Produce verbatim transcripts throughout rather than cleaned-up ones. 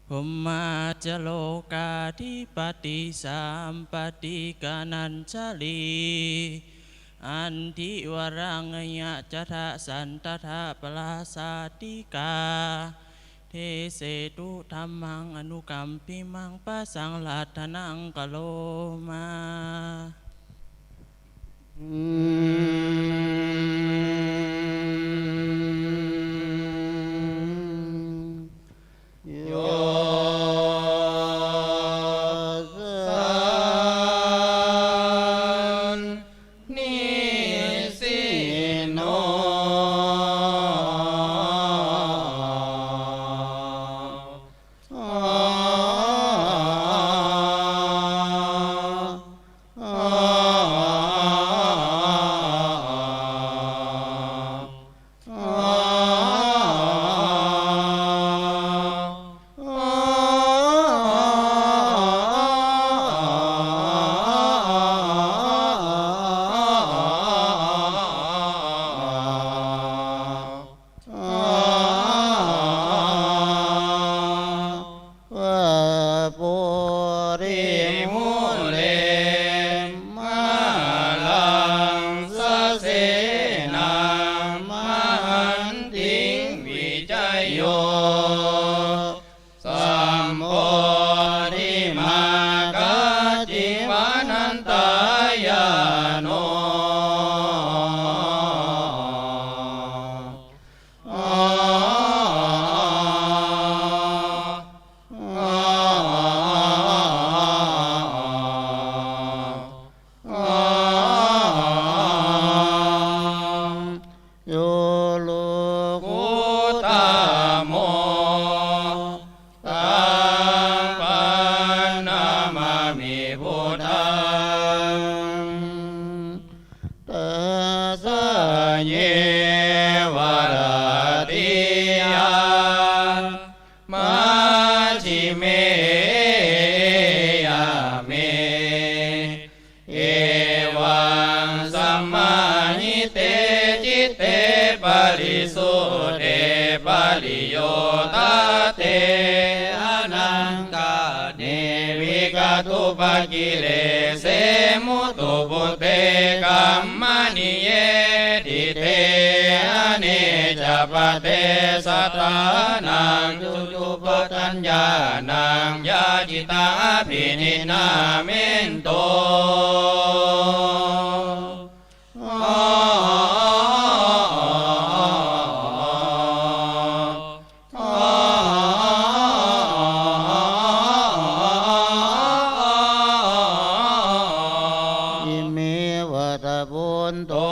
Bhummā ca lokādhipatī sampaṭigānañjalī, antivaraṃ aññācatha santadā parājātikā, desetu dhammaṃ anukampīmaṃ pasaṃ rakkhaṇaṃ karomā. Yo sannisi no Bodhimūle māraṃ sasenamahantiṃ, vijayo sambodhimāgacchiṃ vanantāyāno. Yo lokuttamo, taṃ paṇamāmi buddhaṃ. Tassā yeva ratiyā majjhime yāme, evaṃ samāhite citte parisuddhe pariyodhate anaṅgā ne vigatūpakilesesu, muttubhūte kammaniye ṭhite anecca paṭechattānaṃ, suciṃ phuṭṭhaññānaṃ yācitā abhininnā mentu. Ime vata bhonto: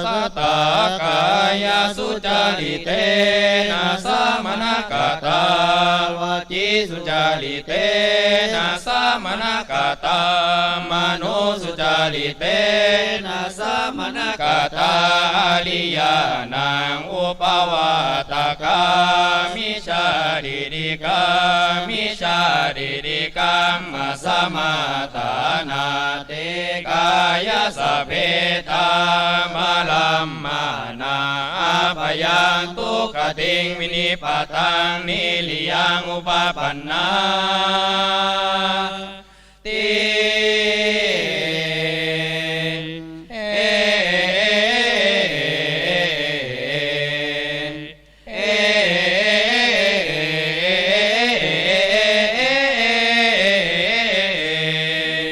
Satthākāyasucarittena samaṇakatā, vacīsucarittena samaṇakatā, manosucarittena samaṇakatā, ariyānaṃ upavaṭṭakā, micchādiṭṭhikā micchādiṭṭhikammasamattā, natthi kāyassa phedā brahmaṇā abyāktukkhaṃ vinipātaṃ niriyaṃ upapannā ti.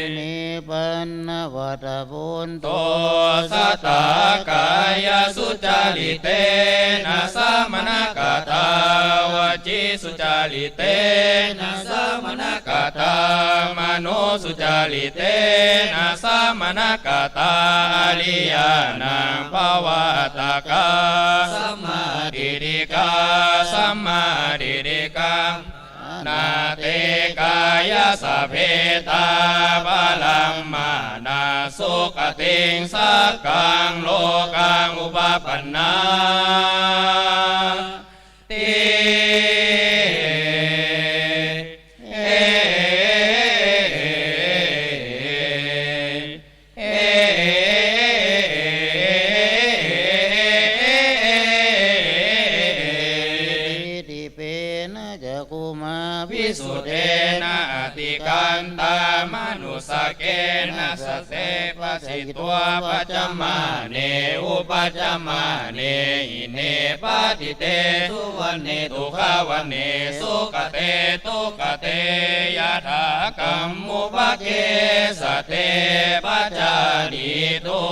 Ime paṇṇavata bhonto: Satthākāyasucarittena samaṇakatā, vacīsucarittena samaṇakatā, manosucarittena samaṇakatā, ariyānaṃ upavaṭṭakā, sammādiṭṭhikā sammādiṭṭhikammasamattā, natthi kāyassa phedā brahmaṇā sugatiṃ saggaṃ lokaṃ upapannā ti. Iti pi pena cakkhumā pi visuddhena atikantā manussakkena sassete passitva pañcamāne upajamāne hine patiṭṭhite suvaṇṇe dukkhavaṇṇe sukkhate dukkhate yathākammupagghe satte pajānītvā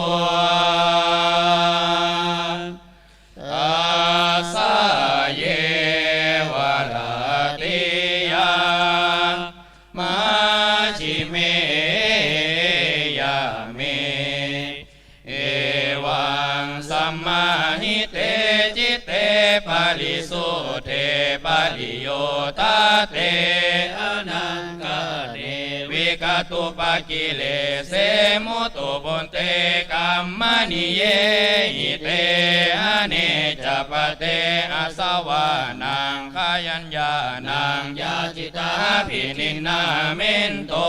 tassā yeva ratiyā majjhime yame evaṃ samāhite citte parisuddhe pariyodhate anaṅgane vigatuppakkilese mudu bhonte kammaniye hite anecca pate asavānaṃ khayaññāṇaṃ yācitā abhininnāmentu.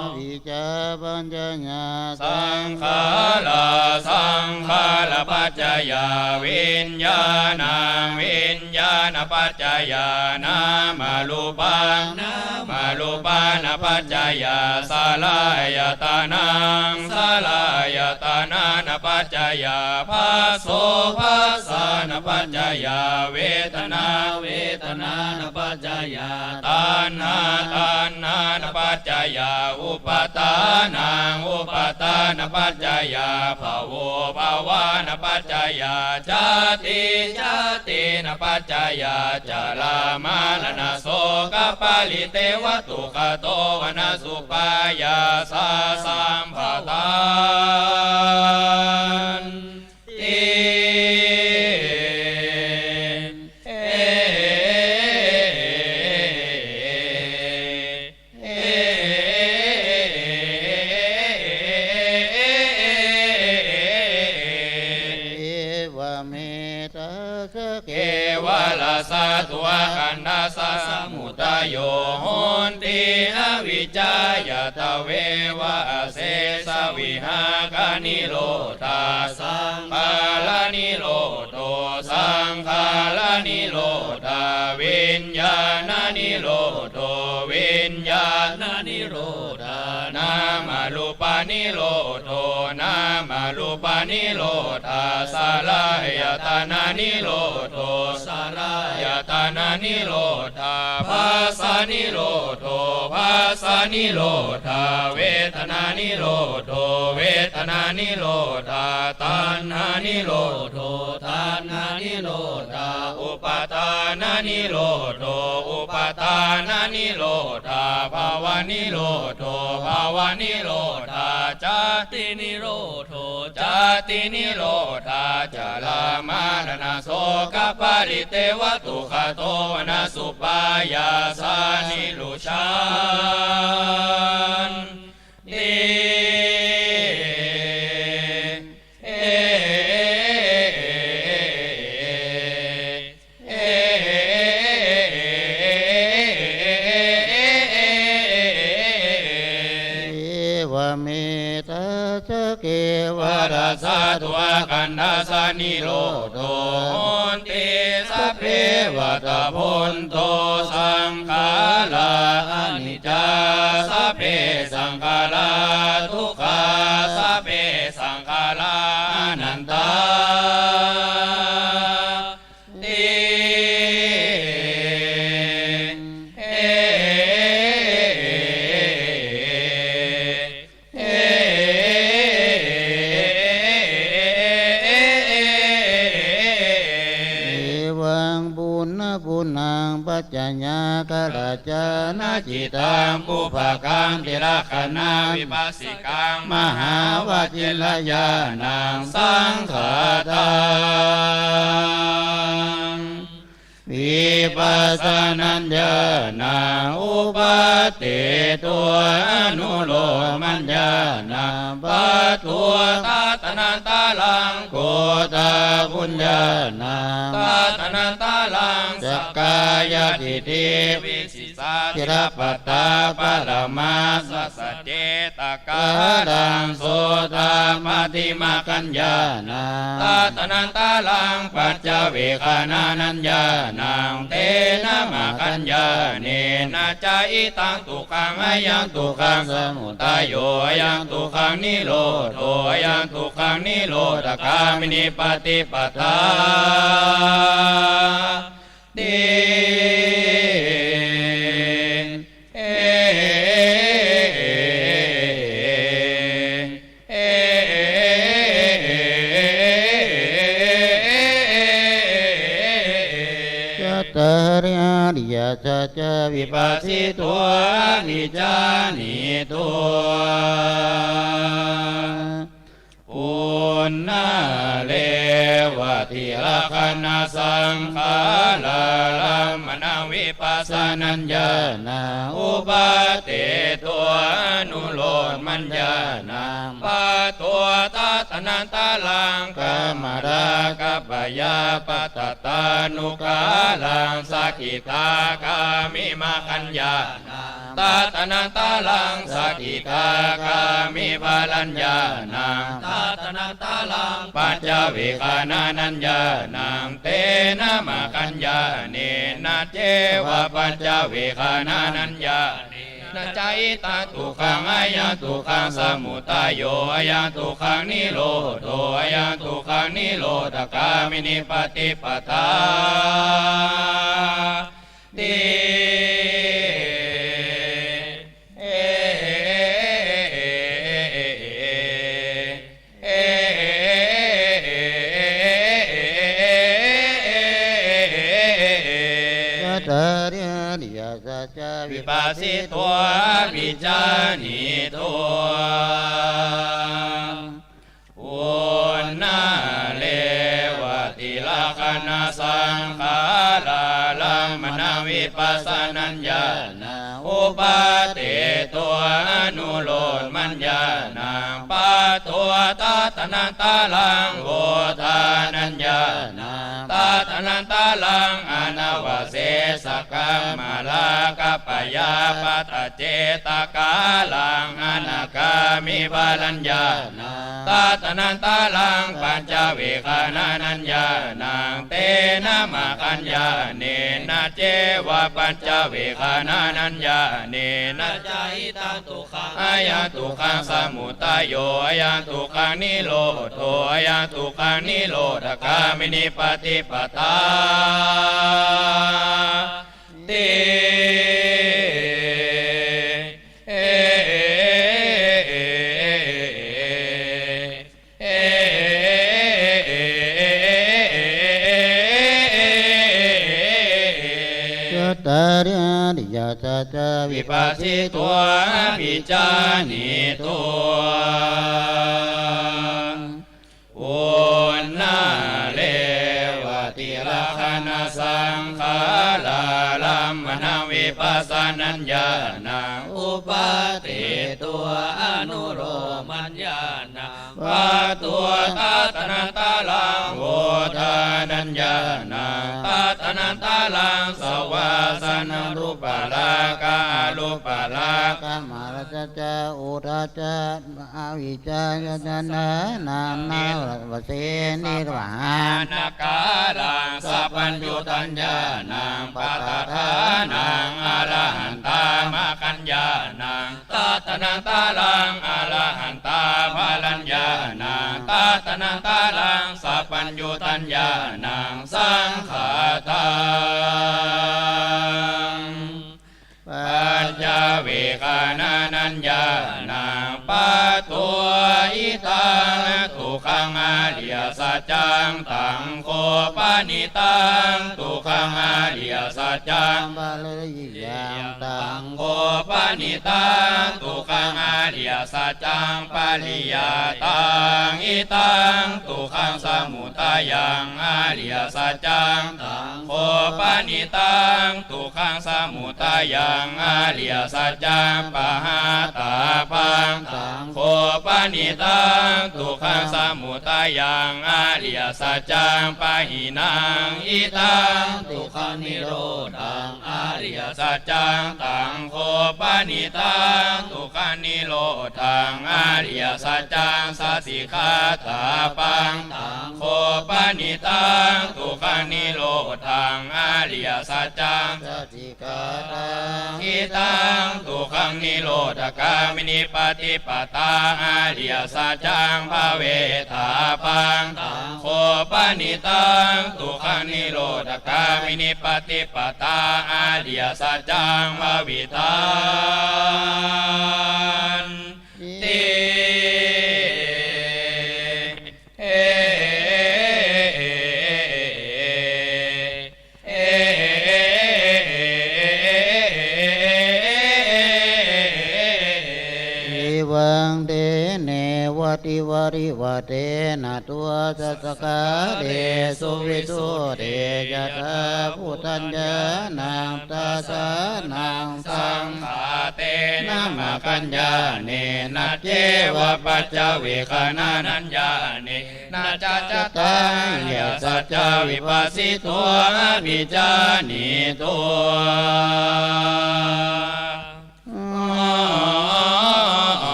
Avijjā pañcāya saṅkhārā saṅkhārapaccayā viññāṇaṃ viññāṇapaccayā nāmarūpaṃ nāmarūpānapaccayā saḷāyatanaṃ saḷāyatanānapaccayā phasso phassānapaccayā vedanā vedanānapaccayā taṇhā taṇhānapaccayā upādānaṃ upādānapaccayā bhavo bhavānapaccayā jāti jātīnapaccayā jarāmaraṇasokaparitevadukkhadomanassu pāyāsā sampadattanti. Evame tassa kevalassa dukkhāgasamudayo honti avijjāya tveva asesaviharāganirodhā saṅkhāranirodho saṅkhāranirodhā viññāṇanirodho viññāṇanirodhā nāmarūpanirodho nāmarūpanirodhā saḷāyatananirodho saḷāyatananirodhā bhassanirodho bhassanirodhā vedanānirodho vedanānirodhā taṇhānirodho taṇhānirodhā upādānanirodho upādānanirodhā bhavanirodho bhavanirodhā jātinirodho jātinirodhā jarāmaraṇasokaparitevadukkhadomanassu pāyāsā nirujjhanti. Evame tassa kevalassa dukkhakkhandhassa nirodho honti sabbe vata bhonto saṅkhārā aniccā sabbe saṅkhārā dukkhā sabbe saṅkhārā anattā ti. Evaṃ puṇṇapuṇṇaṃ paccaññākarañāṇacittaṃ pubbakaṃ tilakkhaṇavipassi kaṃ mahāvajirañāṇaṃ saṅkhātaṃ vipassanañāṇaṃ uppādetto anulomañāṇaṃ pattudātānantaraṃ kothaguññāṇaṃ tadanantaraṃ sakkāyadiṭṭhi visi สาติระปัตตาปะระมาสสะเจตกาลัง โสตาปัตติมักขัญญาณัง ตัดถะนันตารัง ปัจจเวกขณานัญญาณัง เตนะมักขัญญาเณนะ จะอิทัง ทุกขัง อะยัง ทุกขัง สมุทัยโย อะยัง ทุกขัง นิโรโธ อะยัง ทุกขัง นิโรธคามินีปฏิปทาติ จัตตาริ อริยสัจจา วิภัสสิโต อภิญาณิโต ปุณณะเรวติลักขณะสังขารารัมมณวิปัสสนัญญาณัง อุปาเทโต อนุโลมมัญญาณัง ปะโท ตัดถะนันตารัง กามราคะปยาปาทะตานุกาลัง สกิทาคามิมักขัญญาณัง ตัดถะนันตารัง สกิทาคามิผลัญญาณัง ตัดถะนันตารัง ปัจจเวกขณานัญญาณัง เตนะมักขัญญาเณนะ เจวะปัจจเวกขณานัญญาเณนะ จะอิทัง ทุกขัง อะยัง ทุกขัง สมุทัยโย อะยัง ทุกขัง นิโรโธ อะยัง ทุกขัง นิโรธคามินีปฏิปทาติ จัตตาริ อริยสัจจา วิภัสสิโต อภิญาณิโต ปุณณะเรวติลักขณะสังขารารัมมณวิปัสสนัญญาณัง อุปาเทโต อนุโลมมัญญาณัง ปะโท ตัดถะนันตารัง โวทานัญญาณัง ตัดถะนันตารัง อนวเสสะกัมมะราคะปยาปาทะเจตกาลัง อนาคามิผลัญญาณัง ตัดถะนันตารัง ปัจจเวกขณานัญญาณัง เตนะมักขัญญาเณนะ เจวะปัจจเวกขณานัญญาเณนะ จะอิทัง ทุกขัง อะยัง ทุกขัง สมุทัยโย อะยัง ทุกขัง นิโรโธ อะยัง ทุกขัง นิโรธคามินีปฏิปทาติ จัตตาริ อริยสัจจา วิภัสสิโต อภิญาณิโต ปุณณะเรวติลักขณะสังขารารัมมณวิปัสสนัญญาณัง อุปาเทโต อนุโลมมัญญาณัง ปะโท ตัดถะนันตารัง โวทานัญญาณัง ตัดถะนันตารัง สวาสนารูปาราคะอรูปาราคะ มรณะสัจจา อุทาจะ อวิชชา ญาณานัง นวเส นิรวหานะกาลัง สัพพัญญูตัญญาณัง ปัฏฐานัง อรหันตามักขัญญาณัง ตัดถะนันตารัง อรหันตาผลัญญาณัง ตัดถะนันตารัง สัพพัญญูตัญญาณัง สังขาตัง ปัจจเวกขณานัญญาณัง ปะโท อิทัง ทุกขัง อริยสัจจัง ตัง โข ปะณิตัง ทุกขัง อริยสัจจัง ปริยัง ตัง โข ปะณิตัง ทุกขัง อริยสัจจัง ปริยัง ตัง อิทัง ทุกขัง สมุทัยัง อริยสัจจัง ตัง โข โข ปะณิตัง ทุกขัง สมุตัยยัง อริยสัจจัง ปะหาตาปัง ตัง โข ปะณิตัง ทุกขัง สมุตัยยัง อริยสัจจัง ปะหินัง หิตัง ทุกขัง นิโรธัง อริยสัจจัง ตัง โข ปะณิตัง ทุกขัง นิโรธัง อริยสัจจัง สัจฉิคาตาปัง ตัง โข ปะณิตัง ทุกขัง นิโรธัง อริยสัจจัง สัจฉิคาตัง หิตัง ทุกขัง นิโรธคามินี ปะฏิปทา อริยสัจจัง ภะเวทาปัง ตัง โข ปะณิตัง ทุกขัง นิโรธคามินี ปะฏิปทา อริยสัจจัง ภะวิตันติ เอ เอวัง เตเน วัตถิ วาริ วะเทนะ ทัสสะ สะกาเลสุ วิสุทธิ ยะถา พุทธัญญาณัง ทัสสะนะ สังฆาเตนะ มัคคัญญาเณนะ เจวะ ปัจจเวกขณานัญญาเณนะ จัตตาริยสัจจา วิภัสสิโต อะภิญญานิโต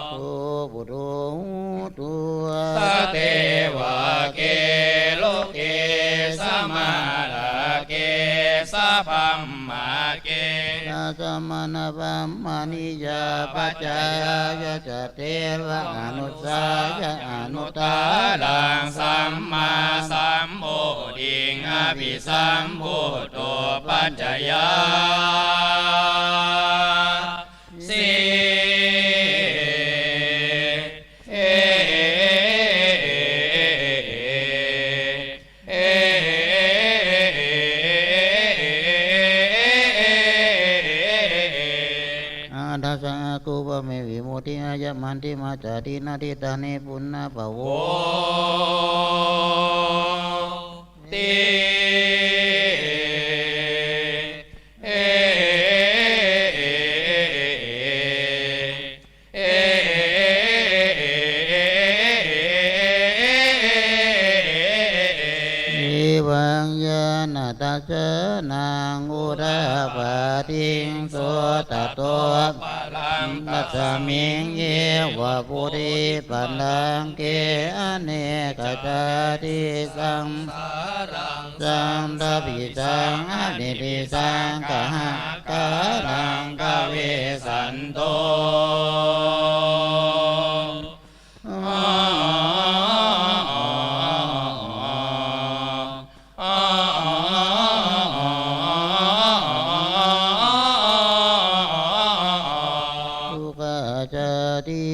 โต ปุโต ตุ สัตเทวะเก โลเก สะมะนะเก สะพรหมะเก สะมะนะพรหมานิยา ปัจจายาสะ เตวะ อนุสสายะ อนุตตะรัง สัมมาสัมโพธิง อะภิสัมพุทโธ ปัจจายัสสิ เอ อะทัสสะ อากูปะเม วิมุตติ อะยะมันติมา จาตินะ ทิฏฐานิ ปุณะภะโว ติ เอ เอ เอวัง ญาณทัสสะนัง อุทาปาทิง โสตะโต ปะรัง ตัสสะมิง เยวะ ปุริปัณฑัง เก อะเนกะชาติ สังสารัง สันตะปิสัง อะนิสสิสัง กะหะกาลัง กะเวสันโต ทุกขะชาติ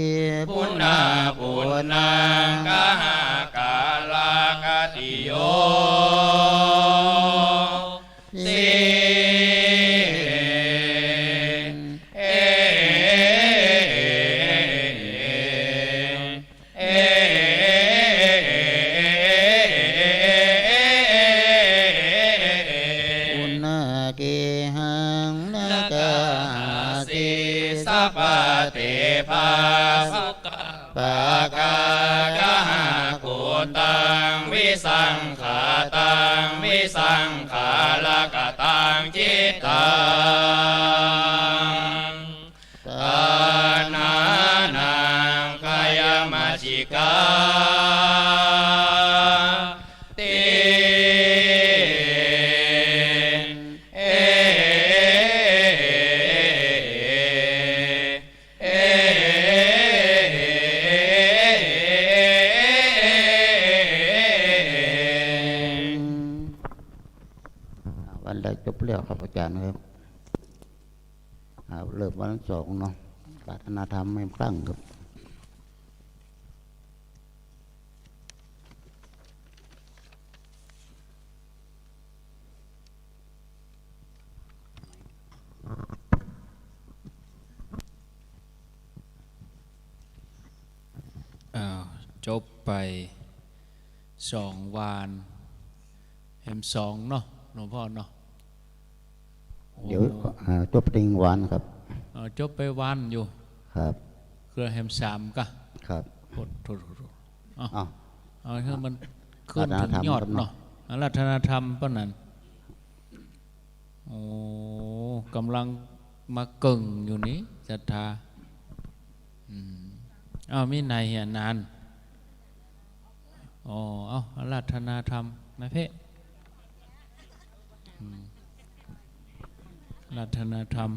ปุนะปุนะ กะหะกาละกะติโย สิ เอ ปุนะเกหัง นะกะหาสิ สะปะเต ปาสุขะ ปะกา กะหะกุตัง วิสังขะตัง วิสังขะละกะตัง จิตตัง ตัณหานัง ขะยะมัจฉิกาติ เอ เอ วันแรกจบแล้วครับอาจารย์ครับ อ่า เริ่มวันสองเนาะ ปรารถนาธรรมให้ตั้งครับ เ จบไปสองวาน แหมสองเนาะ หลวงพ่อเนาะ เดี๋ยว โอ้ อ่า จบไปหนึ่งวานครับ เออ จบไปวานอยู่ ครับ เกือบแหมสามกะ ครับ โอ้ โถ โถ โถ เอา เอา เอาให้มันขึ้นเถิงยอดเนาะ อาราธนาธรรมครับเนาะ อาราธนาธรรมเปิ้นนั้น โอ้ ก่ำลังมาเกิ่งอยู่นี่ ศรัทธา อืม อ้าว มีไหนเหียนาน อ๋อ เอา อาราธนาธรรม นายเพชร อืม อาราธนาธรรม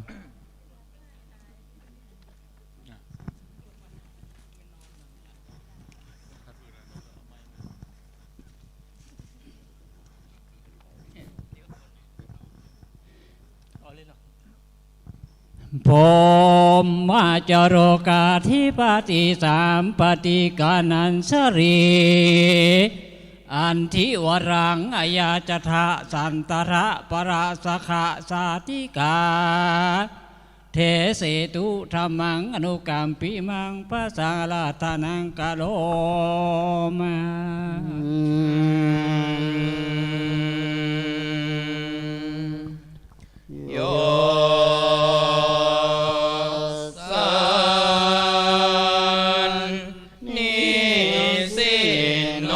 พรหมจโรกาธิปติสัมปติกานัญชลี อันธิวรังอายาจทะสันตระปะระสะขะสาติกา เทเสตุธัมมังอนุกัมปิมัง พระสังฆรัตนังกะโรมา โย สันนิสินโน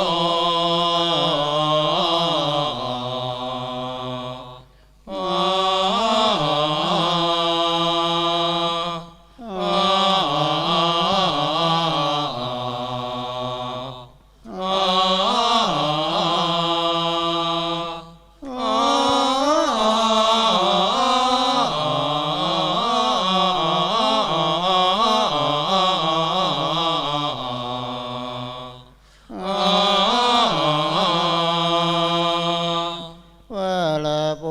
วะระโพ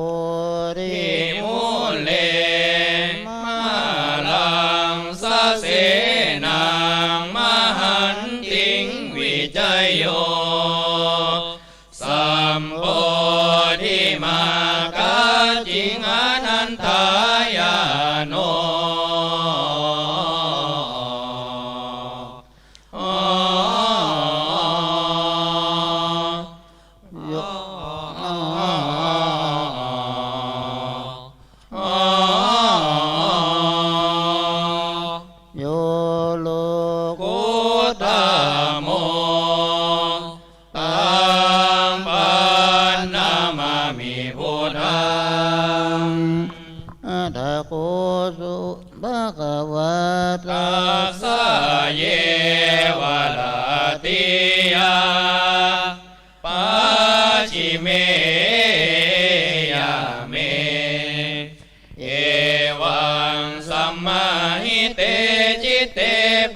ธิมุเล มะหังสะเสนัง มะหันติง วิจโย สัมโพธิมากขาจิง อนันทายาโน โย โย โลกุตตะโม ตัง ปันนะมะมิ พุทธัง อะถะโข สุ ภะคะวา ตัสสะ เย วะระติยา ปัจฉิเม ยะเม เอวัง สัมมาทิฏฐิ จิตเต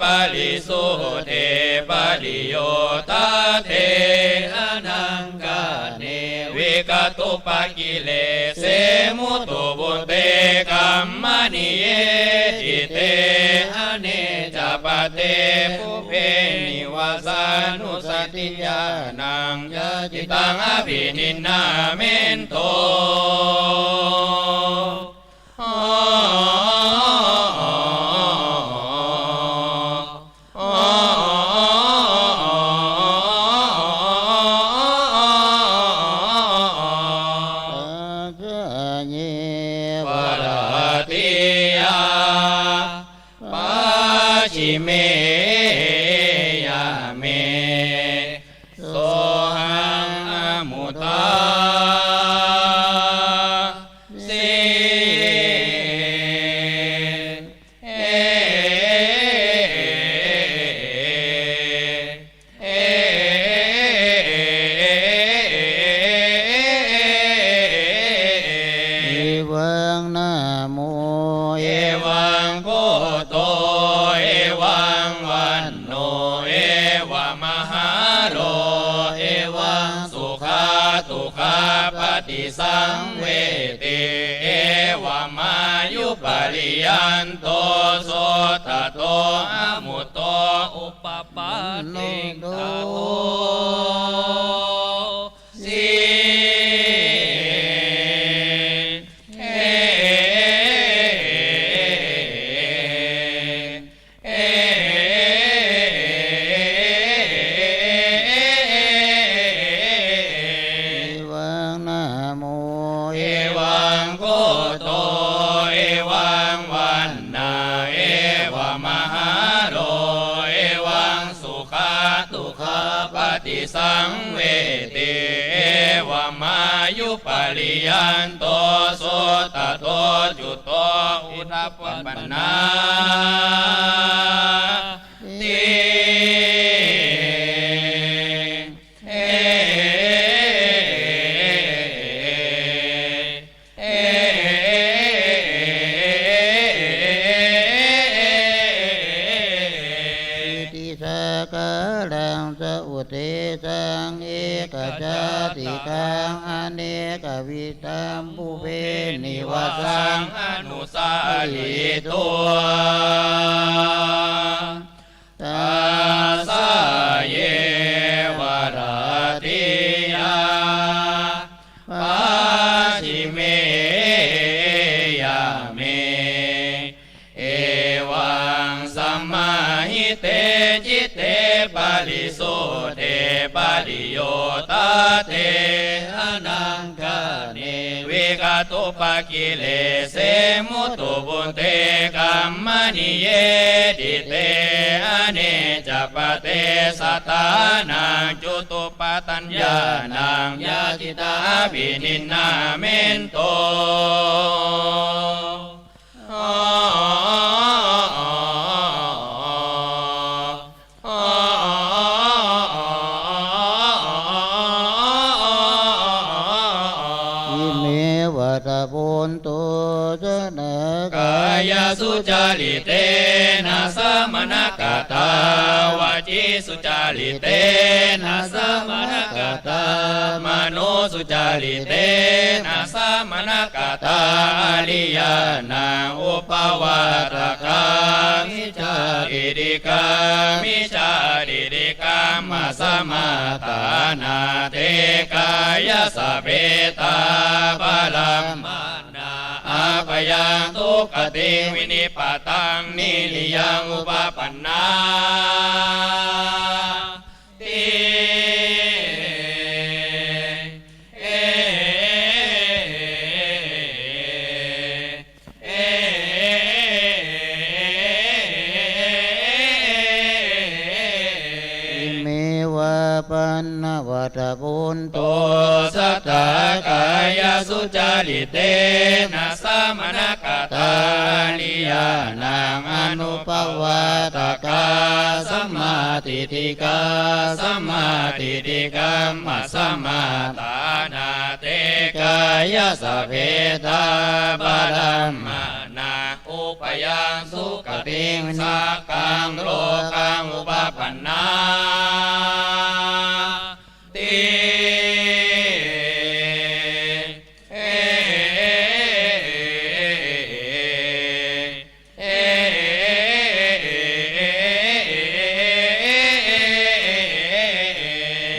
ปะริสุทเท ปะริโยทะเท อะนังคะเน วิกตุปะกิเลเส มุตุ บุเต กัมมะนิเย จิตเต อะเนจะปะเต ปุพเพนิวาสานุสติญาณัง ยะจิตตัง อะภินิหหาเมโต ตัสสะ เย วะระติยา ปัจฉิเม ยะเม โสหัง อะมุทาสิ เอ เอ เอ เอวัง นะโม เอวัง โคโต เอวัง วันโณ เอวะมะหาโร เอวัง สุขะ ตุขะ ปะติสังเวทิ เอวะมายุปะริยันโต โสตโต อะมุตโต อุปปาติตถาโคสิ เอ เอ สังเวทิ เอวมายุปะริยันโต สุตตัตโต จุตโต อุปปันนาติ เอ อิติสากาลัง สะอุเตสัง เอกจาติกัง อเนกวิธัง ปุพเพนิวาสัง อนุสาริตุ ตัสสะเย วะรัตติยา ปัจฉิเม ยะเม เอวัง สมาหิเต จิตเต ปะริสุทเท ปะริโยทัตเถ อนัง คเน วิคตุปะกิเลเส มุตตุปุตเต กัมมะนิเย ทิเต อเนจะปะเตสะถานัง จุตุปาตัญญานัง ยะจิตัง อภินิหหาเมนโต อิเมวะตะปุนโต สะทา กายสุจาริเตนะ สะมะนะกะตา วจีสุจาริเตนะ สะมะนะกะตา มโนสุจาริเตนะ สะมะนะกะตา อริยานัง อุปปาทกา มิจฉาทิฏฐิกา มิจฉาทิฏฐิกัมมะสะมาทานา เต กายะสะเปทา ปะรัมมะณา อาภยัง ทุกขติง วินิปปาตัง นิริยัง อุปปันนาติ เอ อิเมวะปันนวัตตะปุนโต สะทากายสุจาริเตนะ สะมะนะกะตา อริยานัง อนุปปาทกา สัมมาทิฏฐิกา สัมมาทิฏฐิกัมมะสะมาทานา เต กายะสะเปทา ปะรัมมะณา อุปยัง สุขติง สักขัง โลกัง อุปปันนาติ เอ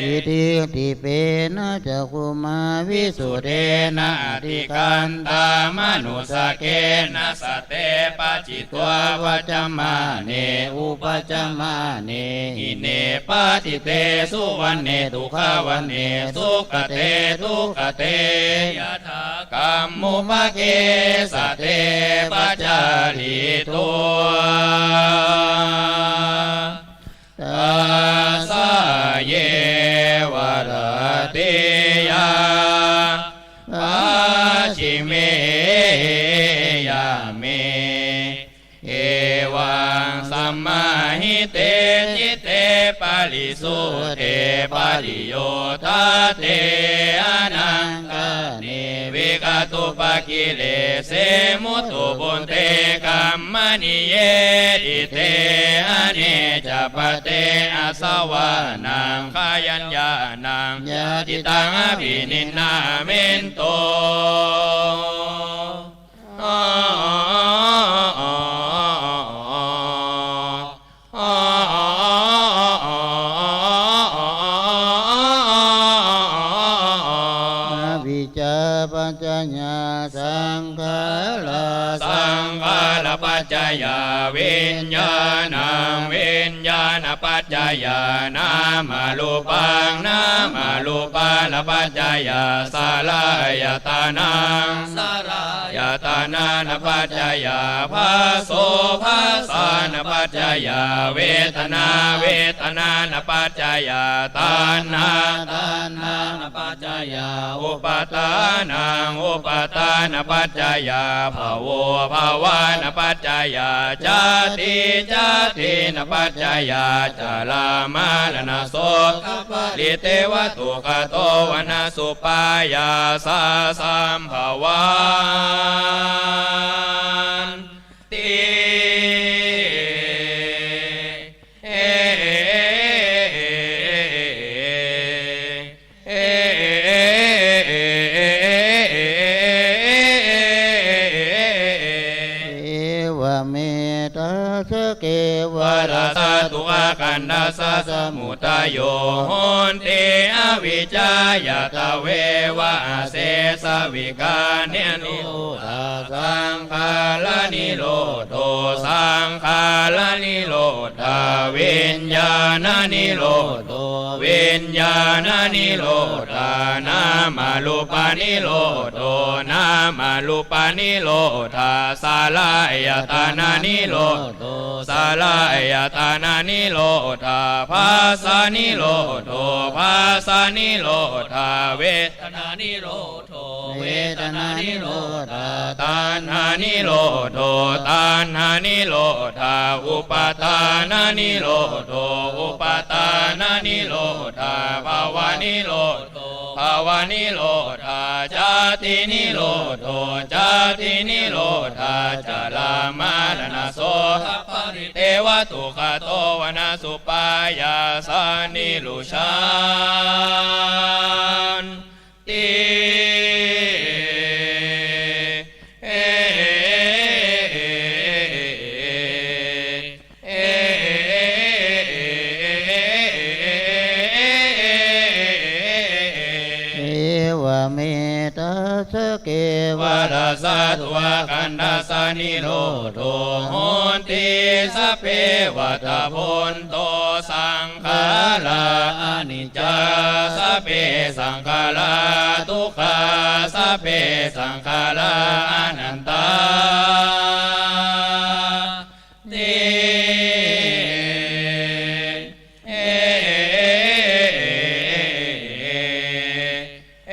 อิทธิ ทิเปนะจักขุมา วิสุทเทนะ อธิกขันตา มะนุสสะเกนะ สะเต ปะจิตตวา วัชชะมาเน อุปัชชะมาเน หิเน ปะติเต สุวัณเณ ทุกขะวัณเณ สุขะเต ทุกขะเต ยะถา กัมมุปะเกสะเต ปะจาริตุ ตัสสะเย วะรัตติยา ปัจฉิเม ยะเม เอวัง สมาหิเต จิตเต ปะริสุทเท ปะริโยทัตเถ อนัง คะเน วิคตุปะกิเลเส มุตตุปุตเต กัมมะนิเย ทิเต อเนจะปะเต อาสวานัง ขยัญญานัง ยะจิตัง อภินิหหาเมนโต อวิชชาปัจจยา สังขารา สังขารปัจจยา วิญญาณัง วิญญาณปัจจยา นามะรูปัง นามะรูปาปัจจยา สะลายตะนัง สะลายตะ ญาณาปัจจยา ผัสโส ผัสสะปัจจยา เวทนา เวทนาปัจจยา ตัณหา ตัณหาปัจจยา อุปาทานัง อุปาทาปัจจยา ภโว ภวาปัจจยา ชาติ ชาติปัจจยา จรามรณโสกปริเทวทุกขโทมนัสสุปายาสาสัมภวัน ติ เอ เอวเม ทัสสะ เกวะ รัสสะ ทุกขันธัสสะ สมุทโย โหติ อวิชชายา ตเววะ อเสสวิคา นิโรธา สังขารนิโรโธ สังขารนิโรธา วิญญาณนิโรโธ วิญญาณนิโรธา นามรูปนิโรโธ นามรูปนิโรธา สลายตนะนิโรโธ สลายตนะนิโรธา ผัสสะนิโรโธ ผัสสะนิโรธา เวทนานิโรโธ เวทนานิโรธา ตัณหานิโรโธ ตัณหานิโรธา อุปาทานนิโรโธ อุปาทานนิโรธา ภวนิโรโธ ภวนิโรธา ชาตินิโรโธ ชาตินิโรธา จรามรณโสกปริเทวทุกขโทมนัสสุปายาสานิรุชาน ติ เอ เอ เอวเม ทัสสะ เกวะ รัสสะ ทุกขันธัสสะ นิโรโธ โหติ สัพเพ วัฏฏะ พนโต สังขารา อนิจจา สัพเพ สังขารา ทุกขา สัพเพ สังขารา อนัตตา ติ เอ เอ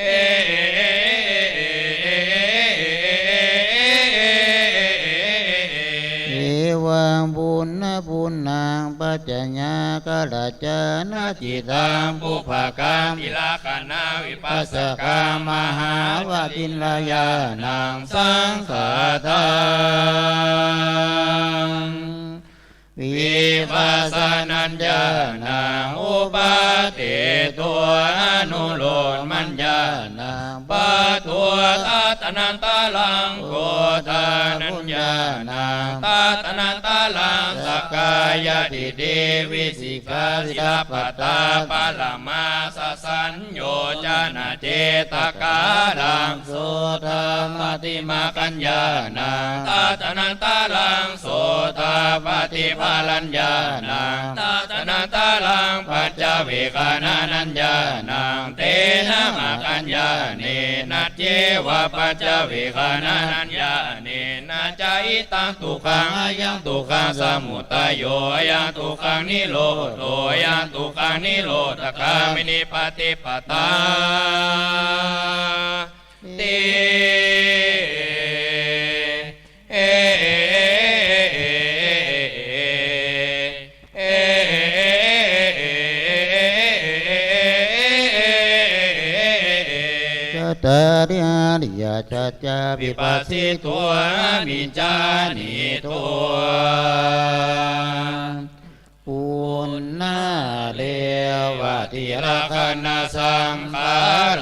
วัง ปุณณะ ปุณณัง ปัจจยา กาลจานะ จิตตัง ปุพพะกัมปิ ลักขณวิภัสสะกัง มหาปริญญาณัง สังขาทัง วิภัสสะนัญญาณัง อุปาเทโต อนุโลมมัญญาณัง ปัทโท ทัตตานันตารัง โคฏฐานัญญาณัง ทัตตานันตารัง สักกายทิฏฐิวิจิกิจฉา สีลัพพตา ปะระมาสสัญโยชนะเจตการัง โสตาปัตติมัคคัญญาณัง ทัตตานันตารัง โสตาปัตติผลัญญาณัง ทัตตานันตารัง ปัจจเวกขณานัญญาณัง เตนะมัคคัญญาเณนะ เจวะปัจจเวกขณานัญญาเณนะ จะ อิตัง ทุกขัง อะยัง ทุกขัง สมุตโย อะยัง ทุกขัง นิโรโธ อะยัง ทุกขัง นิโรธคามินี ปฏิปทา ติ เอ เอ จัตตาริ อริยสัจจา วิปัสสิโต อภิญญาณิโท ปุณณะ เรวะติ ลักขณสังขา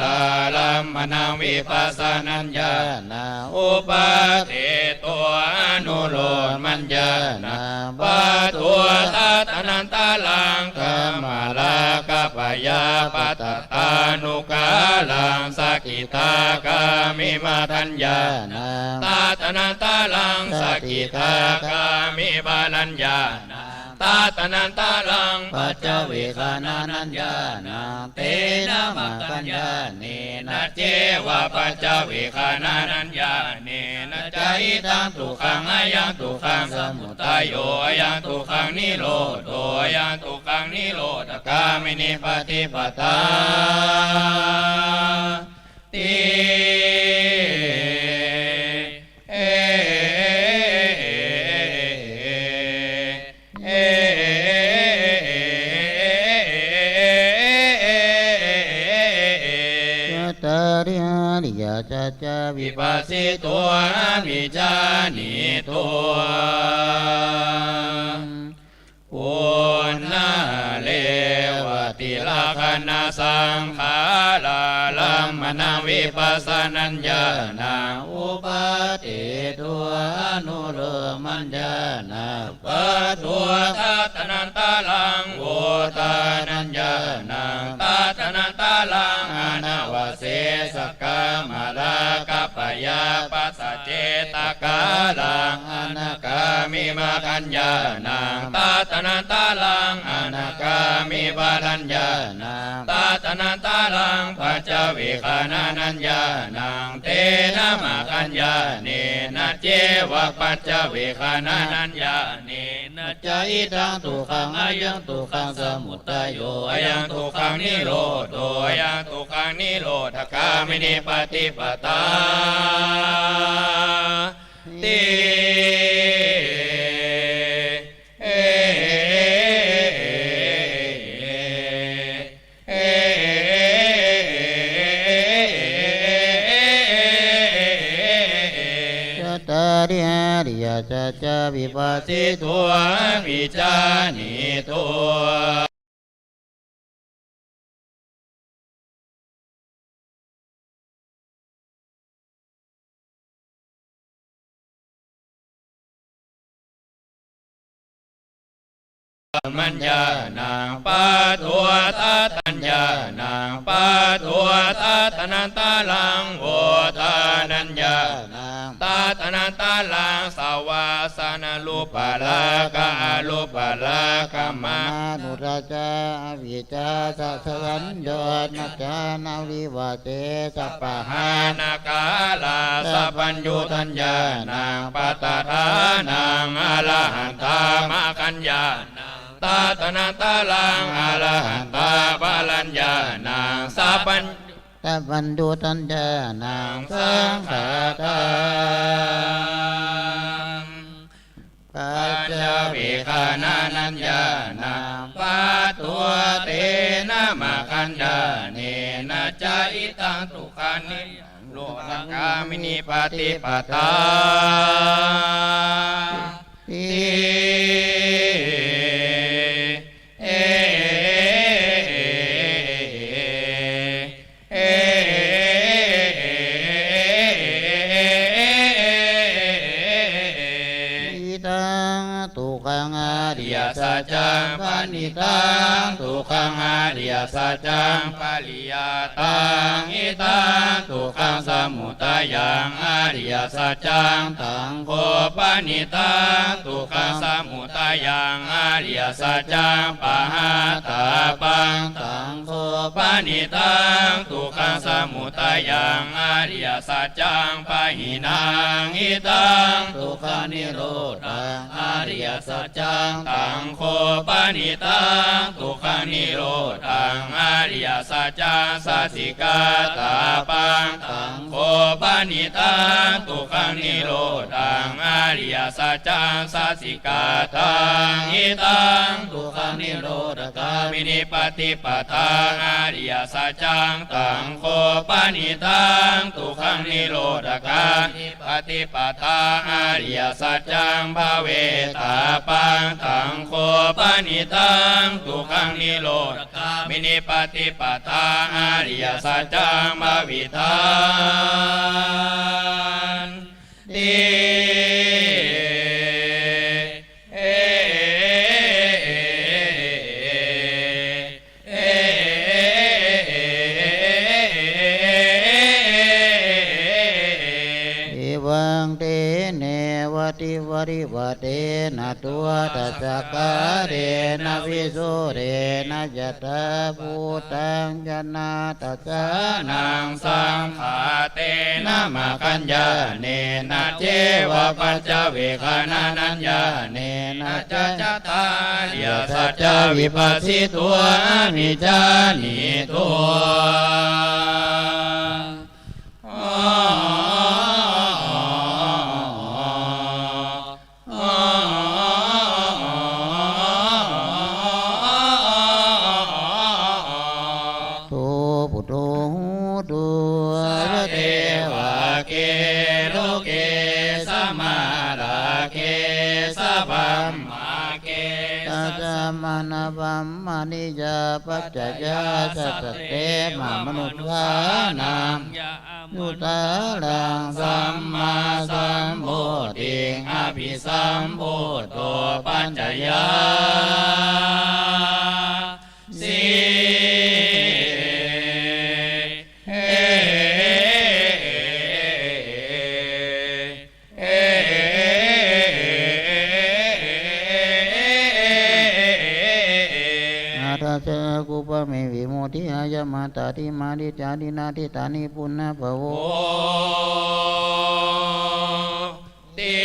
รารัมมณัง วิภัสสะนัญญาณัง อุปาเทโต อนุโลมมัญญาณัง ปัทโท ทัตตานันตารัง กามราคะพยาบาทตัณหา อุปาทานุกาลัง สกิทาคามิมัคคัญญาณัง ทัตตานันตารัง สกิทาคามิผลัญญาณัง Tadanantaraṃ paccavekkhanaṃ ñāṇaṃ, tena maggaññāṇena ceva paccavekkhanaññāṇena ca idaṃ dukkhaṃ, ayaṃ dukkhaṃ samudayo, ayaṃ dukkhaṃ nirodho, ayaṃ dukkhaṃ nirodhagāminī paṭipadā ti. Cattāri ariyasacchā vipassito abhijānito, punarevaṃ tilakkhaṇasaṅkhāraṃ, brahmānaṃ vipassanañāṇaṃ, uppādessito anulomañāṇappattito. Tadanantaraṃ udānañāṇaṃ, tadanantaraṃ anavasesakammārakkhabyāpajjhacchettākāraṃ anagāmī maggaññāṇaṃ, tadanantaraṃ anagāmī phalaññāṇaṃ, tadanantaraṃ paccavekkhanañāṇaṃ, tena maggaññāṇena ceva paccavekkhanañāṇena ca idaṃ dukkhaṃ, ayaṃ dukkhaṃ samudayo, ayaṃ dukkhaṃ nirodho, ayaṃ dukkhaṃ nirodhagāminī paṭipadā ti. Cattāri ariyasacchā vipassito abhijānito, maññāṇaṃ paṭho tadantaññāṇaṃ paṭho tadanantaraṃ udānañāṇaṃ tadanantaraṃ savāsanārūparakkhaarūparakkhamaṇānurassā avicchā sasañjotā ñāṇavivassesa pahānakālā sabbaññutañāṇaṃ pattadānaṃ arahantā maggañāṇaṃ tadanantaraṃ arahantā phalaññāṇaṃ sabbañ sabbaññutañāṇaṃ saṅkhātaṃ paccavekkhanañāṇaṃ paṭho tena maggaññāṇena ca idaṃ dukkhaṃ nirodhagāminī paṭipadā ti. Idaṃ dukkhaṃ ariyasaccaṃ panidaṃ dukkhaṃ ariyasaccaṃ pariññātaṃ, idaṃ dukkhaṃ samudayaṃ ariyasaccaṃ, taṃ kho panidaṃ dukkhaṃ samudayaṃ ariyasaccaṃ pahātabbaṃ, taṃ kho panidaṃ dukkhaṃ samudayaṃ ariyasaccaṃ pahīnaṃ, idaṃ dukkhaṃ nirodhaṃ ariyasaccaṃ, taṃ kho panidaṃ dukkhaṃ nirodhaṃ ariyasaccaṃ sacchikātabbaṃ, taṃ kho panidaṃ dukkhaṃ nirodhaṃ ariyasaccaṃ sacchikātaṃ, idaṃ dukkhaṃ nirodhagāminī paṭipadā ariyasaccaṃ, taṃ kho panidaṃ dukkhaṃ nirodhagāminī paṭipadā ariyasaccaṃ bhāvetabbaṃ, taṃ kho panidaṃ dukkhaṃ nirodhagāminī paṭipadā ariyasaccaṃ bhāvitanti. Evaṃ teneva dvādivajjena tattha kālena visuddhena yathābhūtaṃ jānātha jānaṃ, saṅkhātena maggaññāṇena ceva pañcavekkhaṇañāṇena ca cattāri aṭṭha ca vipassito abhiññānīto. Buddho buddho hotu. Sadevake loke samārake sabrahmake sassamaṇabrāhmaṇiyā pajāya sassate mahāmanussānaṃ anuttaraṃ sammāsambodhiṃ abhisambuddho pañcayasi. Atha ca kuppamhi vimuttiyā yamā jātimatejātiṃ nātītāni punabbhavoti.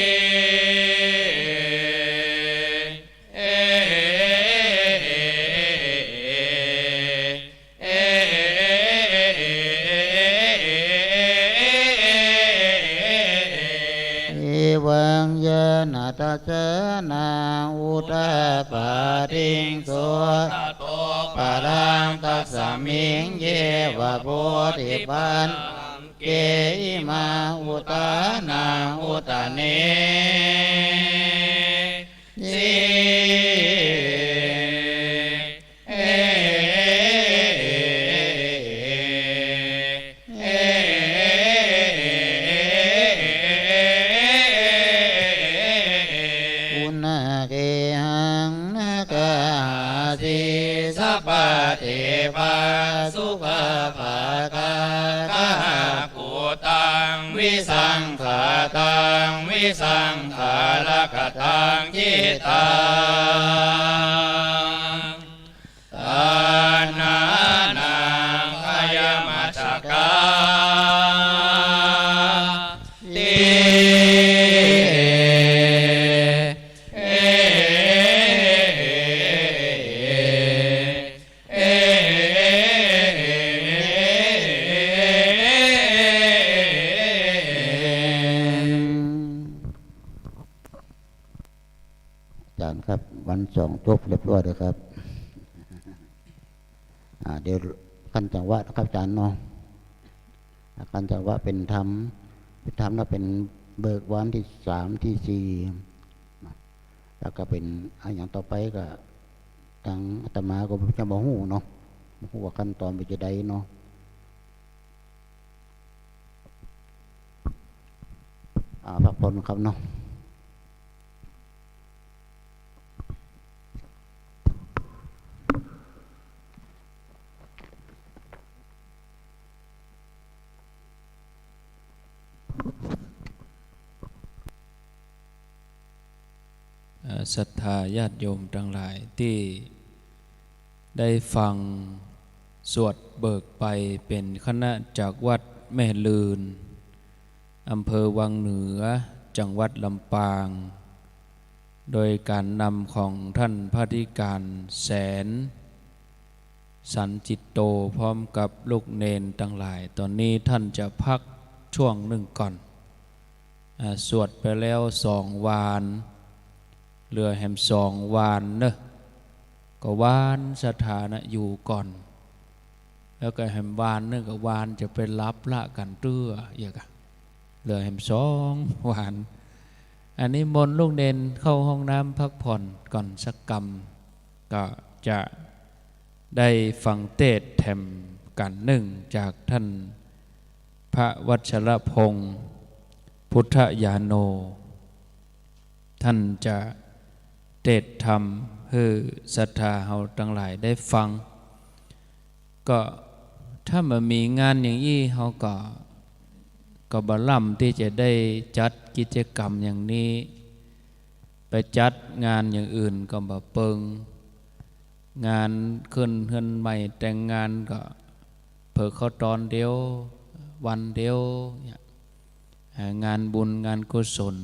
Evaṃ ñāṇadassanaṃ udapādiṃ so tato paraṃ tasmiṃ yeva bodhipallaṅke imaṃ uttānaṃ uttanesi. Punagehaṃ nāgā āsi sabbadvīpassukapphakā. Kaṭṭhakūṭaṃ visaṅkhātaṃ visaṅkhāragatāṃ cittaṃ taṇhānaṃ khayamajjhakā ti. อาจ๋ารย์ครับ วันสองจบเรียบร้อยแล้วครับ อ่า เดี๋ยวขันจังหวะนะครับอาจ๋ารย์เนาะ อ่า ขันจังหวะเป๋นธรรม เป๋นธรรมแล้วเป๋นเบิกวานตี้สามตี้สี่ แล้วก็เป๋นอะหยังต่อไปก็ ตางอาตมาก็จะบ่ฮู้เนาะ บ่ฮู้ว่าขั้นตอนเป๋นจะใดเนาะ อ่า พักผ่อนครับเนาะ เอ่อ ศรัทธาญาติโยมตังหลายตี้ได้ฟังสวดเบิกไปเป๋นคณะจากวัดแม่ลืน อำเภอวังเหนือ จังหวัดลำปาง โดยก๋านนำของท่านพระอธิการแสน สันจิตโต พร้อมกับลูกเณรตังหลาย ต๋อนนี้ท่านจะพักช่วงนึ่งก่อน อ่า สวดไปแล้วสองวาน เหลือแหมสองวานเนาะ ก็วานศรัทธานะอยู่ก่อน แล้วก็แหมวานนึ่งก็วานจะไปหลับละกั๋นเตื้อ เยียะกะ เหลือแหมสองวาน อันนี้มนต์ลูกเณรเข้าห้องน้ำพักผ่อนก่อนสักกำ ก็จะได้ฟังเตสน์แถมกั๋นนึ่งจากท่านพระวัชรพงษ์พุทธญาโณ ท่านจะเตสน์ธรรมหื้อศรัทธาเฮาตังหลายได้ฟัง ก็ถ้าบ่มีงานอย่างอี้ เฮาก็ ก็บ่ล่ำตี้จะได้จัดกิจกรรมอย่างนี้ ไปจัดงานอย่างอื่นก็บ่เปิง งานขึ้นเฮือนใหม่แต่งงานก็เผลอเข้าตอนเดียว วันเดียวเนี่ย อ่า งานบุญงานกุศล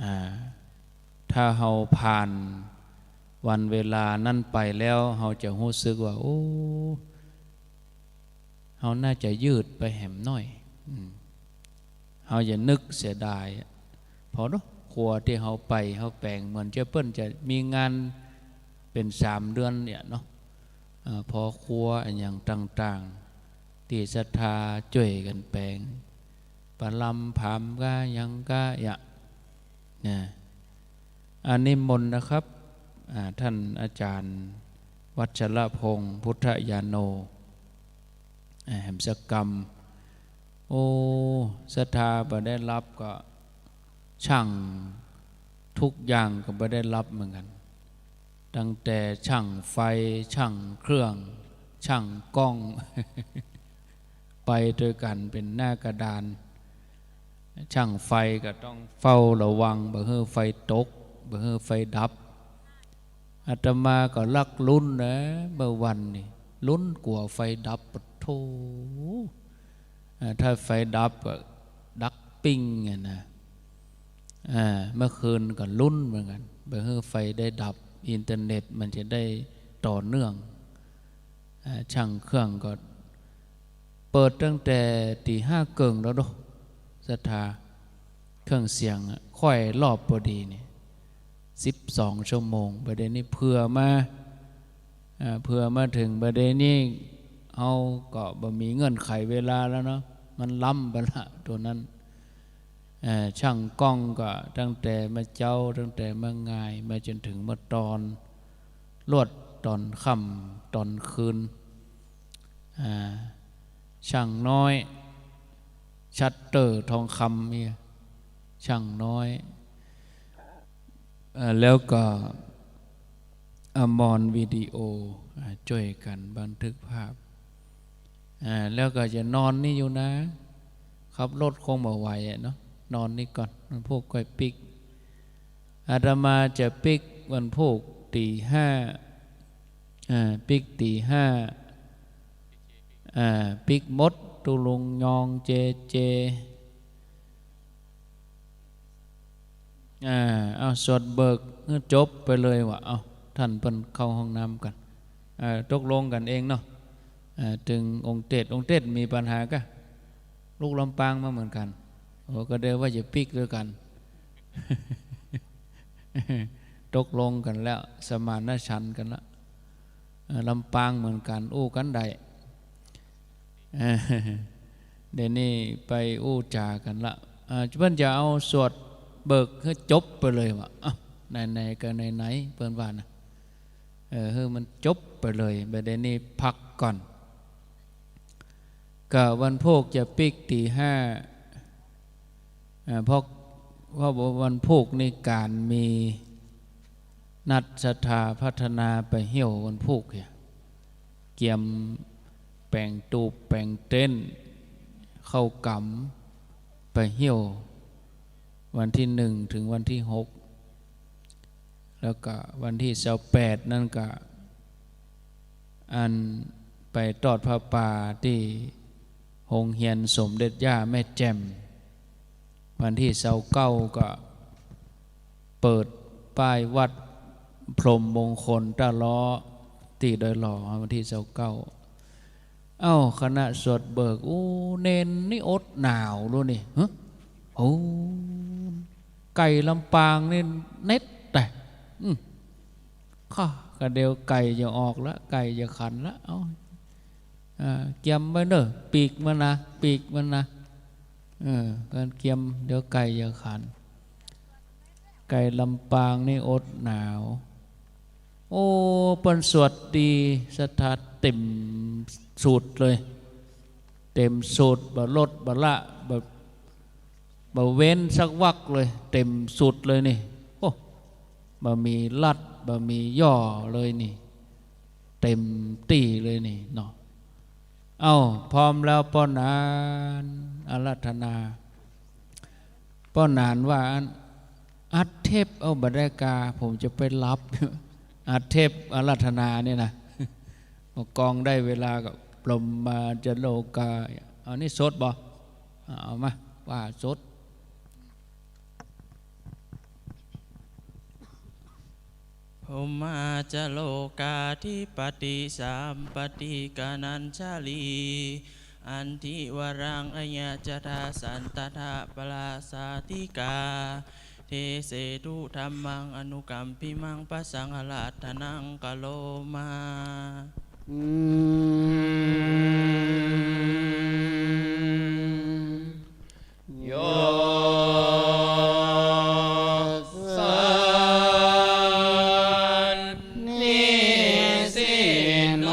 อ่า ถ้าเฮาผ่านวันเวลานั้นไปแล้ว เฮาจะฮู้สึกว่า โอ้ เฮาน่าจะยืดไปแหมหน้อย อืม เฮาอย่านึกเสียดาย พอเนาะ ครัวตี้เฮาไป เฮาแป๋ง เหมือนจะเปิ้นจะมีงานเป๋นสามเดือนเนี่ยเนาะ เอ่อ พอครัวอะหยังต่างๆ ตี้ศรัทธาจ้วยกั๋นแป๋ง ประลำผามก้าหยังก้าอะ นะ อ่า นิมนต์นะครับ อ่า ท่านอาจารย์วัชรพงษ์ พุทธญาโณ อ่า แหมสักกำ โอ้ ศรัทธาบ่ได้หลับก็ ช่างทุกอย่างก็บ่ได้หลับเหมือนกั๋น ตั้งแต่ช่างไฟ ช่างเครื่อง ช่างกล้อง ไปตวยกั๋นเป๋นหน้ากระดาน ช่างไฟก็ต้องเฝ้าระวัง บ่หื้อไฟตก บ่หื้อไฟดับ อาตมาก็ลักลุ้นนะ เมื่อวันนี่ ลุ้นกั๋วไฟดับ ปะโถ อ่า ถ้าไฟดับก็ดักปิ้งอะนะ อ่า เมื่อคืนก็ลุ้นเหมือนกั๋น บ่หื้อไฟได้ดับ อินเทอร์เน็ตมันจะได้ต่อเนื่อง อ่า ช่างเครื่องก็เปิดตั้งแต่ตี๋ห้าเกิ่งแล้วเนาะ ศรัทธา เครื่องเสียงอะ ค่อยรอบพอดีนี่ สิบสองชั่วโมง บ่าเดี่ยวนี้เผื่อมา อ่า เผื่อมาเถิง บ่าเดี่ยวนี้เฮาก็บ่มีเงื่อนไขเวลาแล้วเนาะ มันล้ำไปละตั๋วนั้น เอ่อ ช่างกล้องก็ตั้งแต่เมื่อเจ๊า ตั้งแต่เมื่องาย มาจ๋นเถิงเมื่อตอน ลวดต๋อนค่ำต๋อนคืน อ่า ช่างน้อย ชัตเตอร์ทองคำเนี่ย ช่างน้อย เอ่อ แล้วก็อมรวิดีโอ อ่า จ้วยกั๋นบันทึกภาพ อ่า แล้วก็จะนอนนี่อยู่นะ ขับรถคงบ่ไหวอะเนาะ นอนนี่ก่อน วันพูกค่อยปิ๊ก อาตมาจะปิ๊กวันพูกตี๋ห้า อ่า ปิ๊กตี๋ห้า อ่า ปิ๊กหมด ตุ๊ลุงยอง เจเจ อ่า เอาสวดเบิกหื้อจบไปเลยว่ะ เอา ท่านเปิ้นเข้าห้องน้ำกั๋น อ่า ตกลงกั๋นเองเนาะ อ่า ตึงองค์เตส องค์เตสมีปัญหาก้า ลูกลำปางมาเหมือนกั๋น โอ้ ก็ได้ว่าจะปิ๊กตวยกั๋น ตกลงกั๋นแล้ว สมานฉันท์กั๋นแล้ว เอ่อ ลำปางเหมือนกั๋น อู้กั๋นได้ เอ่อ เดี๋ยวนี้ไปอู้จ๋ากั๋นละ เอ่อ เปิ้นจะเอาสวดเบิกหื้อจบไปเลยว่ะ อ้าว ไหนๆ ก็ไหนๆ เปิ้นว่านะ เออ หื้อมันจบไปเลย บ่าเดี่ยวนี้พักก่อน ก็วันพูกจะปิ๊กตี๋ห้า อ่า เพราะ เพราะว่าวันพูกนี่ก๋านมีนัดศรัทธาพัฒนาไปเหี่ยววันพูกเนี่ย เกียมแป๋งตูบแป๋งเต็นท์ เข้ากำ ไปเหี่ยว วันตี้หนึ่งเถิงวันตี้หก แล้วก็วันตี้ซาวแปดนั้นก็ อันไปตอดผ้าป่าตี้โฮงเฮียนสมเด็จย่าแม่แจ่ม วันตี้ซาวเก้าก็เปิดป้ายวัดพรหมมงคลต้าล้อตี้ดอยหล่อ วันตี้ซาวเก้า เอ้า คณะสวดเบิก อู้ เณรนี่อดหนาวลูกนี่ ฮะ โอ้ ไก่ลำปางนี่เน็ดแต่ อืม ข้าก็เดี๋ยวไก่จะออกละ ไก่จะขันละ เอ้า อ่า เกียมไว้เน่อ ปีกมันนะ ปีกมันนะ เออ เปิ้นเกียม เดี๋ยวไก่จะขัน ไก่ลำปางนี่อดหนาว โอ้ เปิ้นสวดดี ศรัทธาเต็มสูตรเลย เต็มสูตร บ่ลดบ่ละ บ่ บ่เว้นสักวรรคเลย เต็มสูตรเลยนี่ โอ้ บ่มีลัด บ่มีย่อเลยนี่ เต็มตี้เลยนี่เนาะ เอ้า พร้อมแล้วป้อหนานอาราธนา ป้อหนานว่าอั้น อัดเทปเอา บ่ได้กา ผมจะไปหลับ อัดเทปอาราธนาเนี่ยนะ กองได้เวลาก็ พรหมาจโลกา อันนี้สดบ่ เอามา ว่าสด พรหมาจโลกาธิปติสัมปติกนัญชลี อันทิวรังอยัจจทาสันตทาปราสาทธิกา เทเสตุธัมมังอนุกัมปิมัง ปะสังฆรัตนังกะโรมา อืม โย สันนิสินโน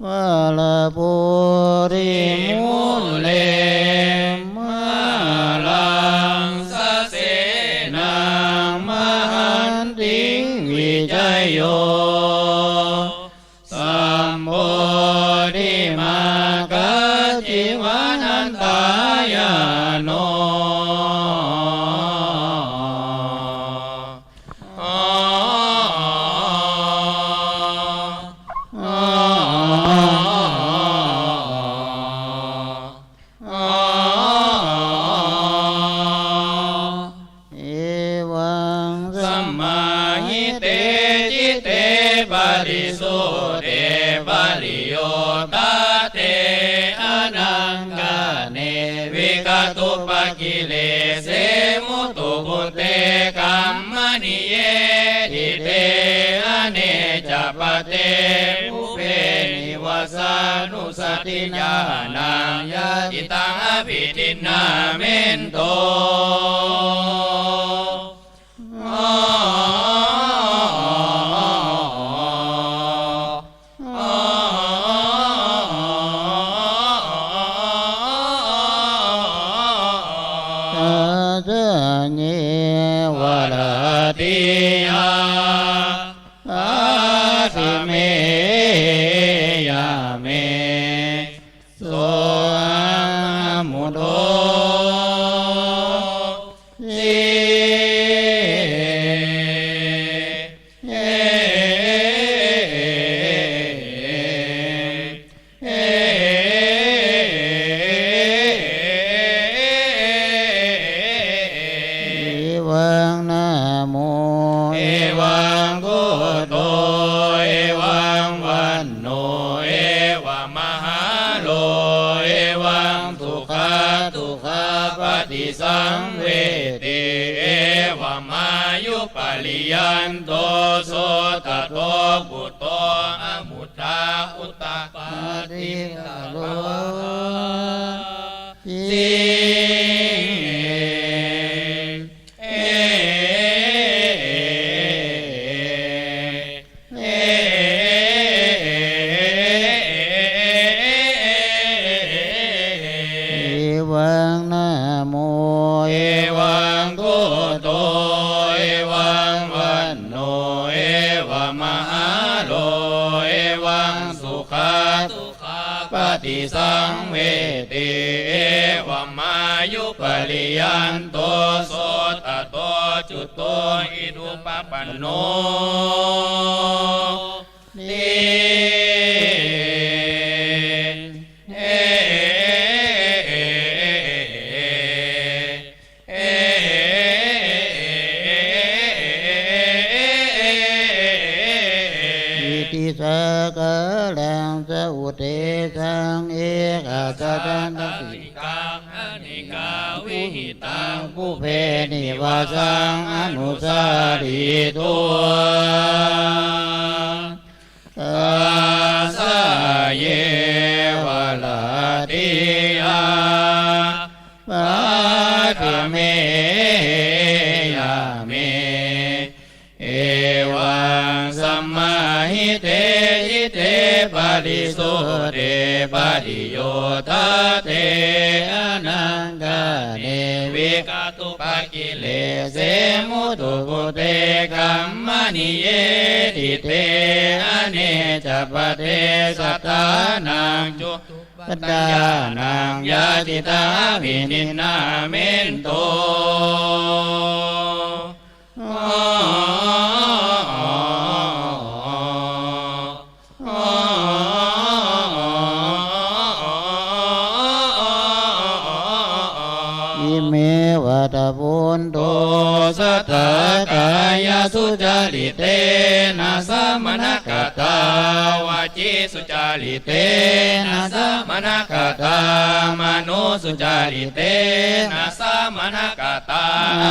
วาลาโพธิมูเล มาลังสะเสนัง มหันติง วิจโย สัมโพธิมากขา จีวนันตายาโน เอวัง สมาหิเต จิตเต ปะริสุทเท ปะริยุทธาเต อะนังคะเน วิกะตุปะกิเลเส มุตตุปุตเต กัมมะนิเย ทิเต อะเนจะปะเต ปุพเพนิวาสานุสสะติญาณัง ยะถิตัง อะภิตินนาเมนโต สัจจะเย วะลาติยา สะเมยะเม โส อะมุตโต สิ เอ เอวังนะโม เอวังโกโต เอวังวันโณ เอวะมะหาโล เอวังสุขะ สุขะปะติสังเวทิ เอวะมายุปะริยันโต โสตะโต ปุตโต อะมุตตา อุตตะปาทิตตะโร สิ เอ เอวังนะโม เอวังโกโต เอวังวันโณ เอวะมะหาโล เอวังสุขะ สุขะปะติสังเวทิ เอวะมายุปะริยันโต โสตะโต จุโต อิทุปะปันโณ ติ เอ อิติสะกะลัง สะอุทเทสัง เอกะสะตัง ตะติ กัง อะเนกะวิหิตัง ปุพเพนิวาสัง อะนุสสาริตุง สัจจะเย วะลาติยา ปั me. Evaṃ samāhite citte parisuddhe pariyuttāde anakkhaṇe vītarappakilese muttu pubbe kammaniye ṭhite anecca pade sattānaṃ cutu pattaññānaṃ yācitābhininnāmentu. Ime vata bhonto satthā kāyasucarittena samaṇakkhattā vacī sucarittena samaṇakkhattā manosucarittena samaṇakkhattā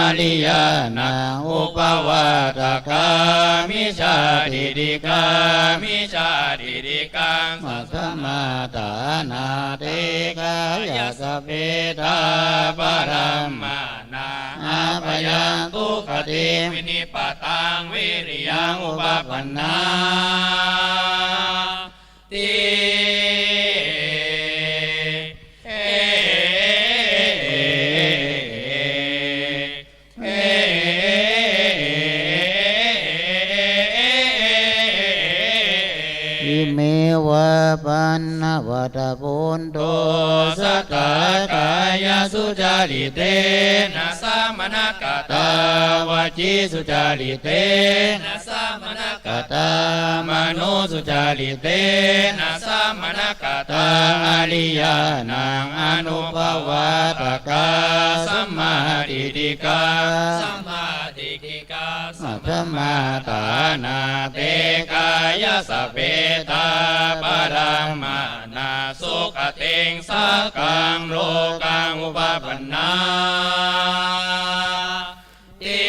ariyānaṃ upavadattakā micchātiṭṭhikā. Micchātiṭṭhikaṃ saddamaddānaṃ te kāyassa petā brahmaṇā abyāpuggatiṃ vinipātaṃ viriyaṃ upapanna ti. Ime vā paññā vata bhonto satthā kāyasucarittena samaṇakkhattā vacī sucarittena samaṇakkhattā manosucarittena samaṇakkhattā ariyānaṃ anupavadattakā sammādiṭṭhikā. Sammādiṭṭhikā saddamaddānaṃ te kāyassa petā brahmaṇā sugatiṃ saggaṃ lokaṃ upapanna ti.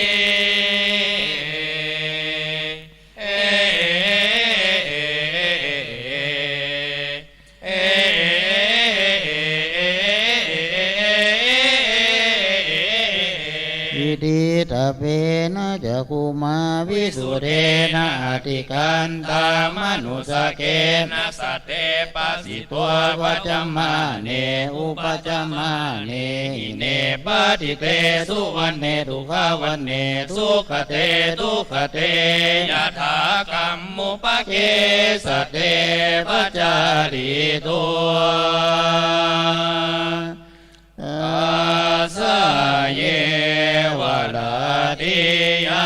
Iddhitabbenaca bhummā visuddhena atikkantaṃ manussāgena satte pasito paccamāne upaccamāne hine paṭṭhite suvaṇṇe dukkhavaṇṇe dukkhate dukkhate yathākammupagghe satte paccārito. Tasayeva latiyā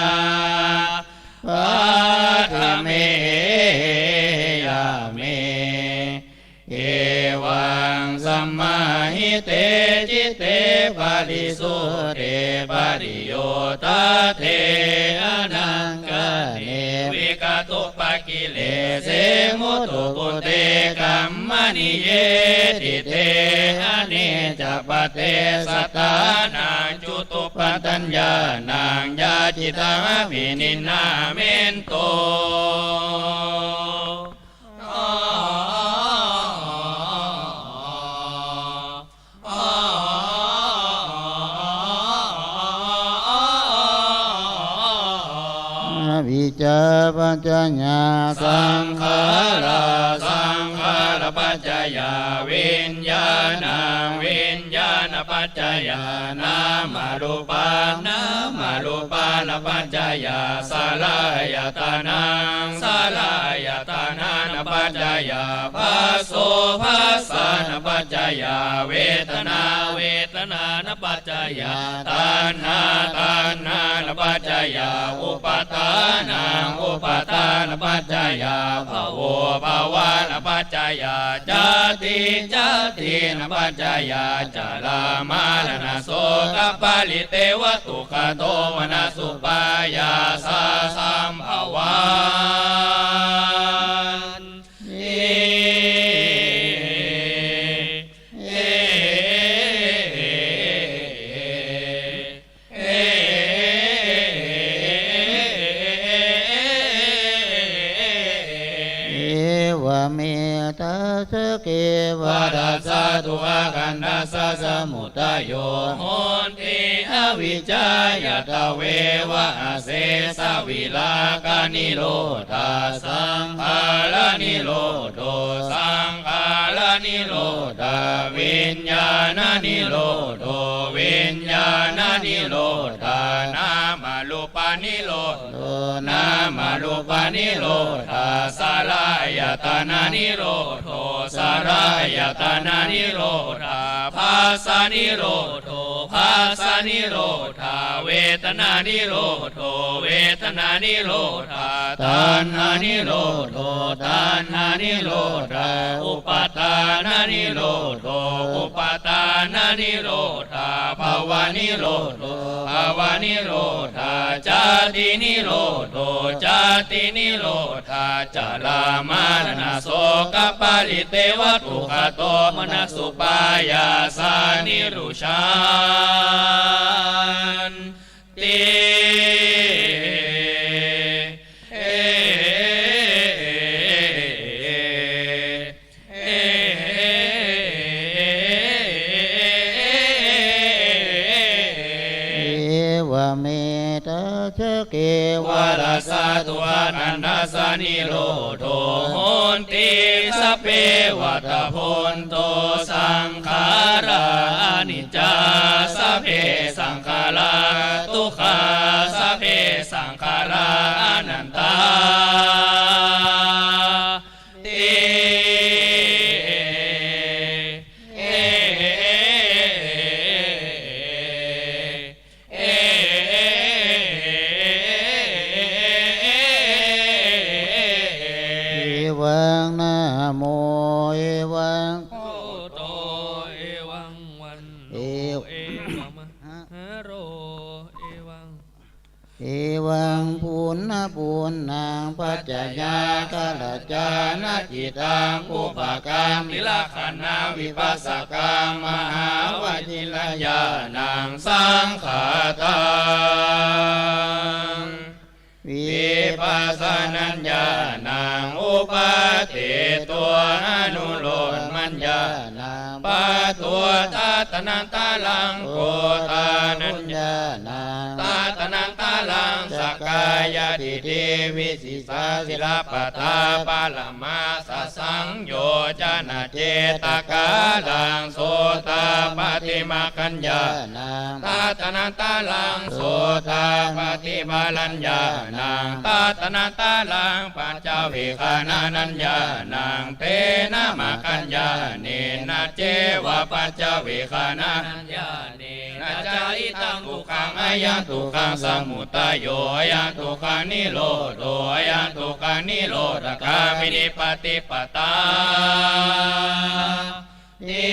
paṭhame yame evaṃ samāhite citte parisuddhe pariyuttāde anakkhaṇe vītarappa kilese muttu pubbe kammaniye ṭhite anecca pade sattānaṃ cutupattaññānaṃ yācitābhininnāmentu. Avijjāpaccayā saṅkhārā, saṅkhārapaccayā viññāṇaṃ, viññāṇapaccayā nāmarūpā, nāmarūpānapaccayā saḷāyatanaṃ, saḷāyatanānapaccayā phasso, phassānapaccayā vedanā, vedanānapaccayā taṇhā, taṇhānapaccayā upādānaṃ, upādānapaccayā bhavo, bhavānapaccayā jāti, jātīnapaccayā jarāmaraṇasokaparitevadukkhadomanassupāyāsā sambhavanti. Evametass' Kevalassa dukkhakkhandhassa samudayo honti avijjāya, tveva asesavirāganirodho saṅkhāranirodho, saṅkhāranirodhā viññāṇanirodho, viññāṇanirodhā nāmarūpanirodho, nāmarūpanirodhā saḷāyatananirodho, saḷāyatananirodhā phassanirodho, phassanirodhā vedanānirodho, vedanānirodhā taṇhānirodho, taṇhānirodhā upaṭṭhānanirodho, upaṭṭhānanirodhā bhavanirodho, bhavanirodhā jātinirodho, jātinirodhā jarāmaraṇasokaparitevadukkhaddomanassupāyāsā nirujjhanti. Evametass kevalassa dukkhakkhandhassa nirodho honti. Sabbe vata bhonto saṅkhārā aniccā, sabbe saṅkhārā dukkhā, sabbe saṅkhārā anattā ti. Evaṃ namo, evaṃ buddho, evaṃ vanno, ev- evaṃ mahāro, evaṃ evaṃ puṇṇapuṇṇaṃ paccayā kālajjhānacittāṃ pubbaṅkaṃ tilakkhaṇaṃ vipassakaṃ mahāvajirañāṇaṃ saṅkhātaṃ vipassanāñāṇaṃ uppādito anulomañāṇaṃ paccuttañāṇaṃ tadnantarā gotānuññāṇaṃ tadnantarā sakkāyadiṭṭhi visuddhasīlapadā parāmasa saṃyojanacedakaraṃ sotāpaṭimaggañāṇaṃ tadnantarā sotāpaṭipalañāṇaṃ tadnantarā paccavekkhanañāṇaṃ tena maggañāṇena ceva paccavekkhanañāṇena ca idaṃ dukkhaṃ ayaṃ dukkhasamudayo ayaṃ dukkhanirodho ayaṃ dukkhanirodhagāminī paṭipadā ti.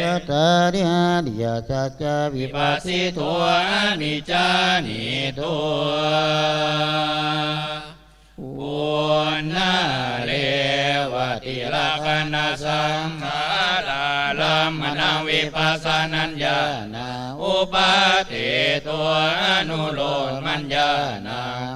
Cattāri ariyasacchi vipassito aniccāni dukkhapuṇṇarevatilakkhaṇasaṅkhārarammaṇaṃ vipassanāñāṇaṃ uppādito anulomañāṇaṃ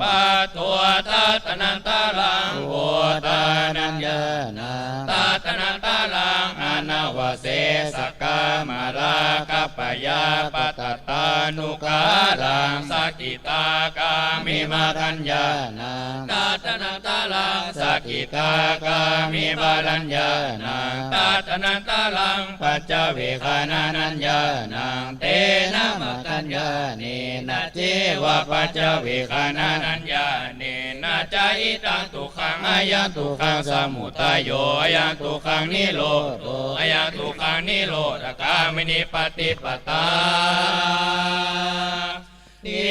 paccuttañāṇaṃ tadnantarā gotānuññāṇaṃ tadnantarā anavasesakāmarattabyapadattānukāraṃ sakidāgāmimaggañāṇaṃ tadnantarā sakidāgāmibalañāṇaṃ tadnantarā paccavekkhanañāṇaṃ tena maggañāṇena ceva paccavekkhanañāṇena ca idaṃ dukkhaṃ ayaṃ dukkhasamudayo ayaṃ dukkhanirodho ayaṃ dukkhanirodhagāminī paṭipadā ti.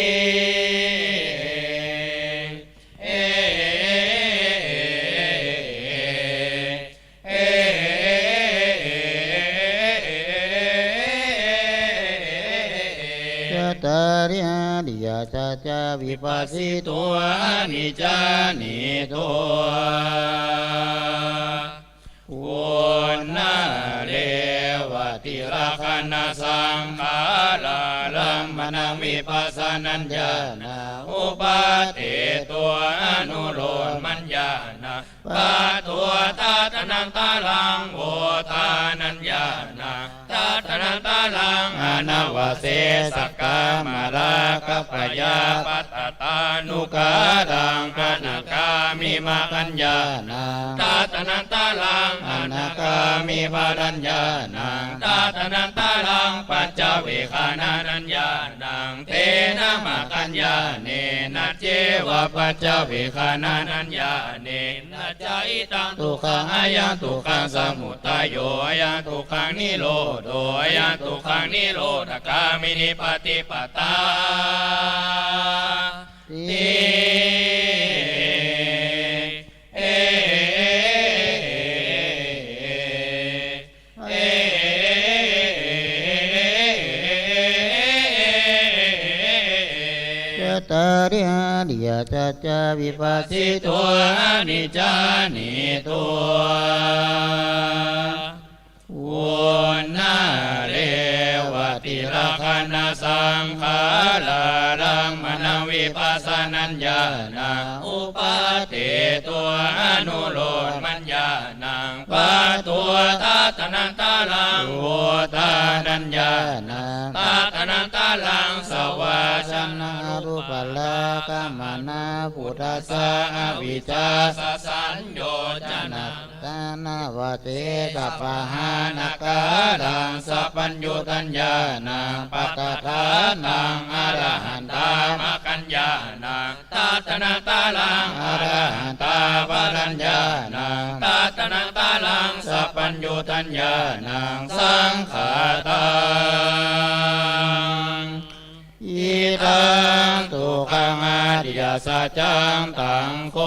Cattāri ariyasacchi vipassito aniccāni dukkhapuṇṇareva ติรกขัณฑสังขารารมณวิปัสสนัญญาณัง อุปาเทโตอนุโลมมัญญาณัง ปัตโต ตะถะนันตะรัง โวทานัญญาณัง ตะถะนันตะรัง อนวเสสะกามราคะพยาบาทตัณหาอุปาทานุขันธารัง อนาคามิมัคคัญญาณัง ตะถะนันตะรัง อนาคามิผลัญญาณัง ตะถะนันตะรัง ปัจจเวกขณานัญญาณัง เตนะมัคคัญญาเณนะ เจวะปัจจเวกขณานัญญาเณนะ จะอิทังทุกขัง อะยังทุกขังสมุทัยโย อะยังทุกขังนิโรโธ อะยังทุกขังนิโรธคามินีปฏิปทาติ เอ จัตตาริ อริยสัจจา วิภัสสิโต อนิจจานิโท อุณณเรวติรกขัณฑสังขารารัมมณวิปัสสนัญญาณัง อุปาเทโตอนุโลมมัญญาณัง ปัตโต ตะถะนันตะรัง โวทานัญญาณัง ตะถะนันตะรัง สวาชนะรูปะละกะมะนะปุทธัสสะ อวิชชาสะสัญโยชนะ ตะนวเสสะปะหานะกาลัง สัพพัญญูตัญญาณัง ปัตตะทานัง อรหันตามัคคัญญาณัง ตะถะนันตะรัง อรหันตาผลัญญาณัง ตะถะนันตะรัง สัพพัญญูตัญญาณัง สังขาตัง อิทังทุกขัง อริยสัจจัง ตัง โข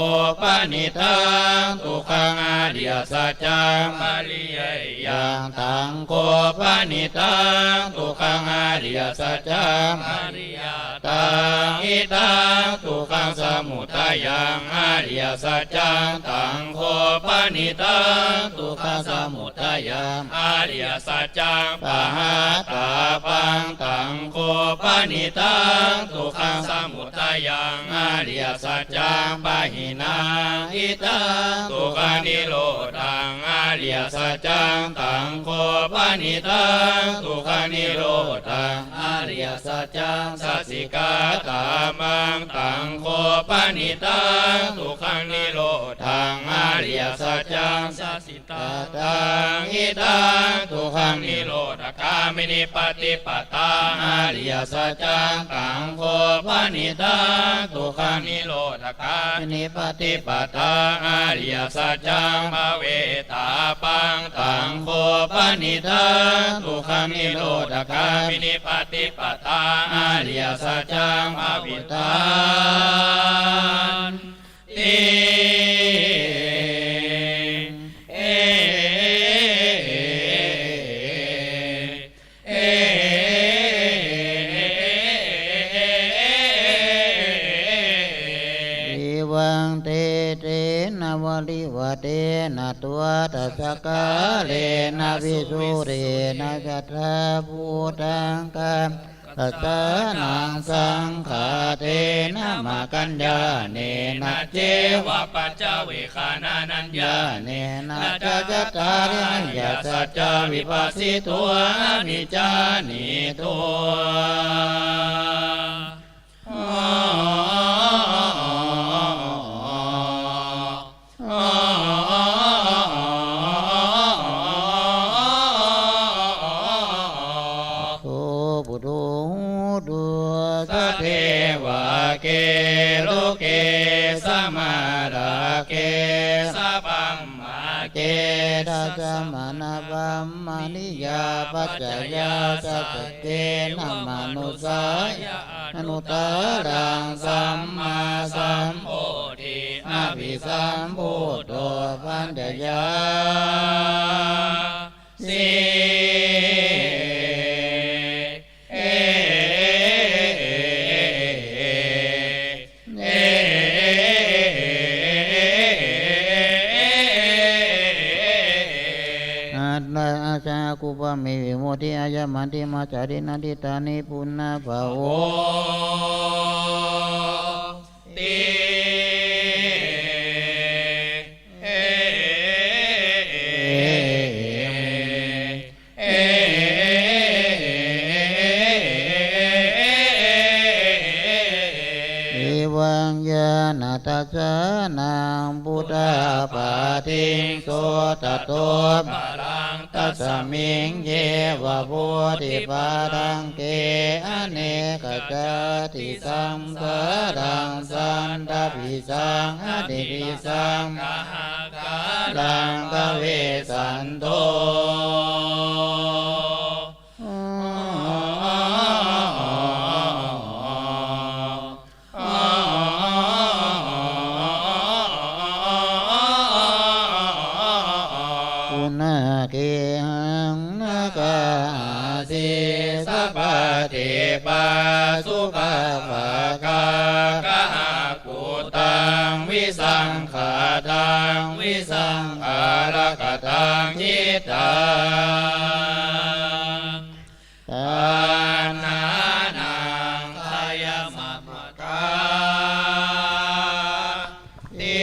ปะณิทัง ทุกขัง อริยสัจจัง ปริเยยยัง ตัง โข ปะณิทัง ทุกขัง อริยสัจจัง ปริญญาตัง อิทังทุกขังสมุทัยัง อริยสัจจัง ตัง โข ปะณิทัง ทุกขังสมุทัยัง อริยสัจจัง ปะหาตาปัง ตัง โข ปะณิทัง ทุกขังสมุทัยัง อริยสัจจัง ปะหินัง อิทังทุกขังนิโรธัง อริยสัจจัง ตัง โข ปะณิทัง ทุกขังนิโรธัง อริยสัจจัง สัจฉิกาตาปัง ตัง โข ปะณิทัง ทุกขังนิโรธัง อริยสัจจัง สัจฉิตาตัง อิทังทุกขังนิโรธคามินีปฏิปทา อริยสัจจัง ตัง โข ปะณิทัง ทุกขังนิโรธคามินีปฏิปทา อริยสัจจัง ภเวทาปัง ตัง โข ปะณิทัง ทุกขังนิโรธคามินีปฏิปทา อริยสัจจัง ภวิทันติ เอ เอวัง เต เตนะ วริวะเตนะ ตัตถะสักกาเรนะ วิสุเรนะ ยัตถาภูตัง กัมมัง กัสสานัง สังขาเตนะ มัคคัญญาเณนะ เจวะปัจจเวกขณานัญญาเณนะ จะ จัตตาริ อริยสัจจา วิภัสสิโต อนิจจานิโท โส ปุโต โหตุ สัทเทวะ เก โลเก สะ มะ ระ เก สะ พะ มะ เก ทัสสะ มะ นะ พะ มะ นิ ยา ปัจจะยา สัจจะ เจนะ มะ นุสสา ยะ อนุตตะ รัง สัมมา สัมโพธิ อภิ สัมโพธโธ ปัญญาสี เอ อัตตา Kuppā me vimutti ayamantimā jāti natthidāni punabbhavo. Ti. Evaṃ ñāṇadassanaṃ phuṭṭhapāṭiṃsu tato paraṃ dasmiṃ yeva bodhipallaṅke anekajātisaṃsāraṃ santapīsaṃ atipīsaṃ mahagga raṃ gavesanto. Guṇagehaṃ nāgā āsi sapaṭipāsukavāgā, kahakkhuttaṃ visaṅkhataṃ visaṅkhāragataṃ cittaṃ taṇhānaṃ khayamappaṭighāti.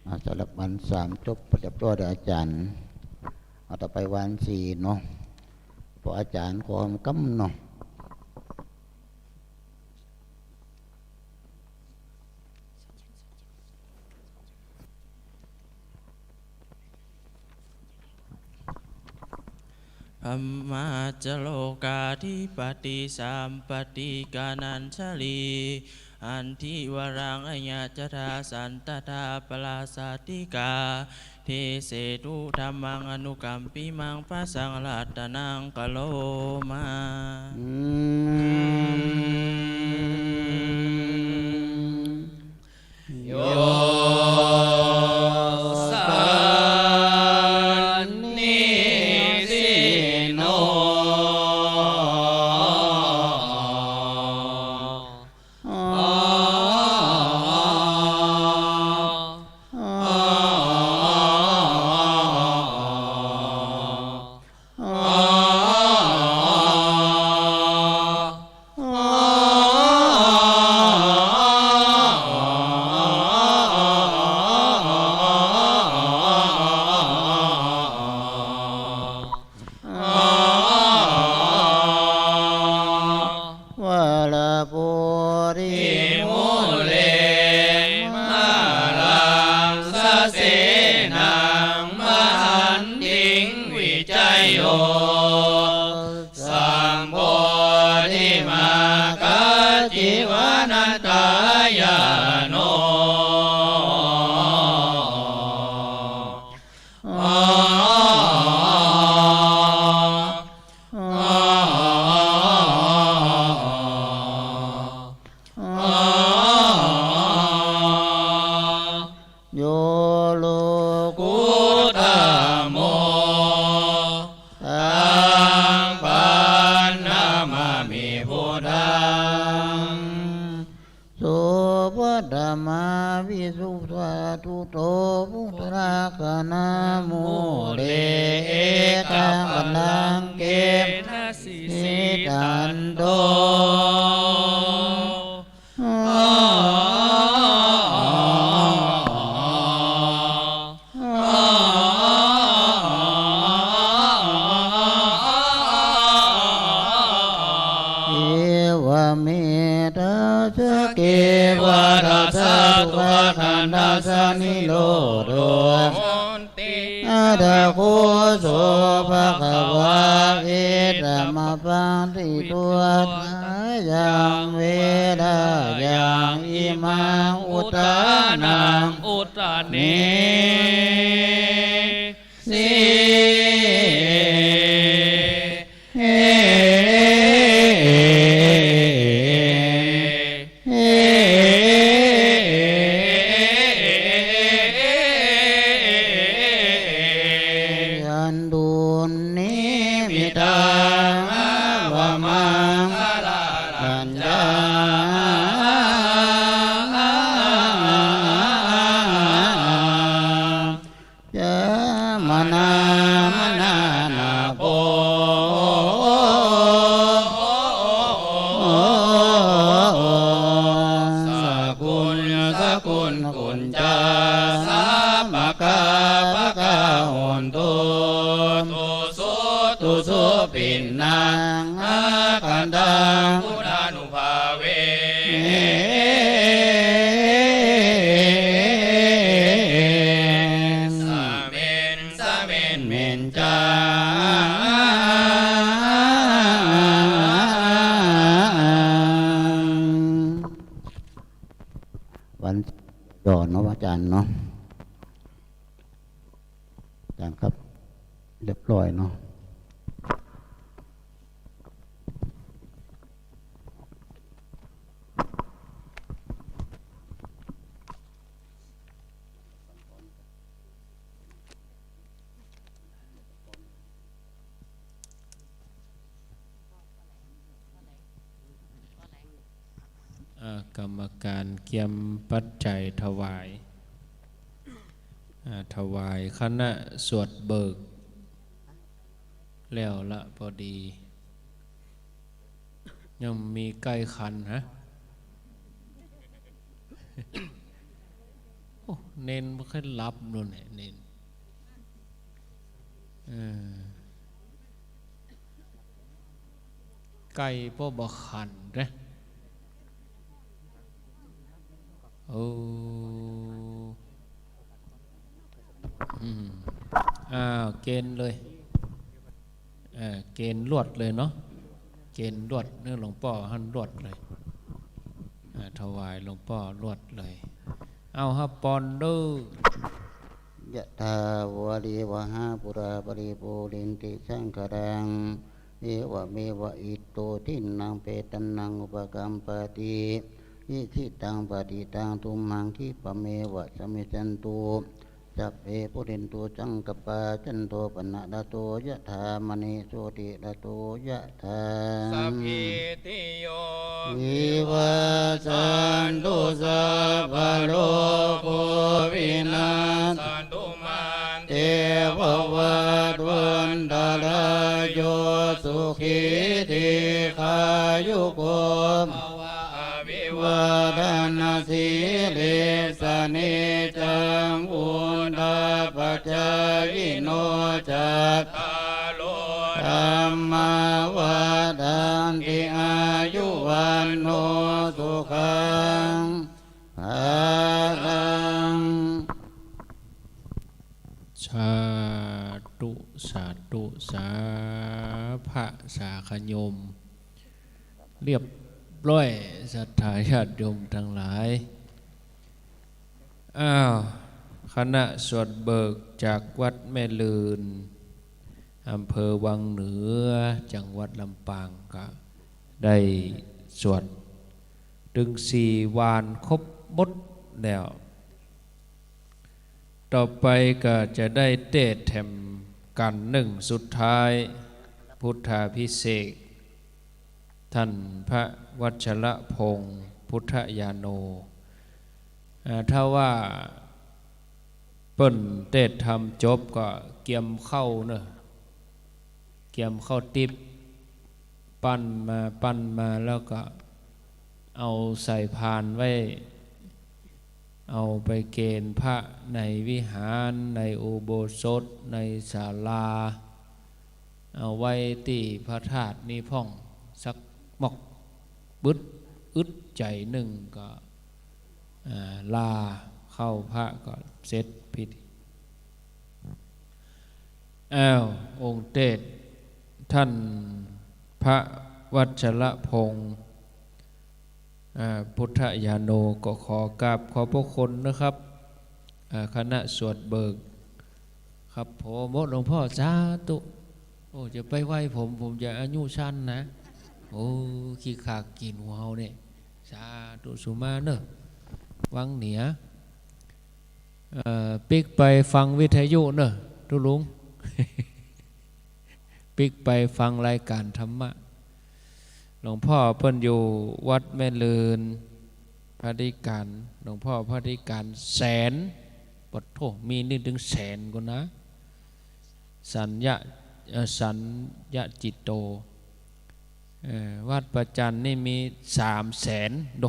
อ่า สำหรับวันสามจบเรียบร้อยแล้วอาจารย์ เอาต่อไปวันสี่เนาะ เพราะอาจารย์ขอคำเนาะ Brahmā ca lokādhipati sabbadhi ganañjali, handivaraṃ ayaññatha santadā paḷāsāṭikā, desetu dhammaṃ anukampimaṃ pasaṃ ratanaṃ karoma. Yo sannisinno varabodhimūle māraṃ sasenaṃ mahantiṃ vijayo sambodhimāgacchivanatthāya no. Yo lokuttamo taṃ paṇamāmi buddhaṃ. Supaṭamavisuddhātuto puthujjanamūle ekapallaṅke na sīsanto. Evametaṃ sakkevatapassadukkhadomanassanirodho. Atha kho so bhagavā ettamabhāsi tuvaṭṭhāyaṃ verāyaṃ imaṃ uttānaṃ udane si. Yandunnimi โหนตุ ตุสุ ตุสุปิณณัง อะคันธัง พุทธานุภาเว สะเมน สะเมน เมนจัง วันหย่อเนาะ อาจารย์เนาะ อาจารย์ครับ เรียบร้อยเนาะ อ่า กรรมการเกียมปัจจัยถวาย อ่า ถวายคณะสวดเบิก แล้วละพอดี ยังมีใก้ขันฮะ โอ้ เณรบ่ค่อยหลับโน่นแหละ เณร เออ ใก้ป้อบ่ขันเด้อ โอ้ อืม อ้าว เกณฑ์เลย เออ เกณฑ์ลวดเลยเนาะ เกณฑ์ลวด เนาะ หลวงป้อหั้นลวดเลย อ่า ถวายหลวงป้อลวดเลย เอาฮับปอนเด้อ ยะถาวาริวหาปูราปริปูเรนติสังขะรัง เอวะเมวะอิตโต ทินนังเปตานังอุปะกัมปะติ อิจิตังปะติตังตุมหัง คิปะเมวะสะมิชชันตุ สัพเพปูเรนตุสังกัปปา จันโทปะนะระโส ยะถามะณิโชติระโส ยะถา สัพพีติโย วิวัชชันตุ สัพพะโรโค วินัสสันตุ มา เต ภวัตวันตะราโย สุขี ทีฆายุโก ภวะ อภิวาทะนะสีลิสสะ นิจจัง วุฑฒาปะจายิโน จัตตาโร ธัมมา วัฑฒันติ อายุ วัณโณ สุขัง พะลัง สาธุ สาธุ สาผะ สาขะโยม เรียบร้อย ศรัทธาญาติโยมตังหลาย อ้าว คณะสวดเบิกจากวัดแม่ลืน อำเภอวังเหนือ จังหวัดลำปาง ก็ได้สวด ตึงสี่วานครบหมดแล้ว ต่อไปก็จะได้เตศน์แถมกัณฑ์นึ่งสุดท้าย พุทธาภิเษก ท่านพระวัชรพงษ์ พุทธญาโณ อ่า ถ้าว่าเปิ้นเตศน์ธรรมจบก็เกียมข้าวเนาะ เกียมข้าวติ๊บ ปั้นมา ปั้นมาแล้วก็เอาใส่พานไว้ เอาไปเกณฑ์พระในวิหาร ในอุโบสถ ในศาลา เอาไว้ตี้พระธาตุนี้พ่อง สักมอก บึดอึดใจ๋นึ่งก็ อ่า ลาข้าวพระก็เสร็จพิธี อ้าว องค์เตศน์ ท่านพระวัชรพงษ์ อ่า พุทธญาโณ ก็ขอกราบขอบพระคุณนะครับ อ่า คณะสวดเบิก ครับผม โอ้ หลวงพ่อ สาธุ โอ้ จะไปไหว้ผม ผมจะอายุสั้นนะ โอ้ ขี้ขลาดขี้หนูเฮาเนี่ย สาธุ สุมาเนอะ วังเหนือ เอ่อ ปิ๊กไปฟังวิทยุเนอะ ตุ๊ลุง ปิ๊กไปฟังรายการธรรมะ หลวงพ่อเปิ้นอยู่วัดแม่ลืน พระอธิการ หลวงพ่อพระอธิการแสน ปะโถ มีนี่ถึงแสนกว่านะ สัญญะ เอ่อ สัญญะจิตโต เอ่อ วัดประจันนี่มีสามแสนโด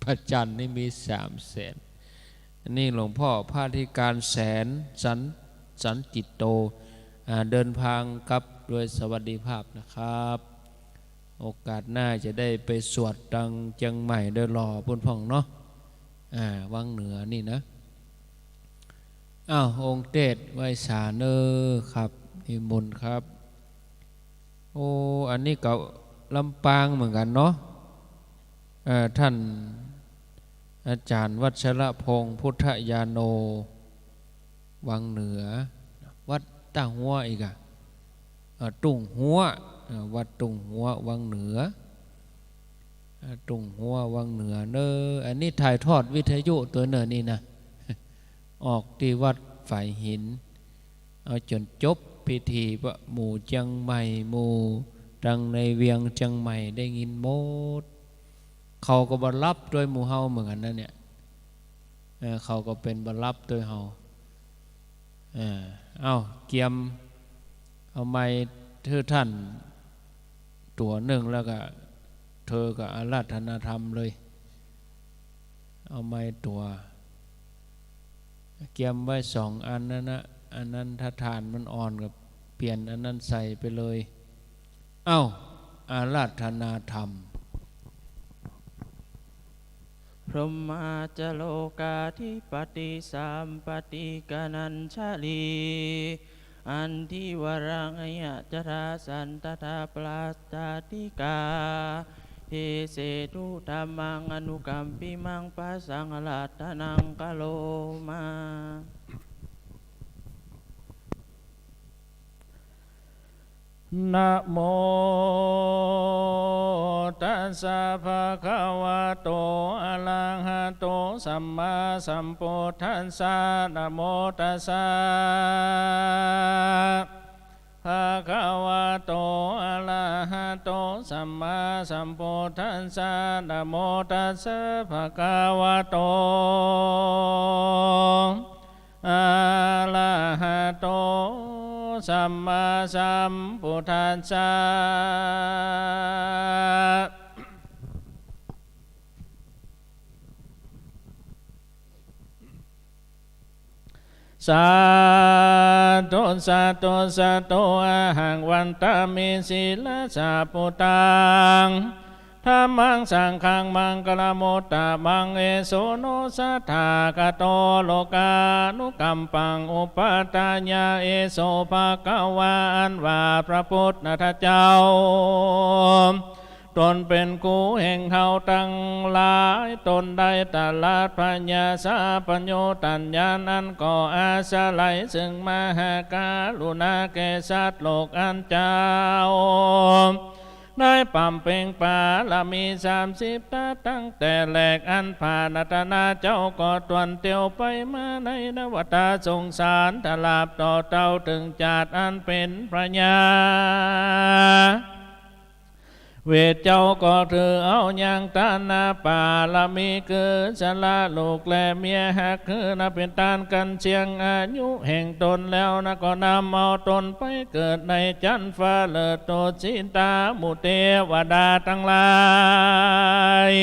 ประจันนี่มีสามแสน อันนี้หลวงพ่อพระอธิการแสน สัน สันจิตโต อ่า เดินทางกลับโดยสวัสดิภาพนะครับ โอกาสหน้าจะได้ไปสวดตังเจียงใหม่โดยหล่อปุ้นพ่องเนาะ อ่า วังเหนือนี่นะ อ้าว องค์เตสน์ไหว้สาเน้อครับ นิมนต์ครับ โอ้ อันนี้ก็ลำปางเหมือนกั๋นเนาะ เอ่อ ท่านอาจ๋ารย์วัชรพงษ์ พุทธญาโณ วังเหนือ วัดต้าฮั้วอีกอะ เอ่อ ตุ้งฮั้ว เอ่อ วัดตุ้งฮั้ว วังเหนือ เอ่อ ตุ้งฮั้ว วังเหนือเน้อ อันนี้ถ่ายทอดวิทยุตวยเน่อนี่นะ ออกตี้วัดฝายหิน เอาจ๋นจบพิธีปะ หมู่เจียงใหม่ หมู่ตังในเวียงเจียงใหม่ได้ยินหมด เขาก็บ่หลับตวยหมู่เฮาเหมือนกั๋นนะเนี่ย เออ เขาก็เป๋นบ่หลับตวยเฮา เออ เอ้า เกียม เอาไมค์หื้อท่านตั๋วนึ่งแล้วก็ เธอก็อาราธนาธรรมเลย เอาไมค์ตั๋ว เกียมไว้สองอันนั้นนะ อันนั้นถ้าถ่านมันอ่อนก็เปลี่ยนอันนั้นใส่ไปเลย เอ้า อาราธนาธรรม พรหมาจะโลกาธิปติสัมปติกนัญชลี อันทิวรังอายะจราสันตถาปราสาติกา เทเสตุธัมมังอนุกัมปิมัง ปะสังฆรัตนังกะโรมา นะโมตัสสะ ภะคะวะโต อะระหะโต สัมมาสัมพุทธัสสะ นะโมตัสสะ ภะคะวะโต อะระหะโต สัมมาสัมพุทธัสสะ นะโมตัสสะ ภะคะวะโต อะระหะโต สัมมาสัมพุทธัสสะ สาธุ สาธุ สาธุ อะหัง วันทามิ สีลัสสะ ปุตตัง ธัมมัง สังฆัง มังคะละมุตตะมัง เอโส โน สะถาคะโต โลกานุกัมปัง อุปะทายะ เอโส ภะคะวา อันว่าพระพุทธเจ้า ตนเป๋นครูแห่งเฮาตังหลาย ตนได้ตรัสพยาศาปัญญูตัญญาณ อันก่ออาศัยซึ่งมหากรุณาแก่สัตว์โลก อันเจ้าได้บำเพ็ญบารมีสามสิบทัศน์ตั้งแต่แรก อันพระรัตนเจ้าก็ตวนเตียวไปมาในนวตาสงสาร ตราบต่อเต้าเถิงจาติอันเป๋นพญา เวทเจ้าก็ถือเอายังทานบารมี คือสละลูกและเมียฮัก คือนับเป๋นต้านกั๋นเสี้ยงอายุแห่งตนแล้วนะ ก็นำเอาตนไปเกิดในจั๊นฟ้าเลิศ ดุสิตาหมู่เตวดาตังหลาย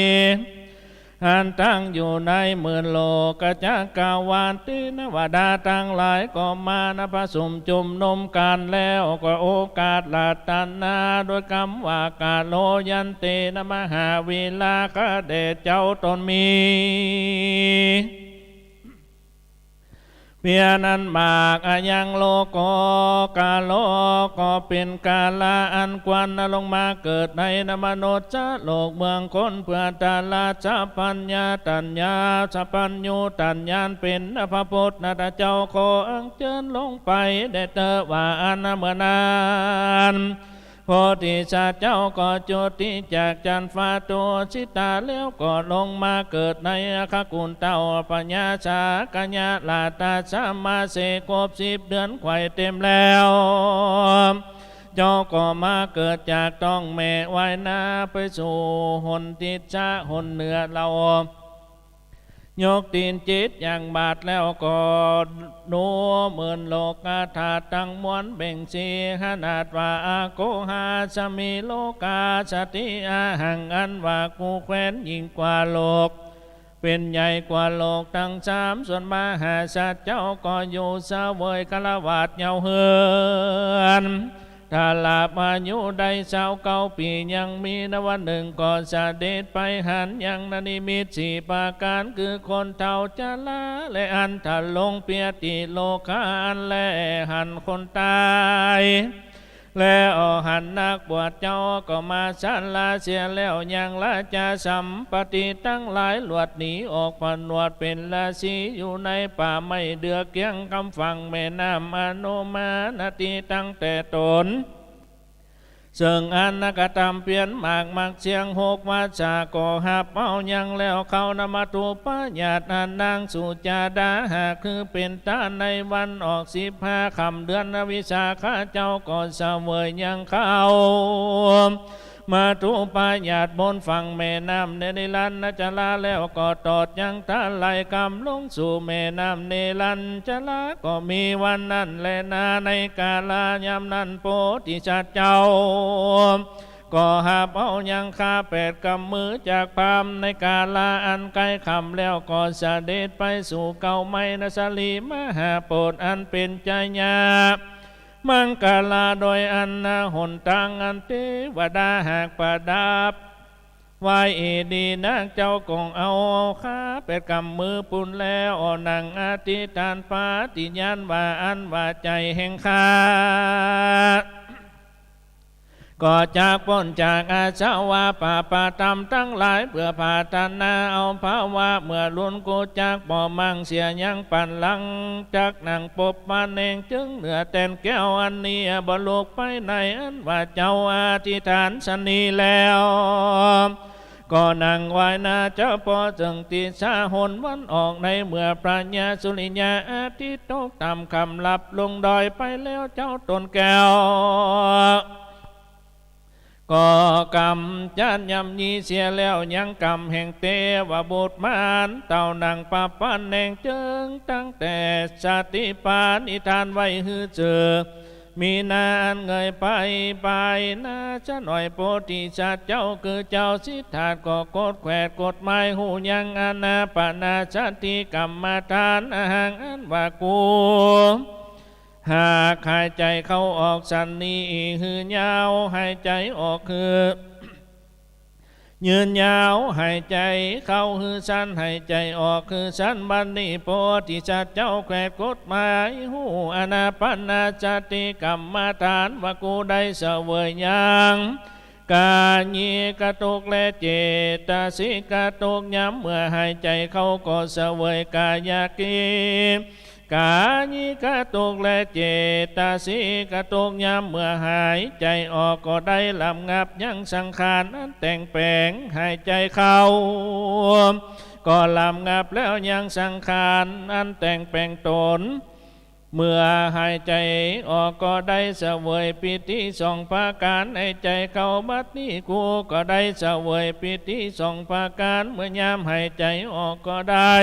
อันตั้งอยู่ในหมื่นโลกจักรวาล เตวดาตังหลายก็มานะ ประชุมจุมนุมกั๋นแล้ว ก็โอกาสอาราธนาโดยกำว่ากาโลยันตินะ มหาวีระข้าแด่เจ้าตนมี เพียงนั้นมาก อะยังโลโก กาโล ก็เป๋นกาละอันควรนะ ลงมาเกิดในนะมนุษย์โลกเมืองคน เพื่อตรัสสัพพัญญาตัญญา สัพพัญญูตัญญาณเป๋นนะ พระพุทธเจ้า ขออัญเจิญลงไปแด่เตอะ ว่าอั้นนะ เมื่อนั้น โพธิสัตว์เจ้าก็จุติจากจั๊นฟ้าดุสิตาแล้ว ก็ลงมาเกิดในอคคุนทะอุปยาสกยราชสมาเสกครบสิบเดือนไขว่เต็มแล้ว เจ้าก็มาเกิดจากต๊องแม่วายนา ไปสู่หนทิศหนเหนือเฮา ยกตี๋นจิตย่างบาทแล้วก็ดูหมื่นโลกธาตุตังมวลเบ่งซี้ ขนาดว่า อะโกหาสมิโลกาสติ อะหัง อันว่ากูแคว้นยิ่งกว่าโลก เป๋นใหญ่กว่าโลกตังสาม ส่วนมหาสัตว์เจ้าก็อยู่เสวยคฤหัสถ์เยียะเฮือน ตลอดอายุได้ซาวเก้าปี๋ ยังมี ณ วันนึ่งก็เสด็จไปหันยังนนิมิตสี่ประก๋าน คือคนเฒ่า จรา และอันทะลง เปียติโลกาอันแลหันคนต๋าย แล้วหันนักบวชเจ้าก็มาสละเสียแล้ว ยังราชสัมปติตังหลายหลวดหนีออกผนวดเป๋นราศีอยู่ในป่าไม้เดือกเยื้องกำฝั่งแม่น้ำอโนมานติ ตั้งแต่ต๋น เซิ่งอันกระทำเปียรมากมักเสี้ยงหกวาษา ก็ฮับเอายังแล้วเข้า ณ มัทธุปราชญ์อันนางสุจาดาหาก คือเป๋นต้าในวันออกสิบห้าค่ำเดือนวิสาขะ เจ้าก็เสวยยังเข้า มัทธุปราชญ์บนฝั่งแม่น้ำเนริรัญจราแล้วก็ตอดยังทะไหลกำลงสู่แม่น้ำเนรัญจรา ก็มีวันนั้นแลนา ในกาลยามนั้นโพธิสัตว์เจ้า ก็ฮับเอายังคาแปดกำมือจากพราหมณ์ ในกาลาอันใก้ค่ำแล้วก็เสด็จไปสู่เก๊าไม้นสลีมหาโพธิ์อันเป๋นจายามังคลา โดยอันนาหนตางอันเตวดาหากประดับไว้ดีนัก เจ้าก็เอาคาแปดกำมือปู้นแล้วนั่งอธิษฐานปฏิญาณว่า อันว่าใจ๋แห่งข้า ก็จักป๊นจากอาสวะปาปะธรรมตังหลาย เปื้อปรารถนาเอาภาวะเมื่อลุน กูจักบ่มั่งเสียยังปันหลัง จักนั่งปบปะแหน่งจึงเหนือแตนแก้วอันนี้บ่ลุกไปไหน อันว่าเจ้าอธิษฐานสันนี้แล้ว ก็นั่งไหว้หน้าเจ้าพ่อเซิ่งติสาหนวันออก ในเมื่อพระยาสุริยาอาทิตย์ตกต่ำค่ำลับลงดอยไปแล้ว เจ้าต้นแก้ว ก็กำจัดย่ำยีเสียแล้ว ยังกำแห่งเตวบุตรมารเต้านั่งปบปะแหน่งจึง ตั้งแต่สติปาณิธานไว้หื้อเจือ มีหน้าอันเงยไปปายหน้าสะหน่อย โพธิสัตว์เจ้าคือเจ้าสิทธัตถ์ก็กดแขวดกดไม้ฮู้ยังอานาปานาสติกรรมฐาน อหัง อันว่ากู หากหายใจ๋เข้าออกสันนี้หื้อยาว หายใจ๋ออกหื้อยืนยาว หายใจ๋เข้าหื้อสั้น หายใจ๋ออกหื้อสั้น บัดนี้โพธิสัตว์เจ้าแขวดกดไม้ฮู้อานาปานาสติกรรมฐาน ว่ากูได้เสวยยังกายิกะตุ๊กข์และเจตสิกะตุ๊กข์ ยามเมื่อหายใจ๋เข้าก็เสวยกายะกิริยา กายิกะตุ๊กข์และเจตสิกะตุ๊กข์ ยามเมื่อหายใจ๋ออกก็ได้ระงับยังสังขารอันแต่งแป๋ง หายใจ๋เข้าก็ระงับแล้วยังสังขารอันแต่งแป๋งต๋น เมื่อหายใจ๋ออกก็ได้เสวยปีติสองประก๋าน หายใจ๋เข้าบัดนี้กูก็ได้เสวยปีติสองประก๋าน เมื่อยามหายใจ๋ออกก็ได้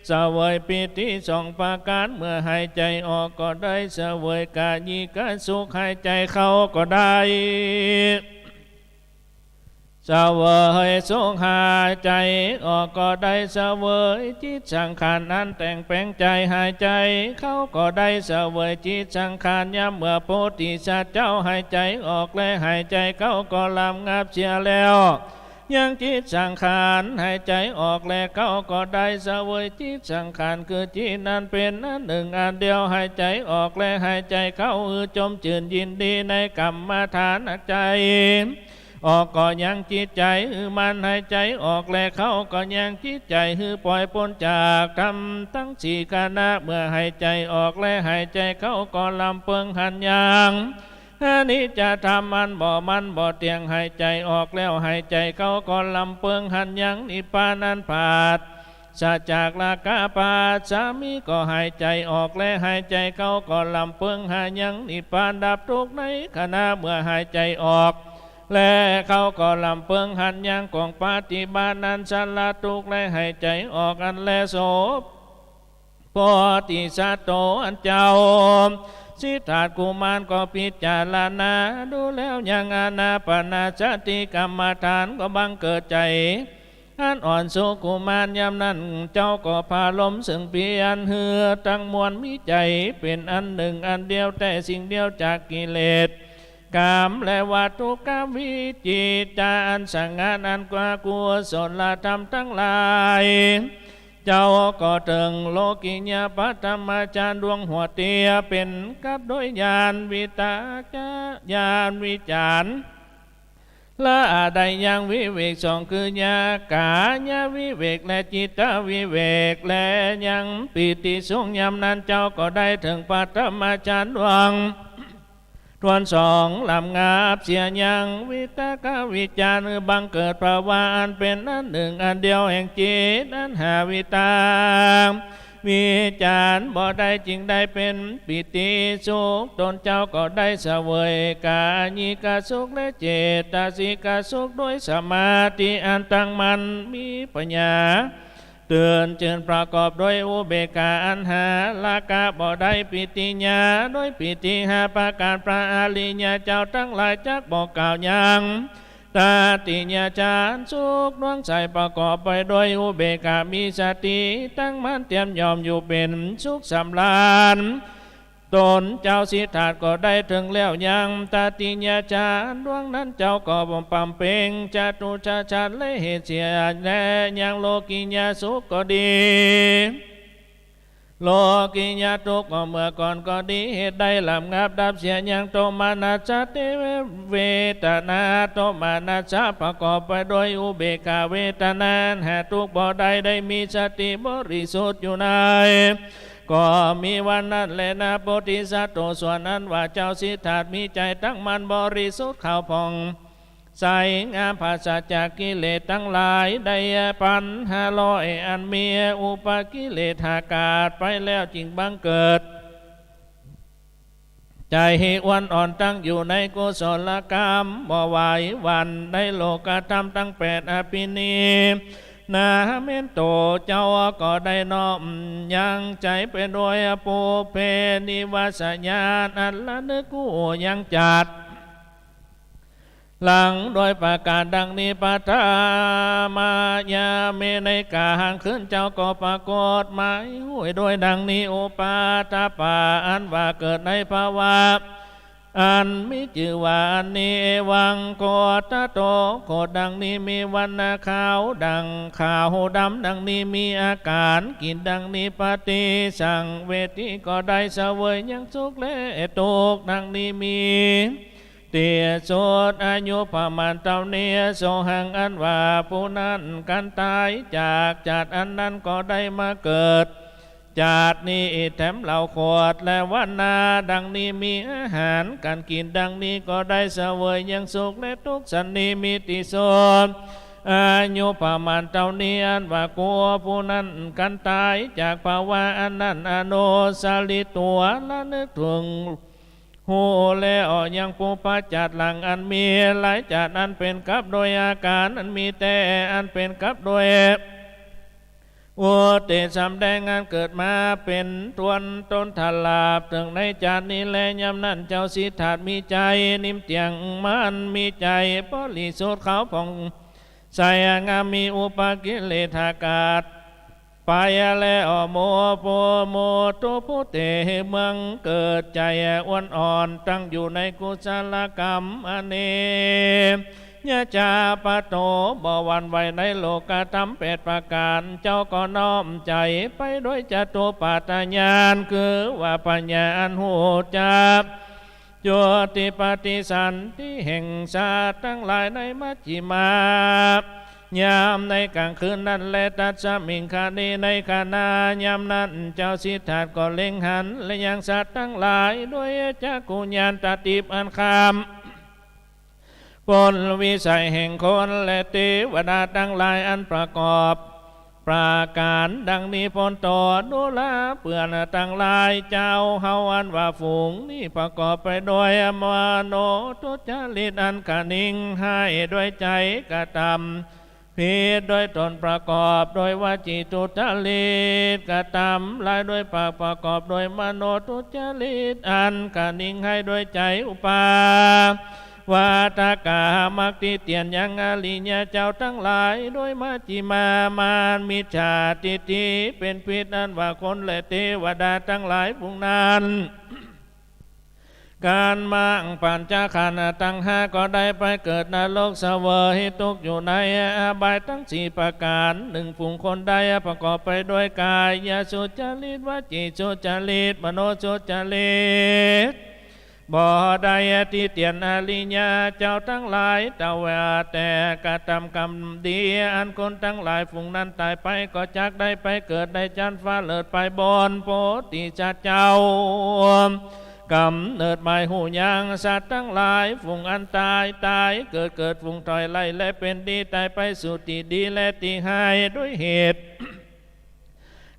เสวยปีติสองประก๋าน เมื่อหายใจ๋ออกก็ได้เสวยกายิกสุข หายใจ๋เข้าก็ได้เสวยสุข หายใจ๋ออกก็ได้เสวยจิตสังขารอันแต่งแป๋ง ใจ๋หายใจ๋เข้าก็ได้เสวยจิตสังขาร ยามเมื่อโพธิสัตว์เจ้าหายใจ๋ออกและหายใจ๋เข้าก็ระงับเสียแล้ว ยังจิตสังขาร หายใจ๋ออกและเข้าก็ได้เสวยจิตสังขาร คือจิตนั้นเป๋นอันนึ่งอันเดียว หายใจ๋ออกและหายใจ๋เข้าหื้อจมจื้นยินดีในกรรมฐาน ใจ๋ออกก็ยังจิตใจ๋หื้อมั่น หายใจ๋ออกและเข้าก็ยังจิตใจ๋หื้อป่อยป๊นจากธรรมตังสี่ขณะ เมื่อหายใจ๋ออกและหายใจ๋เข้าก็ลำเปิงหันยัง อนิจจธรรมอันบ่มั่นบ่เตี้ยง หายใจ๋ออกแล้วหายใจ๋เข้าก็ลำเปิงหันยังนิพพานอันปราศจากราคะ ปราศจากราคา มี ก็หายใจ๋ออกและหายใจ๋เข้าก็ลำเปิงหันยังนิพพานดับทุกข์ในขณะเมื่อหายใจ๋ออก และเข้าก็ลำเปิงหันยังของปฏิบัตินั้นสละทุกข์และหายใจ๋ออกอันแล โส โพธิสัตว์โตอันเจ้าสิทธัตถ์กุมารก็พิจารณาดูแล้วยังอานาปานาสติกรรมฐานก็บังเกิดใจ๋ อันอ่อนสุขุมาน ยามนั้นเจ้าก็ผาลมเซิ่งปี๋อันหื้อตังมวลมีใจ๋เป๋นอันนึ่งอันเดียวแต๊สิ่งเดียวจากกิเลส ก๋ามและวัตถุก๋ามวิจิตจ๋าอันสง่าอันกว่ากุศลธรรมตังหลาย เจ้าก็เถิงโลกิยปฐมฌานดวงหัวเตียเป๋นกับด้วยญาณวิตกญาณวิจาร ละได้ยังวิเวกสอง คือญาคาญาวิเวกและจิตตวิเวก และยังปีติสุข ยามนั้นเจ้าก็ได้เถิงปฐมฌานดวง ถ้วนสองลำงับเสียยังวิตกวิจาร บังเกิดภาวะอันเป๋นอันนึ่งอันเดียวแห่งจิตอันหาวิตก วิจารบ่ได้ จึงได้เป๋นปีติสุข ต๋นเจ้าก็ได้เสวยกายิกสุขและเจตสิกสุข ด้วยสมาธิอันตั้งมั่นมีปัญญาตื่นจืน ประกอบด้วยอุเบกขาอันหาราคะบ่ได้ ปีติญาณด้วยปีติห้าประก๋าน พระอริยเจ้าตังหลายจักบ่กล่าวยัง ตติยฌานสุขดวงใส ประกอบไปด้วยอุเบกขา มีสติตั้งมั่นเตียมย่อมอยู่เป๋นสุขสำราญ ต๋นเจ้าสิทธัตถ์ก็ได้เถิงแล้วยังตติยฌานดวงนั้น เจ้าก็บำเพ็ญจตุตถฌานและเหตุเสีย และยังโลกิยสุขก็ดี โลกิยทุกข์ก็เมื่อก่อนก็ดี เหตุได้ลำงับดับเสียยังโทมนัสสะเวทนา โทมนัสสะประกอบไปด้วยอุเบกขาเวทนา หาทุกข์บ่ได้ ได้มีสติบริสุทธิ์อยู่ใน ก็มีวันนั้นแลนา โพธิสัตว์ ส่วนอันว่าเจ้าสิทธัตถ์มีใจ๋ตั้งมั่นบริสุทธิ์ขาวผ่อง ใสงามปราศจากกิเลสตังหลาย ได้ปัญหาร้อยอันมีอุปกิเลสหากขาดไปแล้ว จึงบังเกิดใจ๋อ่อนอ่อนตั้งอยู่ในกุศลกรรมบ่ไหวหวั่น ในโลกธรรมตังแปดอภินิหาร นาเมนโต เจ้าก็ได้น้อมยังใจ๋ไปด้วยปุพเพนิวาสญาณอันระลึกฮู้ยังจัด หลังโดยประก๋านดังนี้ ปฐมยามเม ในก๋างคืนเจ้าก็ปรากฏหมายฮู้โดยดังนี้ โอปาทปะ อันว่าเกิดในภาวะอันมีจื้อว่าอันนี้ เอวังโคตโต โคตดังนี้ มีวรรณะขาวดั่งขาวดำดังนี้ มีอาก๋านกลิ่นดังนี้ ปฏิสังเวทีก็ได้เสวยยังสุขและตุ๊กข์ดังนี้ มี ตี้สุด อายุประมาณเต้านี้ โสหัง อันว่าผู้นั้นกันต๋ายจากจาติอันนั้นก็ได้มาเกิดจาตินี้อีกแถมเล่า โคตและวรรณะดังนี้ มีอาหารก๋านกลิ่นดังนี้ก็ได้เสวยยังสุขและตุ๊กข์สันนี้ มีตี้สุด อายุประมาณเต้านี้ อันว่ากั๋วผู้นั้นกันต๋ายจากภาวะอันนั้น อนุสสริตัว ระลึกเถิง ฮู้แล้วยังปุพพจาติหลังอันมีหลายจาติ อันเป๋นกับโดยอาก๋านอันมีแต๊ อันเป๋นกับโดยอุตติสำแดงอันเกิดมาเป๋นต้น ตนถ้าหลาบเถิงในจาตินี้แล ยามนั้นเจ้าสิทธัตถ์มีใจ๋นิ่มเตี้ยงมั่น มีใจ๋บริสุทธิ์ขาวผ่องใสงาม มีอุปกิเลสหากขาด ไปแล้ว โมโปโมตุภูเต เมืองเกิดใจ๋อ่อนอ่อนตั้งอยู่ในกุศลกรรมอเนยชาปะโต บ่หวั่นไหวในโลกธรรมแปดประก๋าน เจ้าก็น้อมใจ๋ไปด้วยจตุปัฏฐญาณ คือว่าปัญญาอันฮู้จัก จุติปฏิสนธิแห่งสัตว์ตังหลายในมัชฌิมา ยามในก๋างคืนนั้นแล ตัสมิงคณิ ในขณะยามนั้น เจ้าสิทธัตถ์ก็เล็งหันและยังสัตว์ตังหลายด้วยจักขุญาณตาทิพย์อันข้ามป๊นวิสัยแห่งคนและเตวดาตังหลาย อันประกอบ ประก๋านดังนี้ โพนโต ดูราเปื้อนตังหลาย เจ้าเฮาอันว่าฝูงนี้ประกอบไปโดยมโนทุจริตอันคะนิง ฮ้ายด้วยใจ๋กระตำผิดด้วยต๋น ประกอบโดยวจีทุจริตกระตำร้ายด้วยปาก ประกอบโดยมโนทุจริตอันคะนิงฮ้ายด้วยใจ๋ อุปา วาทกา มักติเตียนยังอริยะเจ้าตังหลาย โดยมัชฌิมา มาร มิจฉาทิฏฐิ เป๋นผิด อันว่าคนและเตวดาตังหลายฝูงนั้น ก๋านมางปัญจขันธ์ตังห้า ก็ได้ไปเกิดนรกเสวยตุ๊กข์อยู่ในอบายตังสี่ประก๋าน หนึ่ง ฝูงคนได้ประกอบไปด้วยกายสุจริต วจีสุจริต มโนสุจริต บ่ได้ติเตียนอริยะเจ้าตังหลาย แต่ว่าแต่กระทำกรรมดี อันคนตังหลายฝูงนั้นต๋ายไป ก็จักได้ไปเกิดในจั๊นฟ้าเลิศไปบนโพธิสัตว์เจ้า ก๋ำเนิดหมายฮู้ยังสัตว์ตังหลายฝูงอันต๋าย ต๋ายเกิด เกิด ฝูงถอยไล่ และเป๋นดี ต๋ายไปสู่ตี้ดีและตี้ฮ้าย โดยเหตุ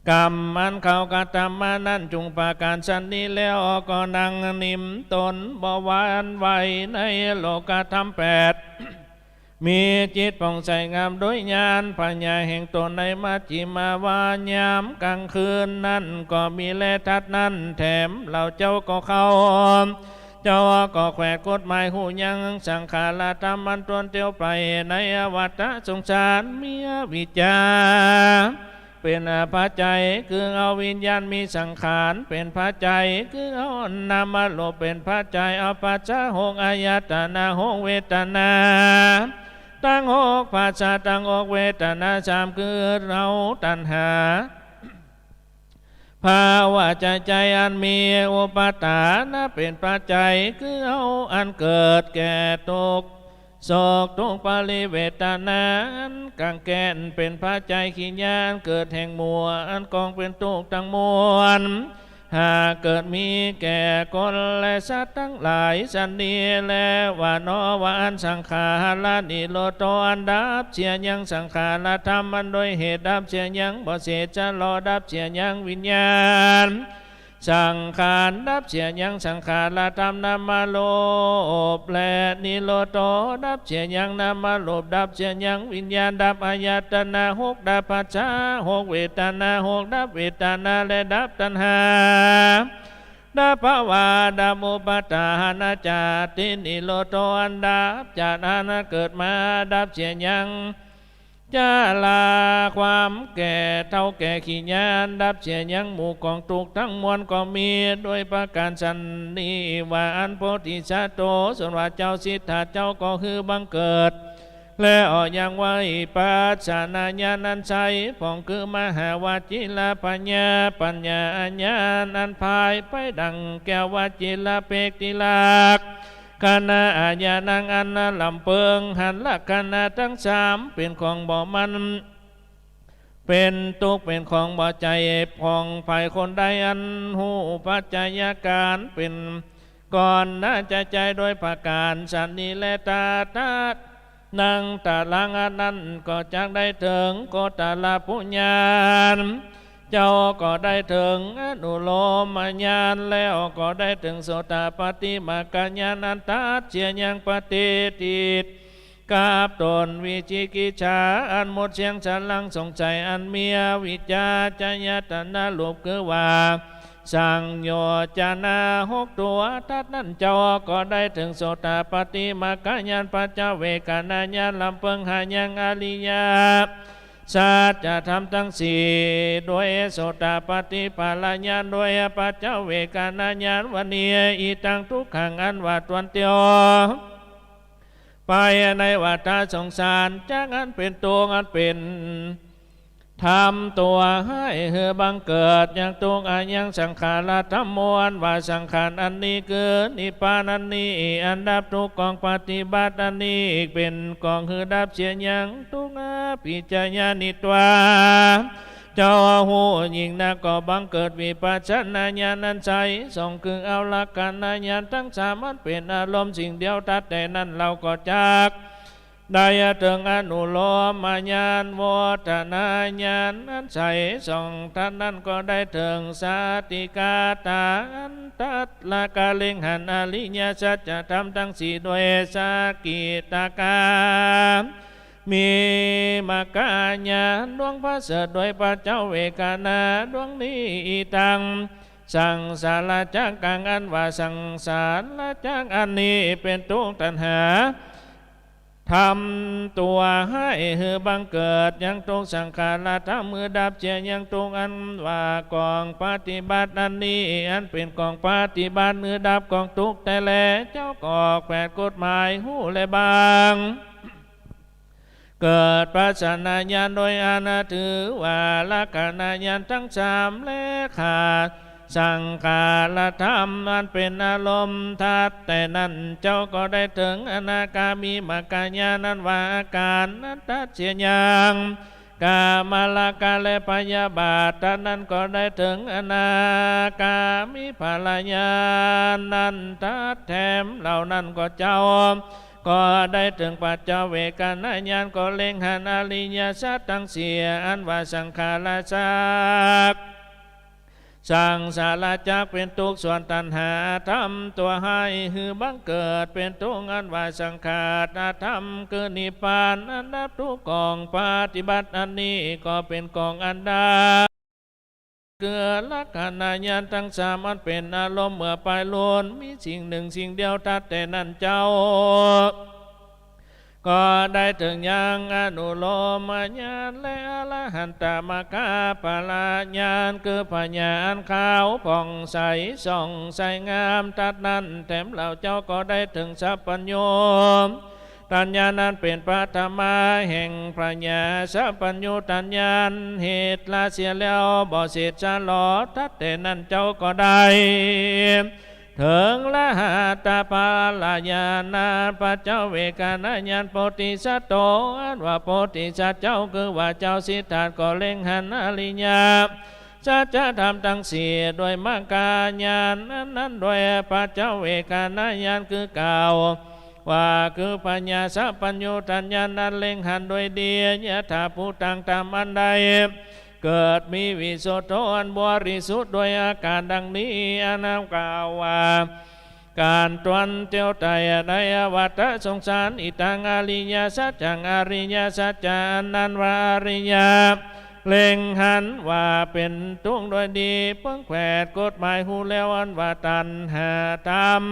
กรรมอันเขากระทำมานั้น จุ่งประก๋านสันนี้ แล้วก็นั่งนิ่มต๋นบ่หวั่นไหวในโลกธรรมแปด มีจิตผ่องใสงามโดยญาณปัญญาแห่งต๋นในมัชฌิมาวา ยามก๋างคืนนั้นก็มีแล ถัดนั้นแถมเหล่าเจ้าก็เข้า เจ้าก็แขวดกฎหมายฮู้ยังสังขารธรรมอันตวนเตียวไปในวัฏสงสาร มีอวิชชา เป๋นปัจจัย คือเอาวิญญาณ มีสังขารเป๋นปัจจัย คือเอานามรูปเป๋นปัจจัย เอาผัสสะหก อายตนะหก เวทนาตังหก ผัสสะตังหก เวทนาสาม คือเอาตัณหา ภาวะใจ อันมีอุปาทานเป๋นปัจจัย คือเอาอันเกิดแก่ทุกข์ โศกทุกข์ ปริเวทนาอันกังแกน เป๋นปัจจัย กิริยาอันเกิดแห่งหมู่ อันกองเป๋นทุกข์ตังมวล หากเกิดมีแก่คนและสัตว์ตังหลายสันนี้แล ว่าหนอว่าอั้น สังขารานิโรธโธ อันดับเสียยังสังขารธรรม อันโดยเหตุดับเสียยัง บ่เสียจะหล่อดับเสียยังวิญญาณ สังขารดับเสียยังสังขารธรรมนามรูป และนิโรธโธ ดับเสียยังนามรูป ดับเสียยังวิญญาณ ดับอายตนะหก ดับผัสสะหก เวทนาหก ดับเวทนา และดับตัณหา ดับภวา ดับอุปาทาน จาตินิโรโธ อันดับจาติอันเกิดมา ดับเสียยัง ชรา ความแก่เฒ่าแก่ กิริยาอันดับเสียยังหมู่กองทุกข์ตังมวลก็มี โดยประก๋านสันนี้ ว่าอั้น โพธิสัตว์โต ส่วนว่าเจ้าสิทธัตถะเจ้าก็หื้อบังเกิด และออกยังว่าวิปัสสนาญาณอันใสผ่อง คือมหาวจิรปัญญา ปัญญาญาณอันพายไปดั่งแก้ววจิรเภก ติลลักขณะอาญานัง อันลำเปิงหันลักขณะตังสาม เป๋นของบ่มั่น เป๋นทุกข์ เป๋นของบ่ใจ้ผ่อง ใผคนใดอันฮู้ปัจจัยญาณเป๋นก่อนนะ จะใจ้โดยประก๋านสันนี้แล ตถาคต นังตะลัง อันนั้นก็จักได้เถิงโคตรปุญญาณ เจ้าก็ได้เถิงอนุโลมญาณ แล้วก็ได้เถิงโสตาปัตติมรรคญาณ อันตัดเสียยังปฏิฆะกับตน วิจิกิจฉา อันหมดเสี้ยงสันหลังสงสัย อันมีอวิชชา จายตนะรูป คือว่า สังโยชนะหกตั๋ว ตัดนั้นเจ้าก็ได้เถิงโสตาปัตติมรรคญาณ ปัจจเวกขณญาณ ลำเปิงหายังอริยสัจธรรมตังสี่ โดยโสตาปัตติผลญาณ โดยปัจจเวกขณญาณ วเนยตัง ทุกขัง อันว่าตวนเตียวไปในวัฏสงสาร จักอันเป๋นทุกข์ อันเป๋น ทำตั๋วหื้อบังเกิดยังทุกข์ อายังสังขารธรรมมวล ว่าสังขารอันนี้ คือนิพพานอันนี้ อันดับทุกข์ กองปฏิบัติอันนี้ เป๋นกองหื้อดับเสียยังทุกข์ อภิชญานิตวา เจ้าฮู้ยิ่งนัก ก็บังเกิดวิปัสสนาญาณอันใสส่อง คือเอาลักขณญาณตังสาม อันเป๋นอารมณ์สิ่งเดียว ตัดแต่นั้น เฮาก็จัก ได้เถิงอนุโลมญาณ โวทนาญาณอันใสส่อง ตัดนั้นก็ได้เถิงสาติขาถา อันตัดและกะเล็งหันอริยสัจธรรมตังสี่ โดยสกิทาคามิมรรคญาณ ดวงประเสริฐ โดยปัจจเวกขณะดวงนี้ตัง สังสารจักรกัง อันว่าสังสารจักรอันนี้เป๋นตุ๊กข์ตัณหา ทำตั๋วหื้อบังเกิดยังตุ๊กข์ สังขารธรรมหื้อดับเสียยังตุ๊กข์ อันว่ากองปฏิบัติอันนี้ อันเป๋นกองปฏิบัติหื้อดับกองตุ๊กข์แต๊แล เจ้าก็แผดกฎหมายฮู้แลบ้าง เกิดปัสสนาญาณโดยอันถือว่าลักขณญาณตังสามแล ข้า สังขารธรรมอันเป๋นอารมณ์ ตั๊ดแต่นั้นเจ้าก็ได้เถิงอนาคามิมัคคญาณ อันว่าอาก๋านนั้นตัดเสียยัง ก๋ามราคะและพยาบาท ตั๊ดนั้นก็ได้เถิงอนาคามิผลญาณ นั้นตั๊ดแถมเหล่านั้นก็เจ้า ก็ได้เถิงปัจจเวกขณญาณ ก็เล็งหันอริยสัจตังสี่ อันว่าสังขารจักร สังสารจักรเป๋นตุ๊กข์ ส่วนตัณหาทำตั๋วหื้อบังเกิดเป๋นตุ๊กข์ อันว่าสังขารธรรมคือนิพพาน อันดับตุ๊กข์ของปฏิบัติอันนี้ก็เป๋นของอันดับ คือลักขณญาณตังสามอันเป๋นอารมณ์เมื่อไปล้วน มีสิ่งหนึ่งสิ่งเดียวตั๊ดแต่นั้นเจ้า ก็ได้เถิงยังอนุโลมญาณและอรหันตมัคคผลญาณ คือผญาอันขาวผ่องใสส่องใสงาม ตั๊ดนั้นแถมเหล่าเจ้าก็ได้เถิงสัพพัญญูตญาณ อันเป๋นปฐมาแห่งผญาสัพพัญญูตญาณ เหตุละเสียแล้วบ่เสร็จสะหลอ ตั๊ดแต่นั้นเจ้าก็ได้ เถิงรหัตตผลญาณ ปัจจเวกขณญาณ โพธิสัตโต อันว่าโพธิสัตว์เจ้า คือว่าเจ้าสิทธัตถ์ก็เล็งหันอริยสัจธรรมตังสี่โดยมัคคญาณ อันนั้นโดยปัจจเวกขณญาณ คือกล่าวว่าคือผญาสัพพัญญูตญาณ อันเล็งหันโดยดี ยถาภูตัง ธรรมอันใด เกิดมีวิสุทโธอันบริสุทธิ์โดยอาก๋านดังนี้ อันนั้นกล่าวว่า ก๋านตวนเตียวไต่ในวัฏสงสาร อิทังอริยสัจจัง อริยสัจจะอันนั้นว่าอริยะ เล็งหันว่าเป๋นตุ๊กข์โดยดี เปิงแผดกฎหมายฮู้แล้ว อันว่าตัณหาธรรม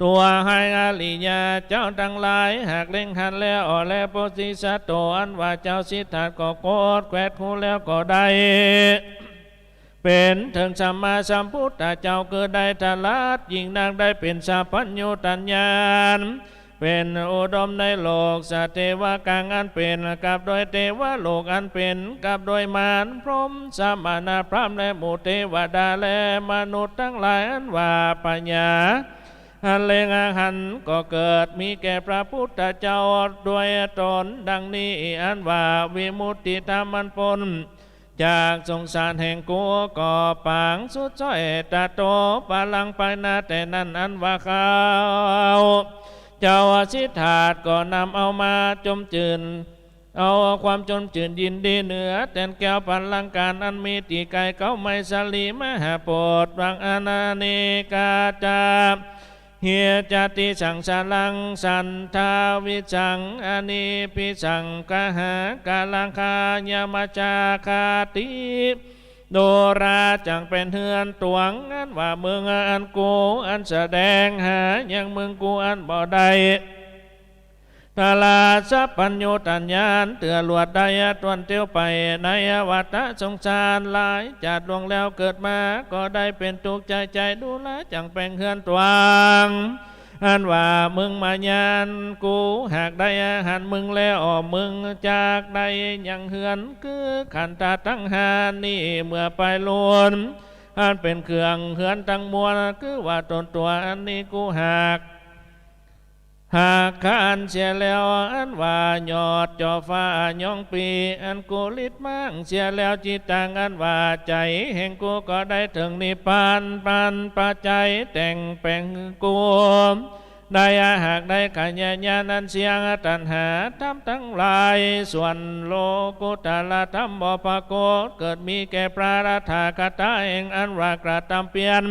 ตั๋วหื้ออริยะเจ้าตังหลาย หากเล็งหันแล้วแล โพธิสัตโต อันว่าเจ้าสิทธัตถ์ก็โกรธแผดฮู้แล้วก็ได้ เป๋นเถิงสัมมาสัมพุทธเจ้า คือได้ตรัสยิ่งนัก ได้เป๋นสัพพัญญูตญาณ เป๋นอุดมในโลกสเตวะกัง อันเป๋นกับโดยเตวะโลก อันเป๋นกับโดยมารพรหมสมณพราหมณ์และหมู่เตวดาและมนุษย์ตังหลาย อันว่าผญาอันเล็งหันก็เกิดมีแก่พระพุทธเจ้าโดยตนดังนี้ อันว่าวิมุตติธรรมอันป๊น จากสงสารแห่งกูก็ปางสุดซ้อย ตะโต ปะลัง ไปนาแต่นั้น อันว่าข้าเจ้าสิทธัตถ์ก็นำเอามาจมจื้น เอาความจมจื้นยินดีเหนือแตนแก้วปัลลังก์อันมีตี้ไกลเก๊าไมสาลีมหาโพธิ์ วังอเนกาจา เฮจาติสังสารัง สันทาวิสัง อเนกปิสัง กหากาลัง ขายามาจาคาติ ดูราจักแป๋นเฮือนตวง อันว่าเมืองอันกูอันแสดงหายังเมืองกูอันบ่ได้ ตลาดสัพพัญญูตญาณ เตื้อลวดได้ตวนเตียวไปในวัฏสงสารหลายจาติล่วงแล้วเกิดมา ก็ได้เป๋นตุ๊กข์ใจ๋ใจ๋ ดูราจักแป๋นเฮือนตวง อันว่าเมืองมายาอันกูหากได้หันเมืองแล้ว เมืองจักได้ยังเฮือน คือขันธะตังห้านี้เมื่อไปล้วน อันเป๋นเครื่องเฮือนตังมวล คือว่าต๋นตั๋วอันนี้กูหาก หากคานเสียแล้ว อันว่ายอดจ่อฟ้ายองปี้ อันกูลิดม้างเสียแล้ว จิตตัง อันว่าใจ๋แห่งกูก็ได้เถิงนิพพาน ปันปัจจัยแต่งแป๋งกู ได้หากได้ขยายญาณอันเสี้ยงตัณหาธรรมตังหลาย ส่วนโลกุตตรธรรมบ่ปรากฏเกิดมีแก่พระตถาคตะแห่งอันว่ากระตำเปียร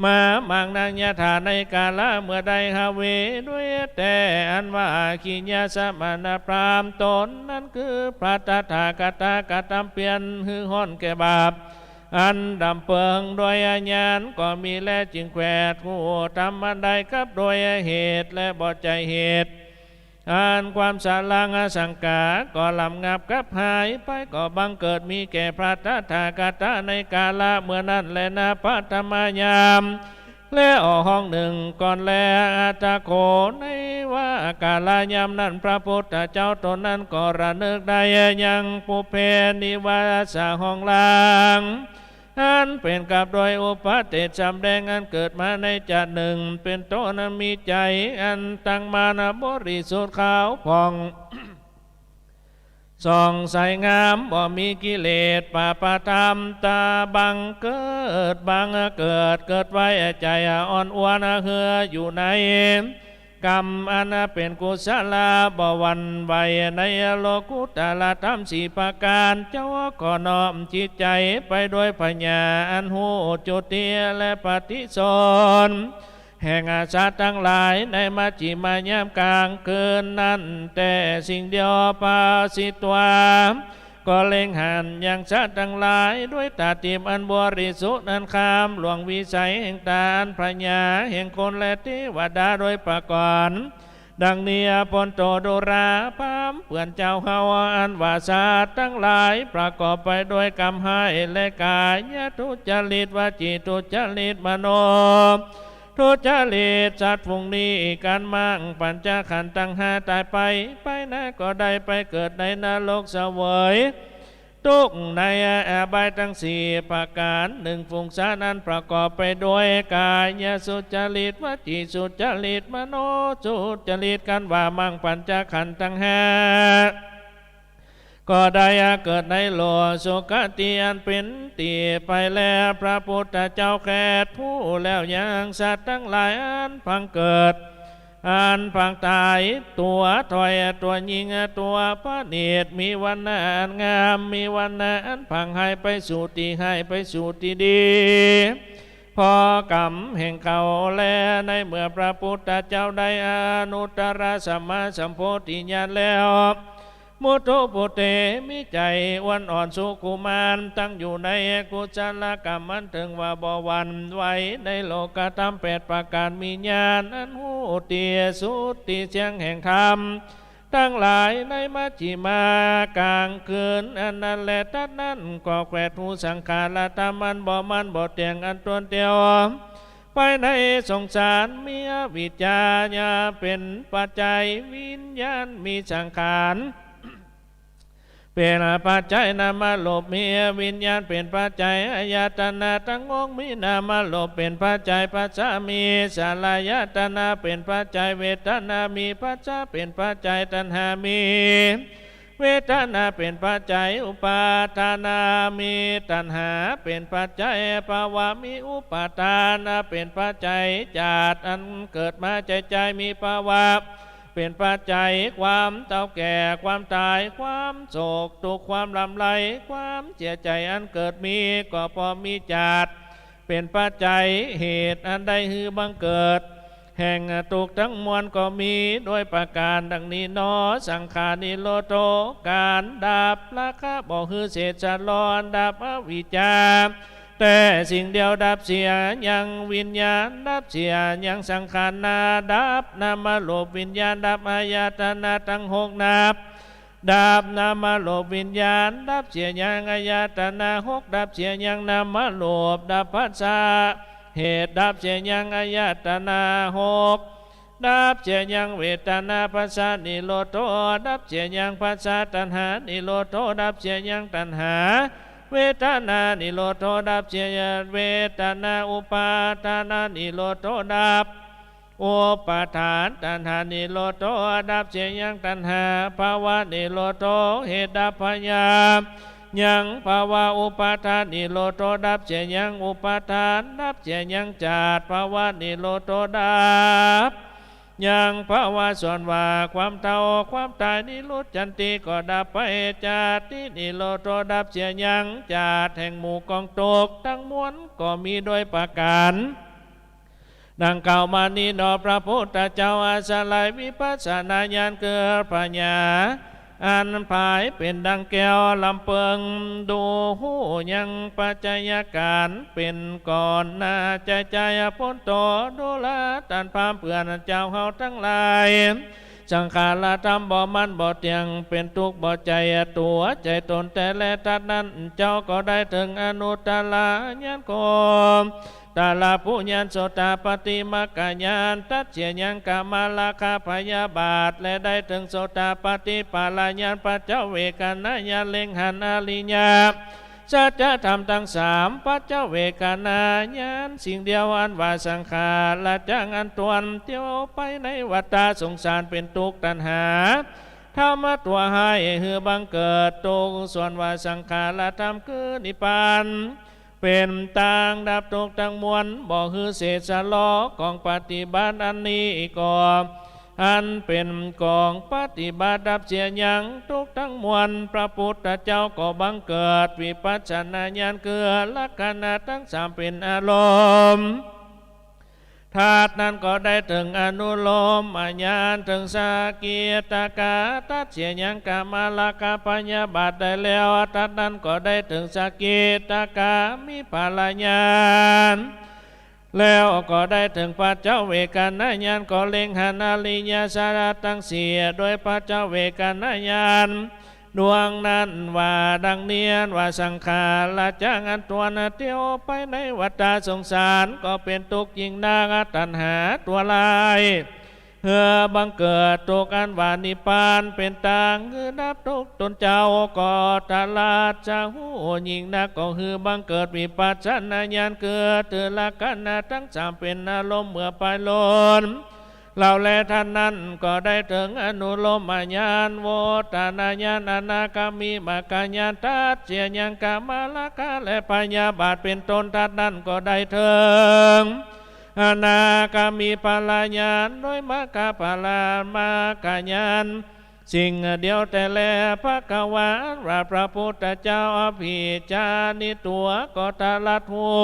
มามากนัก ยถา ในกาละเมื่อใด หเว ด้วยแต๊อันว่าขีณาสมณพราหมณ์ต๋นนั้นคือพระตถาคตะกระตำเปียรหื้อฮ้อนแก่บาป อันดำเปิงโดยญาณก็มีแล จึงแขวดฮู้ธรรมอันใดกับโดยเหตุและบ่ใจ้เหตุ อันความสะหลังสังขาก็ลำงับกับหายไป ก็บังเกิดมีแก่พระตถาคตะในกาละเมื่อนั้นแลนา ปฐมยาม และออกห้องหนึ่งก่อนแล อัตถโข ในวากาลยามนั้น พระพุทธเจ้าตนนั้นก็ระนึกได้ยังปุพเพนิวาสาห้องหลัง อันเป๋นกับโดยอุปเทศสำแดง อันเกิดมาในจักรนึ่ง เป๋นต้นนั้น มีใจ๋อันตั้งมั่นบริสุทธิ์ขาวผ่อง ส่องใสงาม บ่มีกิเลส ปาปธรรมตาบังเกิด บังเกิด เกิดไว้ใจ๋อ่อนอ้วนเฮืออยู่ใน กรรมอันเป๋นกุศลา บ่หวั่นไหวในโลกุตตรธรรมสี่ประก๋าน เจ้าก็น้อมจิตใจ๋ไปโดยผญาอันฮู้จุติและปฏิสนธิแห่งสัตว์ตังหลายในมัชฌิมายามก๋างคืนนั้น แต่สิ่งเดียว ภาสิตวา ก็เล็งหันยังสัตว์ตังหลายโดยต๋าทิพย์อันบริสุทธิ์นั้น ข้ามล่วงวิสัยแห่งต๋าอันผญาแห่งคนและเตวดาโดยประก๋าน ดังนี้ อัปพันโต ดูรา พราหมณ์เปื้อนเจ้าเฮา อันว่าสัตว์ตังหลายประกอบไปโดยกรรมฮ้าย และก๋ายทุจริต วจีทุจริต มโนทุจริต สัตว์ฝูงนี้ ก๋านมังปัญจขันธ์ตังห้าต๋ายไป ไปหน้าก็ได้ไปเกิดในนรกเสวย ตุ๊กข์ในอบายตังสี่ประก๋าน นึ่งฝูงสัตว์อันประกอบไปโดยก๋ายสุจริต วจีสุจริต มโนสุจริต ก๋านว่ามังปัญจขันธ์ตังห้า ก็ได้เกิดในโลกสุคติอันเป๋นตี้ไปแล้ว พระพุทธเจ้าแขดฮู้แล้วยังสัตว์ตังหลายอันพังเกิด อันพังต๋าย ตั๋วถ่อยตั๋วยิ่งตั๋วประณีต มีวรรณะอันงาม มีวรรณะอันพังฮ้ายไปสู่ตี้ฮ้ายไปสู่ตี้ดี เพราะกรรมแห่งเขาแล ในเมื่อพระพุทธเจ้าได้อนุตตรสัมมาสัมโพธิญาณแล้ว มุทุปุเต มีใจ๋อ่อนอ่อนสุขุมาน ตั้งอยู่ในกุศลกรรมอันเถิงว่าบ่หวั่นไหวในโลกธรรมแปดประก๋าน มีญาณอันฮู้ตี้สุดตี้เสี้ยงแห่งธรรมตังหลายในมัชฌิมาก๋างคืนอันนั้นแล ตัดนั้นก็แขวดฮู้สังขารธรรมอันบ่มั่นบ่เตี้ยงอันตวนเตียว ไปในสงสาร มีอวิชชาเป๋นปัจจัย วิญญาณ มีสังขารเป๋นปัจจัย นามรูป มีวิญญาณเป๋นปัจจัย อายตนะตังหก มีนามรูปเป๋นปัจจัย ผัสสะ มีสัลลายตนะเป๋นปัจจัย เวทนา มีผัสสะเป๋นปัจจัย ตัณหา มี เวทนาเป๋นปัจจัย อุปาทานา มีตัณหาเป๋นปัจจัย ภวะ มีอุปาทานะเป๋นปัจจัย จาติอันเกิดมาใจ้ใจ้ มีภวะเป๋นปัจจัย ความเฒ่าแก่ ความต๋าย ความโศก ตุ๊กข์ ความร่ำไร ความเสียใจ๋อันเกิดมี ก็เพราะมีจาติ เป๋นปัจจัย เหตุอันได้หื้อบังเกิดแห่งตุ๊กข์ตังมวลก็มี โดยประก๋านดังนี้หนอ สังขารินิโรธโธ ก๋านดับราคะบ่หื้อเศษสะหลอน ดับอวิชชาแต่สิ่งเดียว ดับเสียยังวิญญาณ ดับเสียยังสังขารนา ดับนามรูปวิญญาณ ดับอายตนะตังหก ดับ ดับนามรูปวิญญาณ ดับเสียยังอายตนะหก ดับเสียยังนามรูป ดับผัสสะ เหตุดับเสียยังอายตนะหก ดับเสียยังเวทนา ผัสสะนิโรธโธ ดับเสียยังผัสสะ ตัณหานิโรธโธ ดับเสียยังตัณหา เวทนานิโรธโธ ดับเสียยังเวทนา อุปาทานานิโรธโธ ดับ อุปาทานตัณหานิโรธโธ ดับเสียยังตัณหา ภวะนิโรธโธ เหตุดับพยายังภวะ อุปาทานิโรธโธ ดับเสียยังอุปาทาน ดับเสียยังจาติ ภวะนิโรธโธ ดับยังภวะ ส่วนว่าความเฒ่าความต๋าย นิรุจจันติ ก็ดับไป จาตินิโรธโธ ดับเสียยังจาติแห่งหมู่กองตุ๊กข์ตังมวลก็มีโดยประก๋าน ดังกล่าวมานี้หนอ พระพุทธเจ้าอาศัยวิปัสสนาญาณคือผญา อันผายเป๋นดังแก้วลำเปิง ดูฮู้ยังปัจจัยก๋านเป๋นก่อน นาใจ๋ใจ๋ป๊นตั๋ว ดูราต้านพราหมณ์เปื้อนเจ้าเฮาตังหลาย สังขารธรรมบ่มั่นบ่เตี้ยง เป๋นตุ๊กข์บ่ใจ้ตั๋วใจ้ต๋นแต๊แล ตั๊ดนั้นเจ้าก็ได้เถิงอนุตตรญาณ โกตรปุญญาณ โสตาปัตติมรรคญาณ ตัดเสียยังกามราคะพยาบาท และได้เถิงโสตาปัตติผลญาณ ปัจจเวกขณญาณ เล็งหันอริยสัจธรรมตังสาม ปัจจเวกขณญาณ สิ่งเดียวอันว่าสังขารจักอันตวนเตียวไปในวัฏฏะสงสารเป๋นตุ๊กข์ ตัณหาธรรมตั๋วฮ้ายหื้อบังเกิดตุ๊กข์ ส่วนว่าสังขารธรรมคือนิพพาน เป๋นตางดับตุ๊กข์ตังมวล บ่หื้อเศษสะหลอของปฏิบัติอันนี้ก็ อันเป๋นของปฏิบัติดับเสียยังตุ๊กข์ตังมวล พระพุทธเจ้าก็บังเกิดวิปัสสนาญาณ คือลักขณะตังสามเป๋นอารมณ์ ตั๊ดนั้นก็ได้เถิงอนุโลมญาณ เถิงสกิทาคา ตัดเสียยังกามราคะพยาบาทได้แล้ว ตั๊ดนั้นก็ได้เถิงสกิทาคามิผลญาณ แล้วก็ได้เถิงปัจจเวกขณญาณ ก็เล็งหันอริยสัจตังสี่โดยปัจจเวกขณญาณ ดวงนั้นว่าดังนี้ อันว่าสังขารจักอันตวนเตียวไปในวัฏฏะสงสาร ก็เป๋นตุ๊กข์ยิ่งนัก ตัณหาตั๋วร้าย หื้อบังเกิดตุ๊กข์ อันว่านิพพานเป๋นตางหื้อดับตุ๊กข์ ตนเจ้าก็ตรัสฮู้ยิ่งนัก ก็หื้อบังเกิดวิปัสสนาญาณ คือถือลักขณะตังสามเป๋นอารมณ์เมื่อไปล้น แล้วแลตั๊ดนั้นก็ได้เถิงอนุโลมญาณ โวตตรญาณ อนาคามิมรรคญาณ ตัดเสียยังกามราคะและพยาบาทเป๋นต้น ตั๊ดนั้นก็ได้เถิงอนาคามิผลญาณ โดยมรรคผลมรรคญาณ สิ่งเดียวแต๊แล ภควา อันว่าพระพุทธเจ้า อภิชานิตัว ก็ตรัสฮู้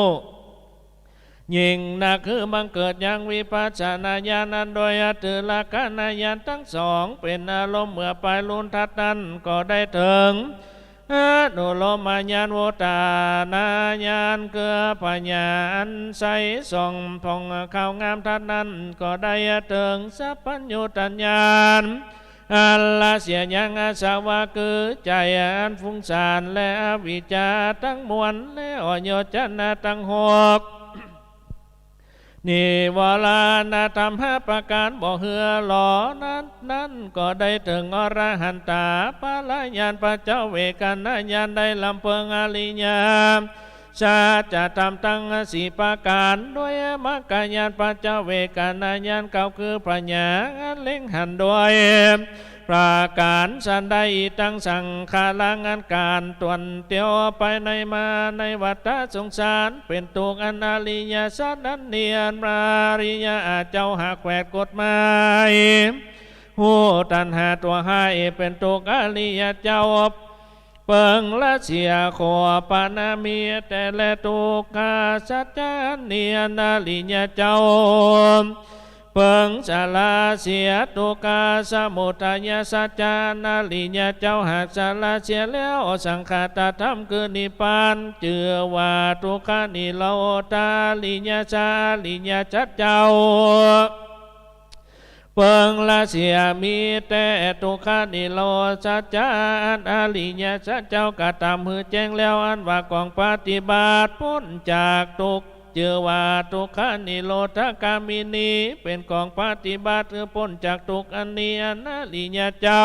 ยิ่งนักหื้อบังเกิดยังวิปัสสนาญาณนั้น โดยถือลักขณญาณตังสองเป๋นอารมณ์เมื่อไปล้น ตั๊ดนั้นก็ได้เถิงอนุโลมญาณ โวตตรญาณ คือปัญญาอันใสส่องผ่องขาวงาม ตั๊ดนั้นก็ได้เถิงสัพพัญญูตญาณ อันละเสียยังอาสวะคือใจ๋อันฟุ้งซ่านและอวิชชาตังมวล และอโยชนะตังหก นิวรณธรรมห้าประก๋านบ่หื้อหล่อนั้น นั้นก็ได้เถิงอรหันตผลญาณ ปัจจเวกขณญาณ ได้ลำเปิงอริยสัจธรรมตังสี่ประก๋าน โดยมรรคญาณ ปัจจเวกขณญาณ เก้าคือปัญญาอันเล็งหันโดยประก๋านสันใด อิทังสังขารัง อันก๋านตวนเตียวไปในมาในวัฏฏะสงสาร เป๋นตุ๊กข์ อันอริยสัจนั้นเนียน พระอริยะเจ้าหากแขวดกฎหมาย ฮู้ตัณหาตั๋วฮ้ายเป๋นตุ๊กข์ อริยะเจ้าเปิงละเสีย โขปะนามีแต๊แล ทุกขสัจจะอันเนียน อริยะเจ้าเปิงสละเสีย ทุกขสมุทัยสัจจะอันอริยะเจ้าหากสละเสียแล้ว สังคตธรรมคือนิพพาน จื้อว่าทุกขนิโรธาริยสัจ อริยะสัจเจ้า เปิงละเสีย มีแต่ทุกขนิโรธสัจจะอันอริยสัจเจ้ากระตำหื้อแจ้งแล้ว อันว่าของปฏิบัติป๊นจากทุกข์ จื้อว่าทุกขนิโรธคามินี เป๋นของปฏิบัติหื้อป๊นจากทุกข์อันนี้ อันอริยะเจ้า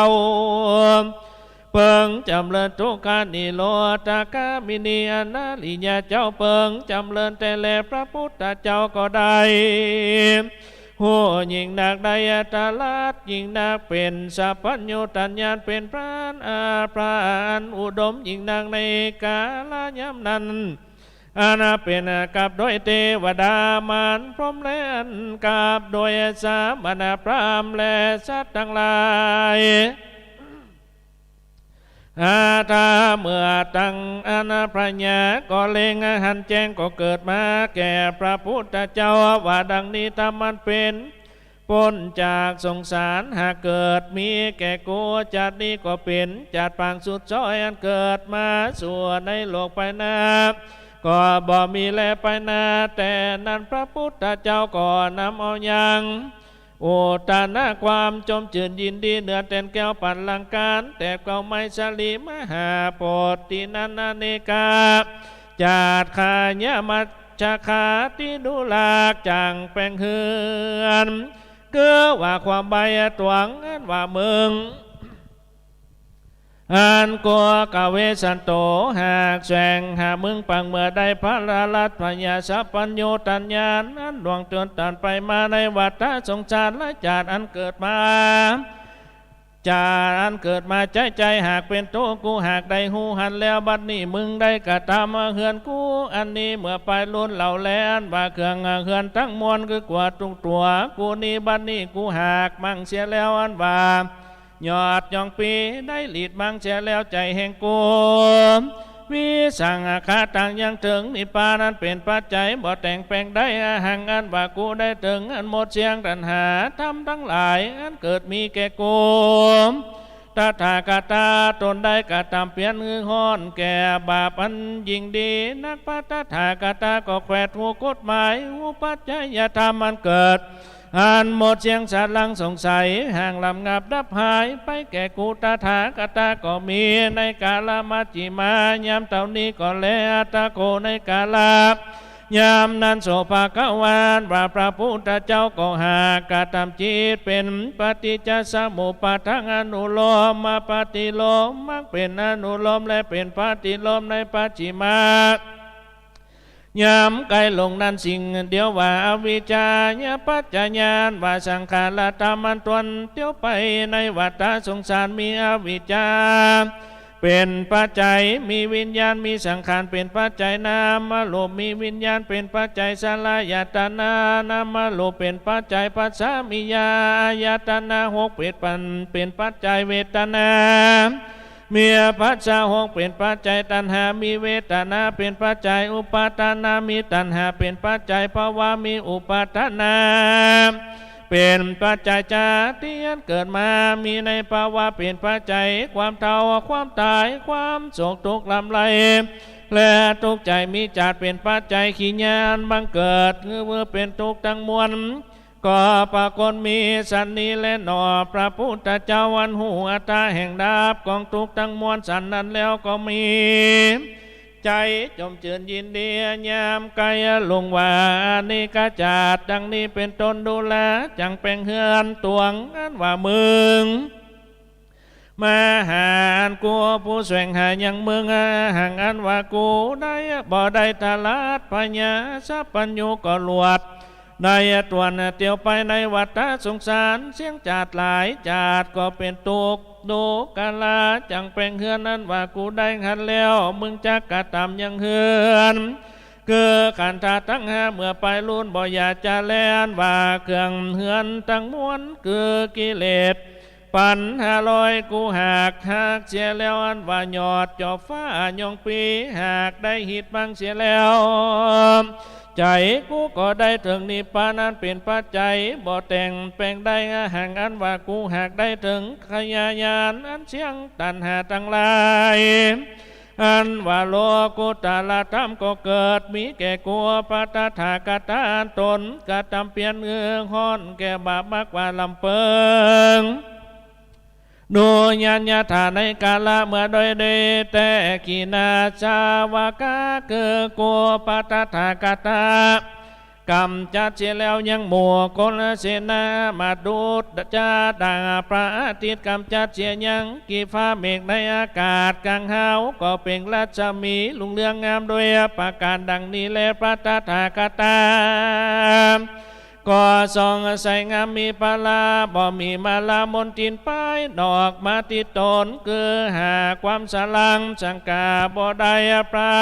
เปิงจ๋ำเริญทุกขนิโรธคามินี อันอริยะเจ้าเปิงจ๋ำเริญแต๊แล พระพุทธเจ้าก็ได้ฮู้ยิ่งนัก ได้ตรัสยิ่งนัก เป๋นสัพพัญญูตญาณ เป๋นพระอรหันต์ พระอันอุดมยิ่งนัก ในกาลยามนั้น อันเป๋นกับโดยเตวดามารพรหม และอันกับโดยสมณพราหมณ์ และสัตว์ตังหลาย อาตาเมื่อตังอันพญาก็เล็งหันแจ้ง ก็เกิดมาแก่พระพุทธเจ้า ว่าดังนี้ ธรรมอันเป๋น ป๊นจากสงสาร หากเกิดมีแก่กู จาตินี้ก็เป๋นจาติปางสุดซ้อย อันเกิดมาสู่ในโลกไปหน้า ก็บ่มีแลไปหน้า แต่นั้นพระพุทธเจ้าก็นำเอายัง อุทานความจมจื้นยินดี เหนือแตนแก้วปัลลังก์ แตกเกล้าไมสลีมหาโพธิ์ ตี้นั้นอเนกา จาติขายมัจจคาติดุรา จั๋งแป๋งเฮือน คือว่าความใบตวง อันว่าเมือง อันกั๋วกเวสสันโต หากแสวงหาเมืองปางเมื่อใด พระราชพญาสัพพัญญูตันญาณ อันล่วงจนตันไปมาในวัฏสงสารจาติอันเกิดมา จาติอันเกิดมาใจ๊ใจ๋ หากเป๋นตุ๊กข์ กูหากได้ฮู้หันแล้ว บัดนี้มึงได้กระทำเฮือนกูอันนี้ เมื่อไปลู้นแล้วแล อันว่าเครื่องเฮือนตังมวล คือกั๋วตุ๊กตั๋วกูนี้ บัดนี้กูหากมั่งเสียแล้ว อันว่ายอดยองปีได้หลีดมั่งเสียแล้ว ใจ๋แห่งกู วิสังขะตังยังเถิงนิพพานันเป๋นปัจจัย บ่แต่งแป๋งได้ อหัง อันว่ากูได้เถิง อันหมดเสี้ยงตัณหาธรรมตังหลาย อันเกิดมีแก่กู ตถาคตาต๋นได้กระทำเปียรหื้อฮ้อนแก่บาปอันยิ่งดีนัก พระตถาคตาก็แขวดฮู้กฎหมาย ฮู้ปัจจัยธรรมอันเกิด อันหมดเสี้ยงสลังสงสัย ห่างลำงับดับหายไปแก่กู ตถาคตาก็มีในกาลมัชฌิมา ยามเต้านี้ก็แล อัตถโข ในกาละ ยามนั้น โส ภควา ว่าพระพุทธเจ้าก็หากกระทำจิตเป๋นปฏิจจสมุปปาทังอนุโลมปฏิโลมมังเป๋นอนุโลม และเป๋นปฏิโลมในปัจฉิมา ยามใก้ลงนั้นสิ่งเดียวว่าอวิชชาปัจจยา ว่าสังขารธรรมอันตวนเตียวไปในวัฏสงสารมีอวิชชา เป๋นปัจจัย มีวิญญาณ มีสังขารเป๋นปัจจัย นามรูป มีวิญญาณเป๋นปัจจัย สัลลายตนะ นามรูปเป๋นปัจจัย ผัสสะ มีอายตนะหกเป๋นปัจ เป๋นปัจจัย เวทนา มีผัสสะหกเป๋นปัจจัย ตัณหา มีเวทนาเป๋นปัจจัย อุปาทานะ มีตัณหาเป๋นปัจจัย ภวะ มีอุปาทานะ เป๋นปัจจัย จาติอันเกิดมา มีในภวะเป๋นปัจจัย ความเฒ่า ความต๋าย ความโศกทุกข์รำไร และทุกข์ใจ๋ มีจาติเป๋นปัจจัย กิริยาอันบังเกิด คือเป๋นทุกข์ตังมวล ก็ปรากฏมีสันนี้แลหนอ พระพุทธเจ้าอันฮู้อัตตาแห่งดับของทุกข์ตังมวลสันนั้นแล้วก็มี ใจ๋จมจื้นยินดี ยามใก้ลงว่าอเนกจาติ ดังนี้เป๋นต้น ดุรา จั๋งแป๋งเฮือนตวง อันว่าเมือง มหา อันกูผู้แสวงหายังเมือง อหัง อันว่ากูได้ บ่ได้ทราชพญาสัพพัญญูก็หลวด ได้ตวนเตียวไปในวัฏสงสาร เสี้ยงจาติหลายจาติก็เป๋นตุ๊กข์ ดูรา จั๋งแป๋งเฮือน อันว่ากูได้หันแล้ว มึงจักกระทำยังเฮือน คือขันธะตังห้า เมื่อไปลู้นบ่อย่าจะแล อันว่าเครื่องเฮือนตังมวล คือกิเลส ปัญหาร้อย กูหากหักเสียแล้ว อันว่ายอดจอบฟ้ายองปี หากได้ฮิตมั่งเสียแล้ว ใจ๋กูก็ได้เถิงนิพพานันเป๋นปัจจัย บ่แต่งแป๋งได้ อหัง อันว่ากูหากได้เถิงขยายานอันเสี้ยงตัณหาตังหลาย อันว่าโลกุตตรธรรมก็เกิดมีแก่กู พระตถาคตาอันต๋นกระทำเปียรหื้อฮ้อนแก่บาปมากกว่าลำเปิง ดูญาณยถาในกาละเมื่อโดยดีแต๊ ขีณาสาวกา คือกูพระตถาคตา ก๋ำจัดเสียแล้วยังหมู่คนเสนา มาตุจจาดังพระอาทิตย์ก๋ำจัดเสียยังกิจฟ้าเมฆในอากาศ ก๋างฮาวก็เปล่งรัศมีรุ่งเรืองงามโดยประก๋านดังนี้แล พระตถาคตา ก็ส่องใสงามมีพลา บ่มีมาลามนทินภายนอกมาติดต๋น คือหาความสลางสังกาบ่ได้ พระ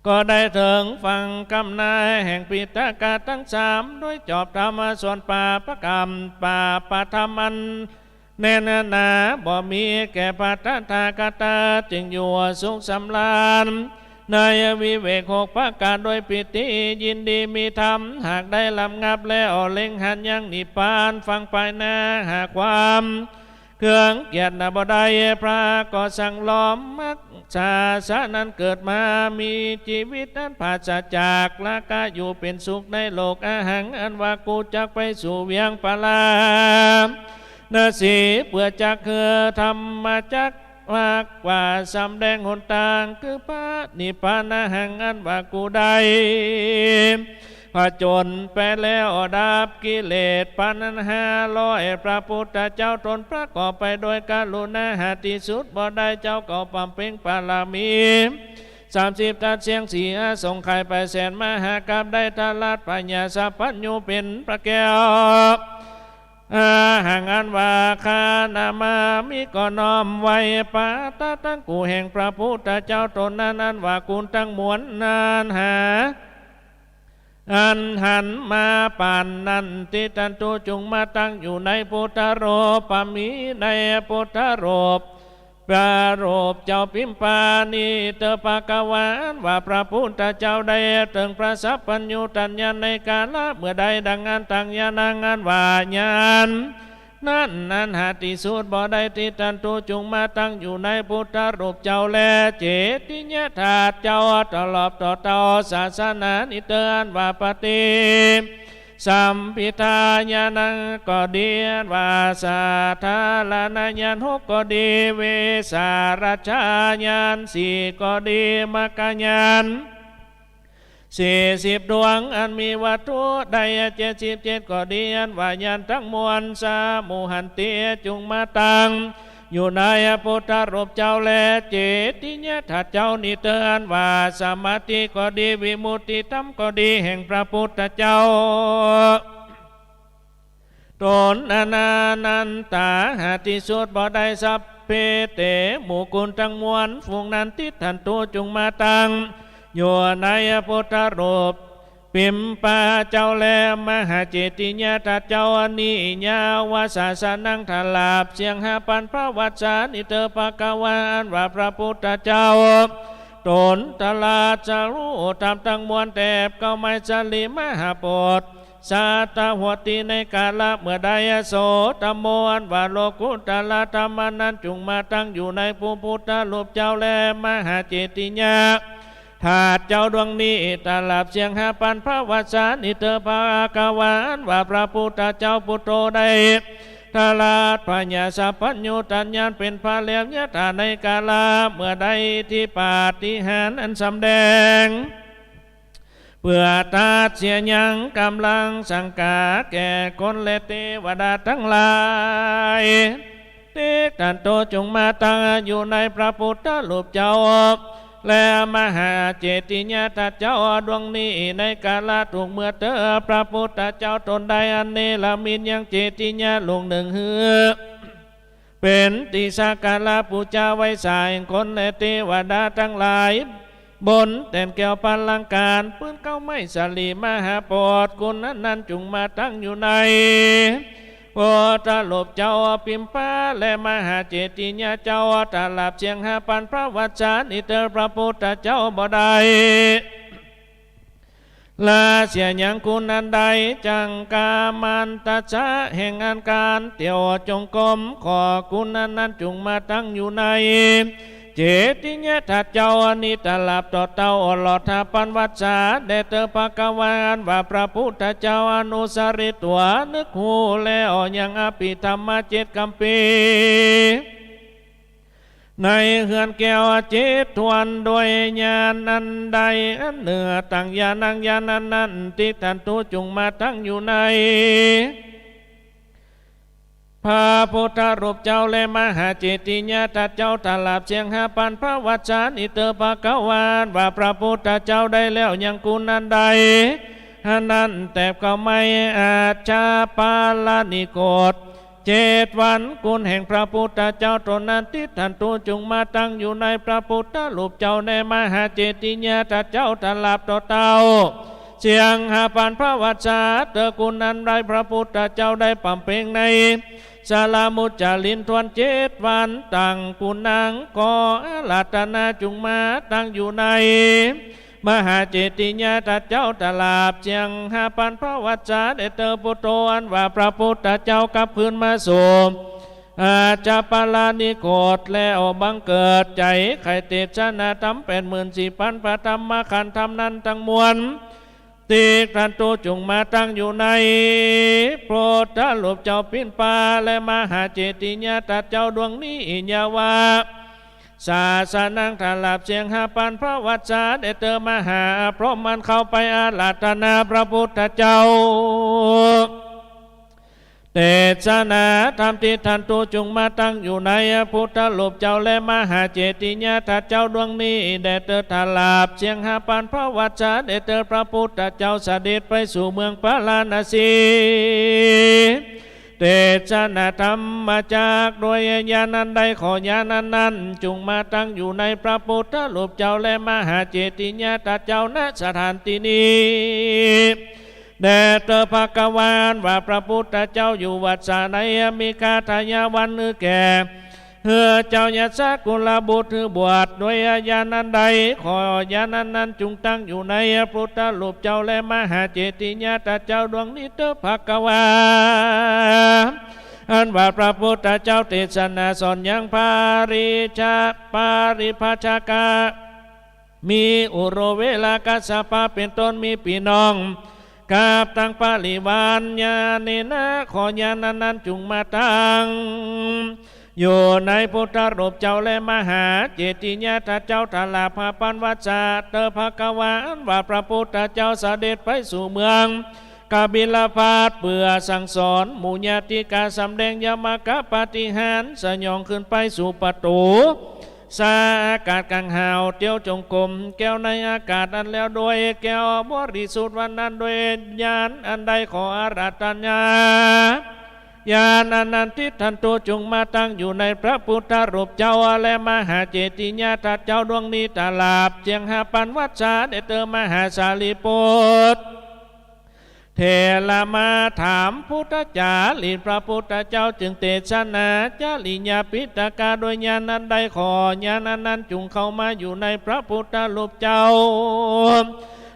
ก็ได้เถิงฟังกำนายแห่งปิฎกะตังสาม โดยจอบธรรมส่วนปาปกรรม ปาปธรรมอันแน่นหนา บ่มีแก่พระตถาคตา จึงอยู่สุขสำราญ ในวิเวกหกประก๋านโดยปีติยินดีมีธรรม หากได้รำงับแล้วเล็งหันยังนิพพาน ฟังไปหน้าหาความเคืองเกียจหนาบ่ได้ พระก็สั่งล้อมมรรค ศาสนั้นเกิดมามีจีวิตอันปราศจากราคะอยู่เป๋นสุขในโลก อหังอันว่ากูจักไปสู่เวียงปาราณสี เปื้อจักหื้อธรรมจักร มากกว่าสำแดงหนตาง คือพระนิพพาน อหังอันว่ากูได้ผจญไปแล้วดับกิเลสปัณหาร้อย พระพุทธเจ้าตนประกอบไปโดยกรุณาหาที่สุดบ่ได้ เจ้าก็บำเพ็งปารมีสามสิบ ตัดเสี้ยงสี่อสงไขยไปแสนมหากัป ได้ตรัสพญาสัพพัญญูเป๋นพระแก้ว อหังอันว่าข้านามามิก็น้อมไหว้ปาตะตังกูแห่งพระพุทธเจ้าตนนั้น อันว่าคุณตังมวลนั้นหา อันหันมาปานนั้น ติฏฐันตุ จุ่งมาตั้งอยู่ในพุทธรูป มีในพุทธรูป พระรูปเจ้าปิมปานี้เตอ ภควา อันว่าพระพุทธเจ้าได้เติงพระสัพพัญญูตญาณในกาละเมื่อใด ดังอันตังญาณังอันว่าญาณนั้น อันหาที่สุดบ่ได้ ติฏฐันตุ จุ่งมาตั้งอยู่ในพุทธรูปเจ้า และเจติยธาตุเจ้า ตลอดต่อเต้าศาสนานี้เตอ อันว่าปฏิ สัมภิทาญาณังก็ดี อันว่าสาธารณญาณหกก็ดี วิสารัชญาณสี่ก็ดี มรรคญาณสี่สิบดวง อันมีวัตถุได้เจ็ดสิบเจ็ดก็ดี อันว่าญาณตังมวล สมุหันติ จุ่งมาตั้ง อยู่ในพุทธรูปเจ้า และเจติยธาตุเจ้านี้เตอ อันว่าสมาธิก็ดี วิมุตติธรรมก็ดี แห่งพระพุทธเจ้าตนอันนั้น อันต๋าหาที่สุดบ่ได้ สัพเพเต หมู่คุณตังมวลฝูงนั้น ติฏฐันตุ จุ่งมาตั้ง อยู่ในพุทธรูป ปิมปาเจ้า และมหาเจติยธาตุเจ้านี้ ยาวสาสนัง ตลอดเสี้ยงห้าปันพระวัตรสานี้เตอ ภควา อันว่าพระพุทธเจ้าตนตรัสรู้ธรรมตังมวล แตบเก๊าไม้สาลีมหาโพธิ์สัตตหวที ในกาละเมื่อใด โสตโม อันว่าโลกุตตรธรรมนั้น จุ่งมาตั้งอยู่ในพระพุทธรูปเจ้า และมหาเจติย ธาตุเจ้าดวงนี้ ตลอดเสี้ยงห้าปันพระวัตรสานี้เตอ ภควา อันว่าพระพุทธเจ้าปุตโธได้ตรัสพญาสัพพัญญูตญาณเป๋นพระแล้ว ยถา ในกาละเมื่อใด อิทธิปาฏิหาริย์อันสำแดง เปื้อตัดเสียยังก๋ำลังสังขารแก่คนและเตวดาตังหลาย ติฏฐันตุ จุ่งมาตั้งอยู่ในพระพุทธรูปเจ้า และมหาเจติยธาตุเจ้าดวงนี้ ในกาละถูกเมื่อเตอ พระพุทธเจ้าตนได้อันเนรมิตยังเจติยะลูกนึ่งหื้อ เป๋นตี้สักการะปู๋จาไหว้สาแห่งคนและเตวดาตังหลาย บนแต้นแก้วปัลลังก์ ปื้นเก๊าไม้สาลีมหาโพธิ์ คุณนั้นนั้นจุ่งมาตั้งอยู่ในพุทธรูปเจ้าปิมปา และมหาเจติยะเจ้า ตลอดเสี้ยงห้าปันพระวัตรสานี้เตอ พระพุทธเจ้าบ่ได้ ละเสียยังคุณอันใด จังกามันตัสสะ แห่งอันก๋านเตียวจงกรม ขอคุณอันนั้นจุ่งมาตั้งอยู่ในเจติยธาตุเจ้านี้ ตลอดต่อเต้า ตลอดห้าปันวัตรสา แด่เตอ ภควา อันว่าพระพุทธเจ้า อนุสริตวา นึกฮู้แล้วยังอภิธรรมมาเจ็ดคำพีร์ ในเฮือนแก้วเจ็ดถ้วน ด้วยญาณอันใดอันเหนือตังญาณัง ญาณอันนั้น ติฏฐันตุ จุ่งมาตั้งอยู่ในพระพุทธรูปเจ้า และมหาเจติยธาตุเจ้า ตลอดเสี้ยงห้าปันพระวัตรสานี้เตอ ภควา อันว่าพระพุทธเจ้าได้แล้วยังคุณอันใดอันนั้น แตบเก๊าไม้อัชฌปาลนิโครธ เจ็ดวันคุณแห่งพระพุทธเจ้าตนนั้น ติฏฐันตุ จุ่งมาตั้งอยู่ในพระพุทธรูปเจ้า และมหาเจติยธาตุเจ้า ตลอดต่อเต้า เสี้ยงห้าปันพระวัตรสา เตอคุณอันใดพระพุทธเจ้าได้บำเพ็งใน สละมุจจารินทร์ถ้วนเจ็ดวัน ตั้งปุณณัง ขออาราธนาจุ่งมาตั้งอยู่ใน มหาเจติยะธาตุเจ้า ตลอดเสี้ยงห้าปันพระวรรษา แด่เตอพุทโธ อันว่าพระพุทธเจ้ากลับคืนมาสู่ อาจจะปาลนิโคต แล้วบังเกิดใจ๋ใค่เตสนาธรรมแปดหมื่นสี่ปันพระธรรมขันธ์ธรรมนั้นตังมวล ติทันตุจุ่งมาตั้งอยู่ใน พุทธรูปเจ้าปินปา และมหาเจติยะธาตุเจ้าดวงนี้ ยาวา สาสนัง ตลอดเสี้ยงห้าปันพระวรรษา แด่เตอมหาพรหมอันเข้าไปอาราธนาพระพุทธเจ้า เตสนาธรรม ติทันตุจุ่งมาตั้งอยู่ในพุทธรูปเจ้า และมหาเจติยะธาตุเจ้าดวงนี้ แด่เตอ ตลอดเสี้ยงห้าปันพระวรรษา แด่เตอพระพุทธเจ้าเสด็จไปสู่เมืองพาราณสี เตสนาธรรมจักร ด้วยญาณอันใด ขอญาณอันนั้นจุ่งมาตั้งอยู่ในพระพุทธรูปเจ้า และมหาเจติยะธาตุเจ้า ณ สถานตี้นี้ แด่เตอภควา อันว่าพระพุทธเจ้าอยู่วัดสาใน มีคาทายาวัน หื้อแก่ หื้อเจ้ายัสสกุลบุตร หื้อบวช ด้วยญาณอันใด ขอญาณอันนั้นจุ่งตั้งอยู่ในพุทธรูปเจ้า และมหาเจติยะธาตุเจ้าดวงนี้เตอภควา อันว่าพระพุทธเจ้าเตสนาสอนยังปาริชา ปาริพาชกะ มีอุรุเวลากัสสปะเป๋นต้น มีปี้น้อง กับตังปริวาร ญาณเณนะ ขอญาณอันนั้นจุ่งมาตั้งอยู่ในพุทธรูปเจ้า และมหาเจติยะธาตุเจ้า ตลอดห้าปันวรรษา เตอภควา อันว่าพระพุทธเจ้าเสด็จไปสู่เมืองกบิลพัสดุ์ เปื้อสั่งสอนหมู่ญาติกา สำแดงยมกปาฏิหาริย์ สยองขึ้นไปสู่ประตู สาอากาศกังหาว เตียวจงกรมแก้วในอากาศอันแล้วโดยแก้วบริสุทธิ์วันนั้น ด้วยญาณอันใดขออาราธนา ญาณอันนั้นติทันตุจุ่งมาตั้งอยู่ในพระพุทธรูปเจ้า และมหาเจติยะธาตุเจ้าดวงนี้ ตลอดเสี้ยงห้าปันวรรษา แด่เตอมหาสารีปุตร เถระมาถามพุทธจารีต พระพุทธเจ้าจึงเตสนาจริยาปิฎกะ ด้วยญาณอันใดขอญาณอันนั้นจุ่งเข้ามาอยู่ในพระพุทธรูปเจ้า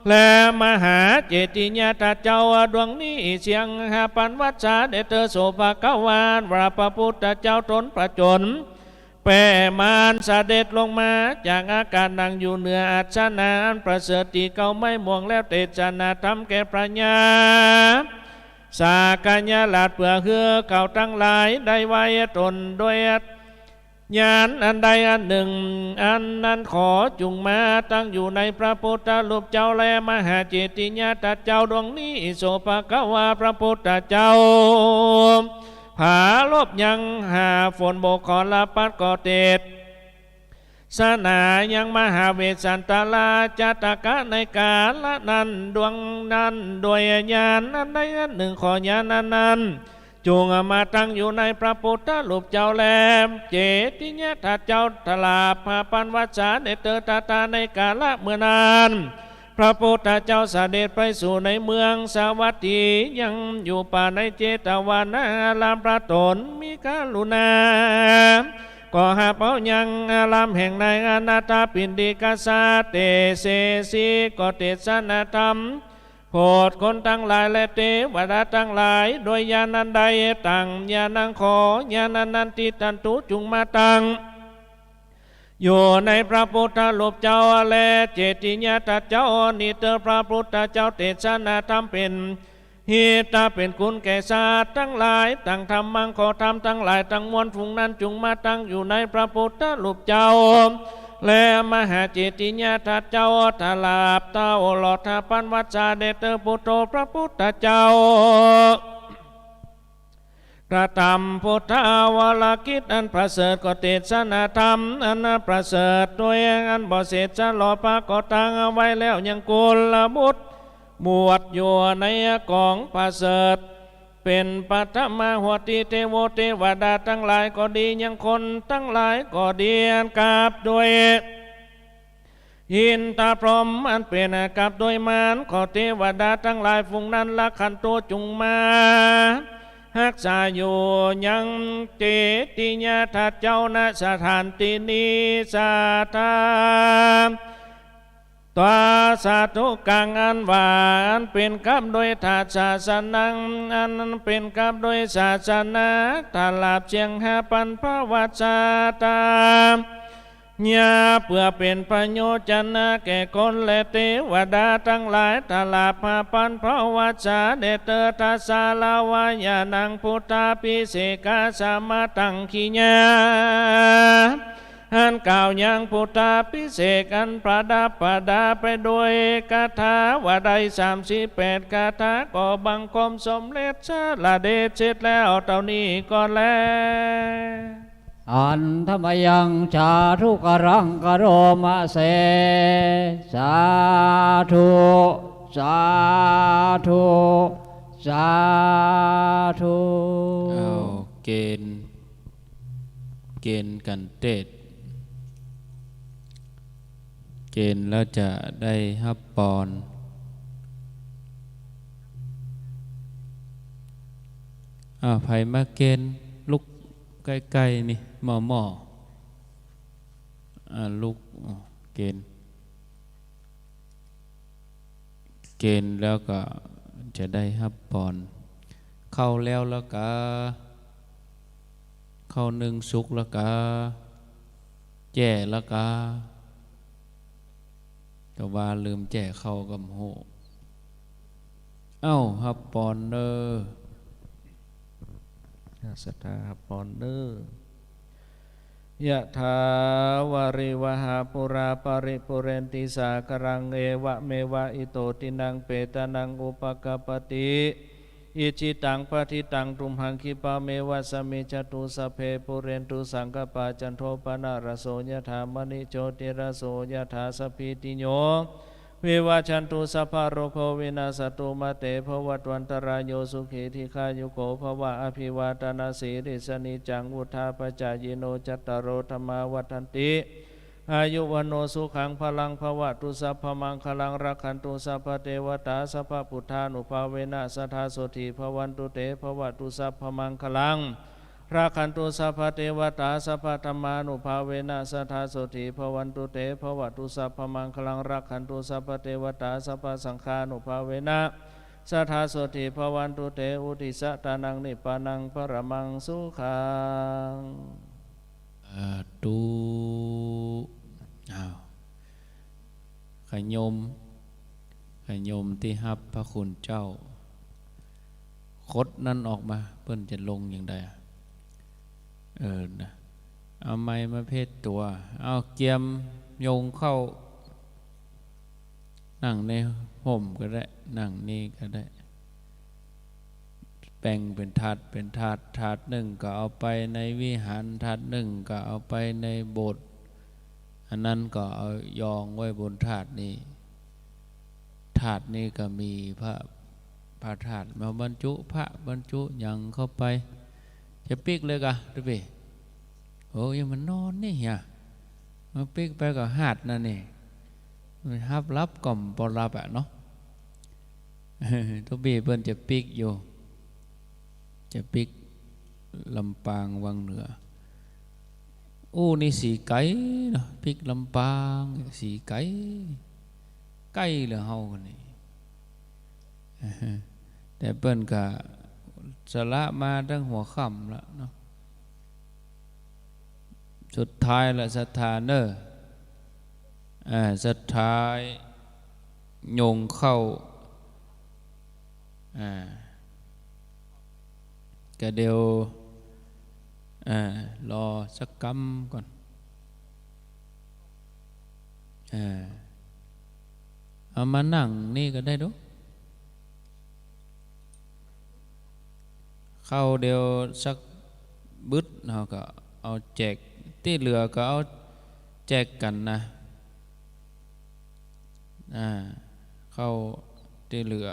และมหาเจติยะธาตุเจ้าดวงนี้ เสี้ยงห้าปันวรรษา แด่เตอโสภควา อันว่าพระพุทธเจ้าตนผจญ แปมารเสด็จลงมาจากอากาศ นั่งอยู่เหนืออาสนะอันประเสริฐตี้เก๊าไม้ม่วง แล้วเตสนาธรรมแก่พญาสักยราช เปื้อหื้อเขาตังหลายได้ไหว้ตนด้วยญาณอันใดอันหนึ่ง อันนั้นขอจุ่งมาตั้งอยู่ในพระพุทธรูปเจ้า และมหาเจติยะธาตุเจ้าดวงนี้ โสภควา พระพุทธเจ้า ผาลบยังหาฝนโบกขอรพัสดุก็เตสนายังมหาเวสสันตราชจักกะในกาละนั้น ดวงนั้นด้วยญาณอันใดอันหนึ่ง ขอญาณอันนั้นจุ่งมาตั้งอยู่ในพระพุทธรูปเจ้า และเจติยะธาตุเจ้า ตลอดห้าปันวรรษา แด่เตอตถาในกาละเมื่อนั้น พระพุทธเจ้าเสด็จไปสู่ในเมืองสาวัตถี ยังอยู่ป่าในเจตวนาราม พระตนมีกรุณา ก็หาบเอายังอารามแห่งนายอนาถปิณฑิกะเสสเตเสสี ก็เตสนาธรรมโผดคนตังหลายและเตวดาตังหลาย ด้วยญาณอันใด ตังญาณัง ขอญาณอันนั้นติทันตุจุ่งมาตั้ง อยู่ในพระพุทธรูปเจ้า และเจติยะธาตุเจ้านี้เตอ พระพุทธเจ้าเตสนาธรรมเป๋นหิตะเป๋นคุณแก่สัตว์ตังหลาย ตังธัมมัง ขอธรรมตังหลายตังมวลฝูงนั้นจุ่งมาตั้งอยู่ในพระพุทธรูปเจ้า และมหาเจติยะธาตุเจ้า ตลอดเต้าหลอดห้าปันวรรษา แด่เตอพุทโธ พระพุทธเจ้า กระทำพุทธวรกิจอันประเสริฐ ก็เตสนาธรรมอันประเสริฐ ด้วยอันบ่เสร็จสลอด พระก็ตั้งไว้แล้วยังกุลบุตร บวชอยู่ในกองประเสริฐ เป๋นปฐมโหติ เทโวเทวดาตังหลายก็ดี ยังคนตังหลายก็ดี อันกราบด้วย อินทพรหมอันเป๋นกราบด้วยมาร ขอเทวดาตังหลายฝูงนั้น รักขันตุจุ่งมา ฮักษาอยู่ยังเจดีย์ธาตุเจ้า ณ สถานตี้นี้ ศรัทธา ตั๋วสาธุกัง อันว่า อันเป๋นกับด้วยธาตุศาสนัง อันเป๋นกับด้วยศาสนา ตลอดเสี้ยงห้าปันพวัสสะ ตามยา เปื้อเป๋นประโยชน์จะนะแก่คนและเตวดาตังหลาย ตลอดห้าปันพวัสสะ แด่เตอ ทัสสะ ละวะญาณัง พุทธาภิเษกะ สะมะตัง กิริยา อันกล่าวยังพุทธาภิเษก อันประดับประดาไปด้วยคาถา ว่าได้สามสิบแปดคาถา ก็บังคมสมเร็จสละเดชเสร็จแล้วเต้านี้ก่อนแล หันทะมะยัง สาธุกะรัง กะโรมะเส สาธุ สาธุ สาธุ อ้าว เกณฑ์ เกณฑ์กั๋นเตศน์ เกณฑ์แล้วจะได้ฮับปอน อ้าว ใผมาเกณฑ์ ลุกใก้ๆ นี่ หม้อๆ อ่า ลุก อ่า เกณฑ์ เกณฑ์แล้วก็จะได้ฮับปอน เข้าแล้วละกา เข้านึ่งสุกละกา แจ้ละกา ก็ว่าลืมแจ้เข้าก็บ่ฮู้ เอ้า ฮับปอนเน่อ ศรัทธาฮับปอนเน่อ ยะถา วาริวะหา ปูรา ปะริปูเรนติ สาคะรัง เอวะเมวะ อิโต ทินัง เปตานัง อุปะกัปปะติ อิจฉิตัง ปะฏิตัง ตุมหัง ขิปปะเมวะ สะมะยะตุ สัพเพ ปูเรนตุ สังกะปปา จันโท ปะนะระโส ยะถา มะณิ โชติระโส ยะถา สัพพีติโย วิวัชชันตุ สัพพะโรโค วินัสสะตุ มา เต ภะวัตวันตะราโย สุขี ทีฆายุโก ภะวะ อะภิวาตะนะสีลิสสะ นิจจัง วุฑฒาปะจายิโน จัตตาโร ธัมมา วัฑฒันติ อายุ วัณโณ สุขัง พะลัง ภะวะตุ สัพพะมังคะลัง รักขันตุ สัพพะเตวะตา สัพพะปุทธานุภาเวนะ สะทา โสฏฐี ภะวันตุ เต ภะวะตุ สัพพะมังคะลัง รักขันตุ สัพพะเตวะตา สัพพะธัมมานุภาเวนะ สะทา โสฏฐี ภะวันตุ เต ภะวะตุ สัพพะมังคะลัง รักขันตุ สัพพะเตวะตา สัพพะสังฆานุภาเวนะ สะทา โสฏฐี ภะวันตุ เต อุทิสสะตานัง นิพพานัง ปะระมัง สุขัง สาธุ อ้าว ขะยม ขะยมตี้ฮับพระคุณเจ้า ขดนั้นออกมา เปิ้นจะลงอย่างใดอะ เออ นะ เอาไมค์มาเพชรตั๋ว เอาเกียมยงเข้า นั่งในฮ่มก็ได้ นั่งนี่ก็ได้ แบ่งเป๋นถาด เป๋นถาด ถาดนึ่งก็เอาไปในวิหาร ถาดนึ่งก็เอาไปในโบสถ์ อันนั้นก็เอายองไว้บนถาดนี้ ถาดนี้ก็มีพระ พระธาตุมาบรรจุพระ บรรจุหยังเข้าไป จะปิ๊กเลยกะ ตุ๊ปี้ โอ้ ยังมันนอนนี่เหีย มาปิ๊กไปก็ฮาดนั่นนี่ มันฮับหลับก็บ่หลับอะเนาะ ตุ๊ปี้เปิ้นจะปิ๊กอยู่ จะปิ๊กลำปางวังเหนือ อู้ นี่สีไก๋เนาะ ปิ๊กลำปาง สีไก๋ ไก๋เหลือเฮานี่ แต่เปิ้นก็สละมาตั้งหัวค่ำละเนาะ สุดท้ายละศรัทธาเน่อ อ่า ศรัทธา ยงเข้า อ่า กะเดี๋ยว อ่า รอสักกำก่อน อ่า เอามานั่งนี่ก็ได้ดู เข้าเดี๋ยวสักบึด เฮาก็เอาแจก ตี้เหลือก็เอาแจกกั๋นนะ อ่า เข้าตี้เหลือ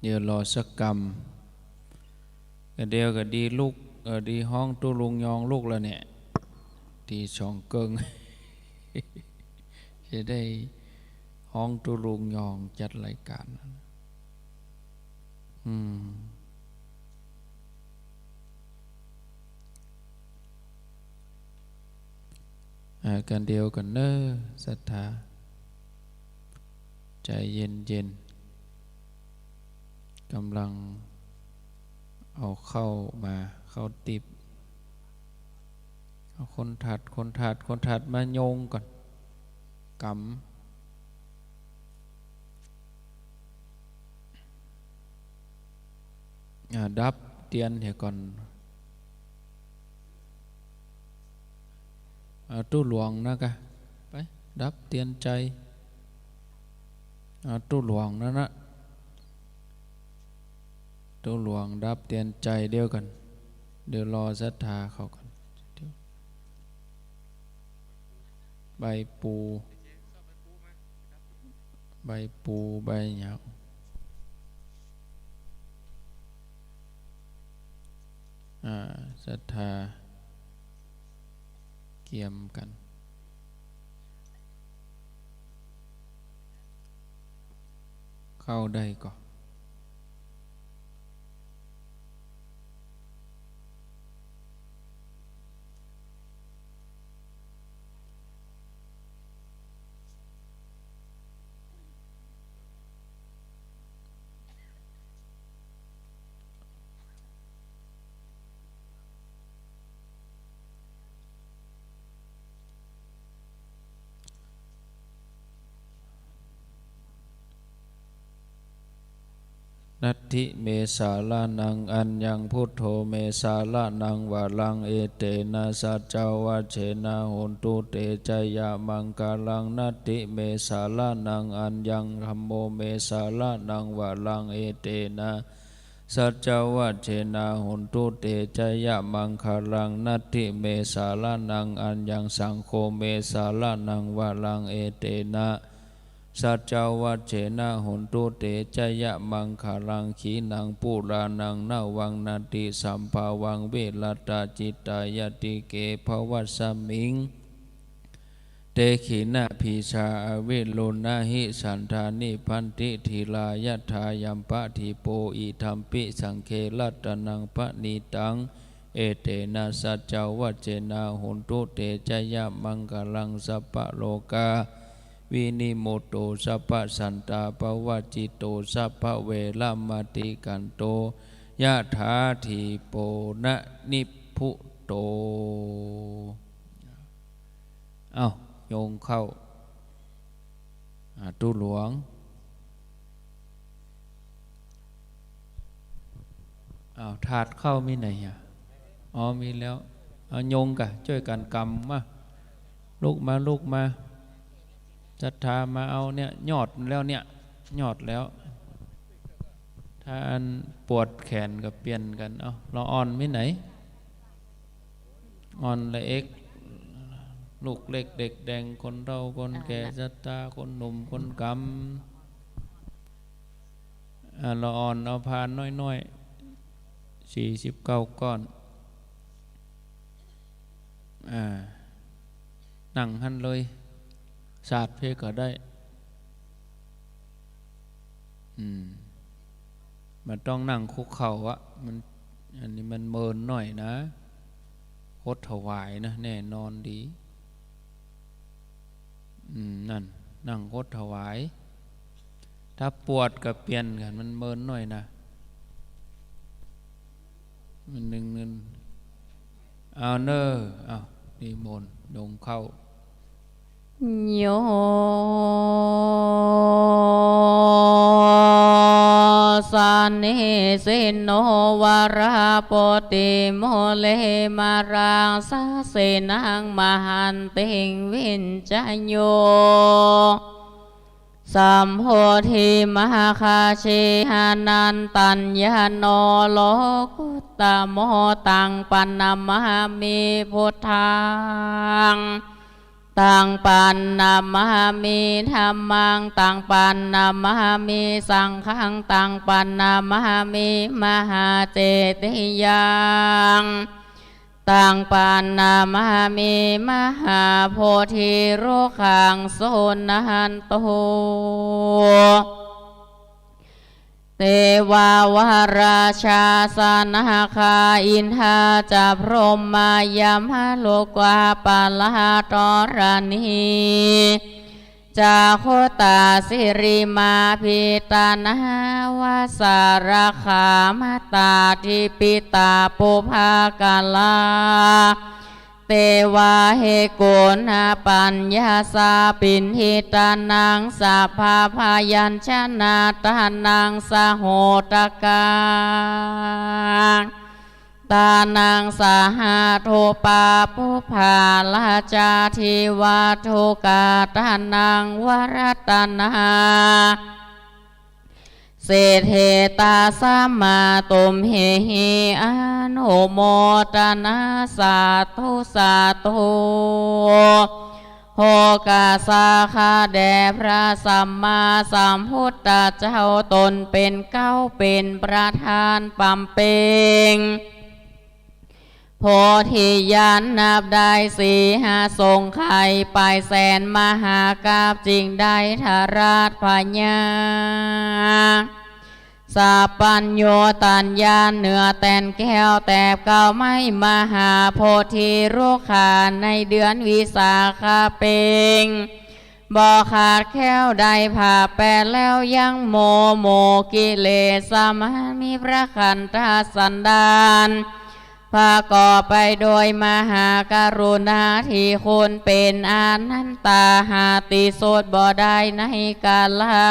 เดี๋ยวรอสักกำ กะเดี๋ยวก็ดีลุก เออ ดีฮ้องตุ๊ลุงยองลุกแล้วเนี่ย ตีสองเกิ่ง จะได้ฮ้องตุ๊ลุงยองจัดรายก๋าน อืม อ่า กั๋นเดียวกั๋นเน่อ ศรัทธา ใจ๋เย็นๆ ก่ำลังเอาข้าวมา ข้าวติ๊บ เอาคนถัด คนถัด คนถัดมาโยงก่อน กำ อ่า ดับเตียนเหียก่อน อ่า ตุ๊หลวงนะกะ ไป ดับเตียนใจ๋ อ่า ตุ๊หลวงนั่นนะ ตุ๊หลวงดับเตียนใจ๋เดียวกั๋น เดี๋ยวรอศรัทธาเขาก่อน ใบปู ใบปู ใบหยัง อ่า ศรัทธา เกียมกั๋น เข้าได้ก่อ นัตถิเมสสะระณัง อัญญัง พุทโธ เมสสะระณัง วะรัง เอเตนะ สัจจวัจเจนะ โหนตุ เต จะยะมังคะลัง นัตถิเมสสะระณัง อัญญัง ธัมโม เมสสะระณัง วะรัง เอเตนะ สัจจวัจเจนะ โหนตุ เต จะยะมังคะลัง นัตถิเมสสะระณัง อัญญัง สังโฆ เมสสะระณัง วะรัง เอเตนะ สัจจวัจเจนะ โหนตุ เต จะยะมังคะลัง ขีณัง ปุราณัง นะวัง นัตถิ สัมภาวัง วิรัตตะ จิตตา ยัตถิ เก ภวัสมิง เต ขีณะ ภีชา อวิรุณณะหิ สัณฑา นิบบันติ ธีรา ยะถา ยัมปะ ดีโป อิทัมปิ สังฆัง รัตนัง ปะณีตัง เอเตนะ สัจจวัจเจนะ โหนตุ เต จะยะมังคะลัง สัพพะโลกา วินิมมุตโต สัพพะสันตาปะวะจิโต สัพพะเวระมะติกันโต ยะถา ดีโป นะนิบบุตโต เอ้า โยงเข้า อ่า ตุ๊หลวง อ้าว ถาดข้าวมีไหนอ่ะ อ๋อ มีแล้ว เอา โยงก่ะ จ้วยกั๋นก๋ำมา ลุกมา ลุกมา ศรัทธามาเอาเนี่ย ยอดแล้วเนี่ย ยอดแล้ว ถ้าอันปวดแขนก็เปลี่ยนกั๋น เอ้า ละอ่อนมีไหน อ่อนละเอ็ก ลูกเล็กเด็กแดง คนเฒ่าคนแก่ อ่า ศรัทธา คนหนุ่มคนก๋ำ อ่า ละอ่อนเอาพานน้อยๆ สี่สิบเก้าก้อน อ่า นั่งหั้นเลย สาดเพี้ยก็ได้ อืม มันต้องนั่งคุกเข่าอะ มัน อันนี้มันเมินหน่อยนะ คดถวายนะ แน่นอนดี อืม นั่น นั่งคดถวาย ถ้าปวดก็เปลี่ยนกั๋น มันเมินหน่อยนะ มันนึ่งเงิน เอาเน่อ เอา นิมนต์ โยงเข้า โยสันนิสินโน วราโปติ มูเล มะรังสะเสนัง มหันติง วิญจะโย สัมโพธิมหาคาเช อนันตัญญาโน โลกุตตะโม ตังปะนะมามิ พุทธัง ตังปะนะมามิ ธัมมัง ตังปะนะมามิ สังฆัง ตังปะนะมามิ มหาเจติยัง ตังปะนะมามิ มหาโพธิรุกขัง สุนันตุ เต เตวา วราชา สนาคา อินทา จะ พรหมมา ยมะ โลกา ปาลา ธรณี จะ โคตา สิริมา ภิตตา นาวาสา รักขา มาตา ทิปิตา ปุพพา กาลา เตวา เหกุณา ปัญญาสา ปิณฑิตานัง สัพพะ พยัญชนะตานัง สโหตกา ตานัง สหะ โทปา ปุพพา ราชา ธิวา ทุกา ตานัง วรัตนา เศรษฐเต ตัสมา ตุมเหหิ อนุโมทนา สาธุ สาธุ โภคาสา ข้าแด่พระสัมมาสัมพุทธเจ้า ตนเป็นเก๊า เป็นประธานบำเพ็ง โพธิญาณนับได้สี่ห้าสงไขย ไปแสนมหากัปป์ จึงได้ทราชพญา สัพพัญญูตัญญา เหนือแตนแก้วแตบเกล้าไม้มหาโพธิรุกขา ในเดือนวิสาขะเพ็ง บ่ขาดแคล้วได้ผ่าแปดแล้วยัง โมโหกิเลสมาน มีพระคันธสันดาน ประกอบไปโดยมหากรุณาธิคุณ เป็นอนันตา หาตี้สุดบ่ได้ในกาละ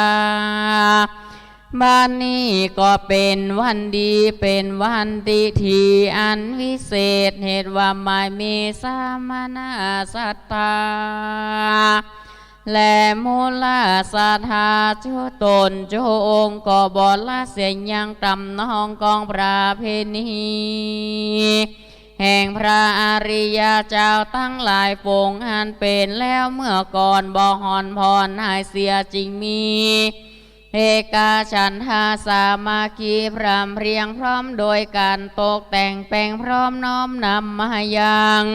บัดนี้ก็เป็นวันดี เป็นวันดีที่อันวิเศษ เหตุว่าหมายมีสมณะศรัทธา และมูลศรัทธาจุ๊ตนจุ๊องค์ ก็บ่ละเสียยังต๋ามนองกองประเพณี แห่งพระอริยเจ้าตังหลายปวงอันเป๋นแล้วเมื่อก่อน บ่ห่อนผ่อนหายเสีย จึงมี เอกฉันทะสามัคคี พร่ำเพรียงพร้อมโดยก๋านตกแต่งแป๋งพร้อมน้อมนำมายัง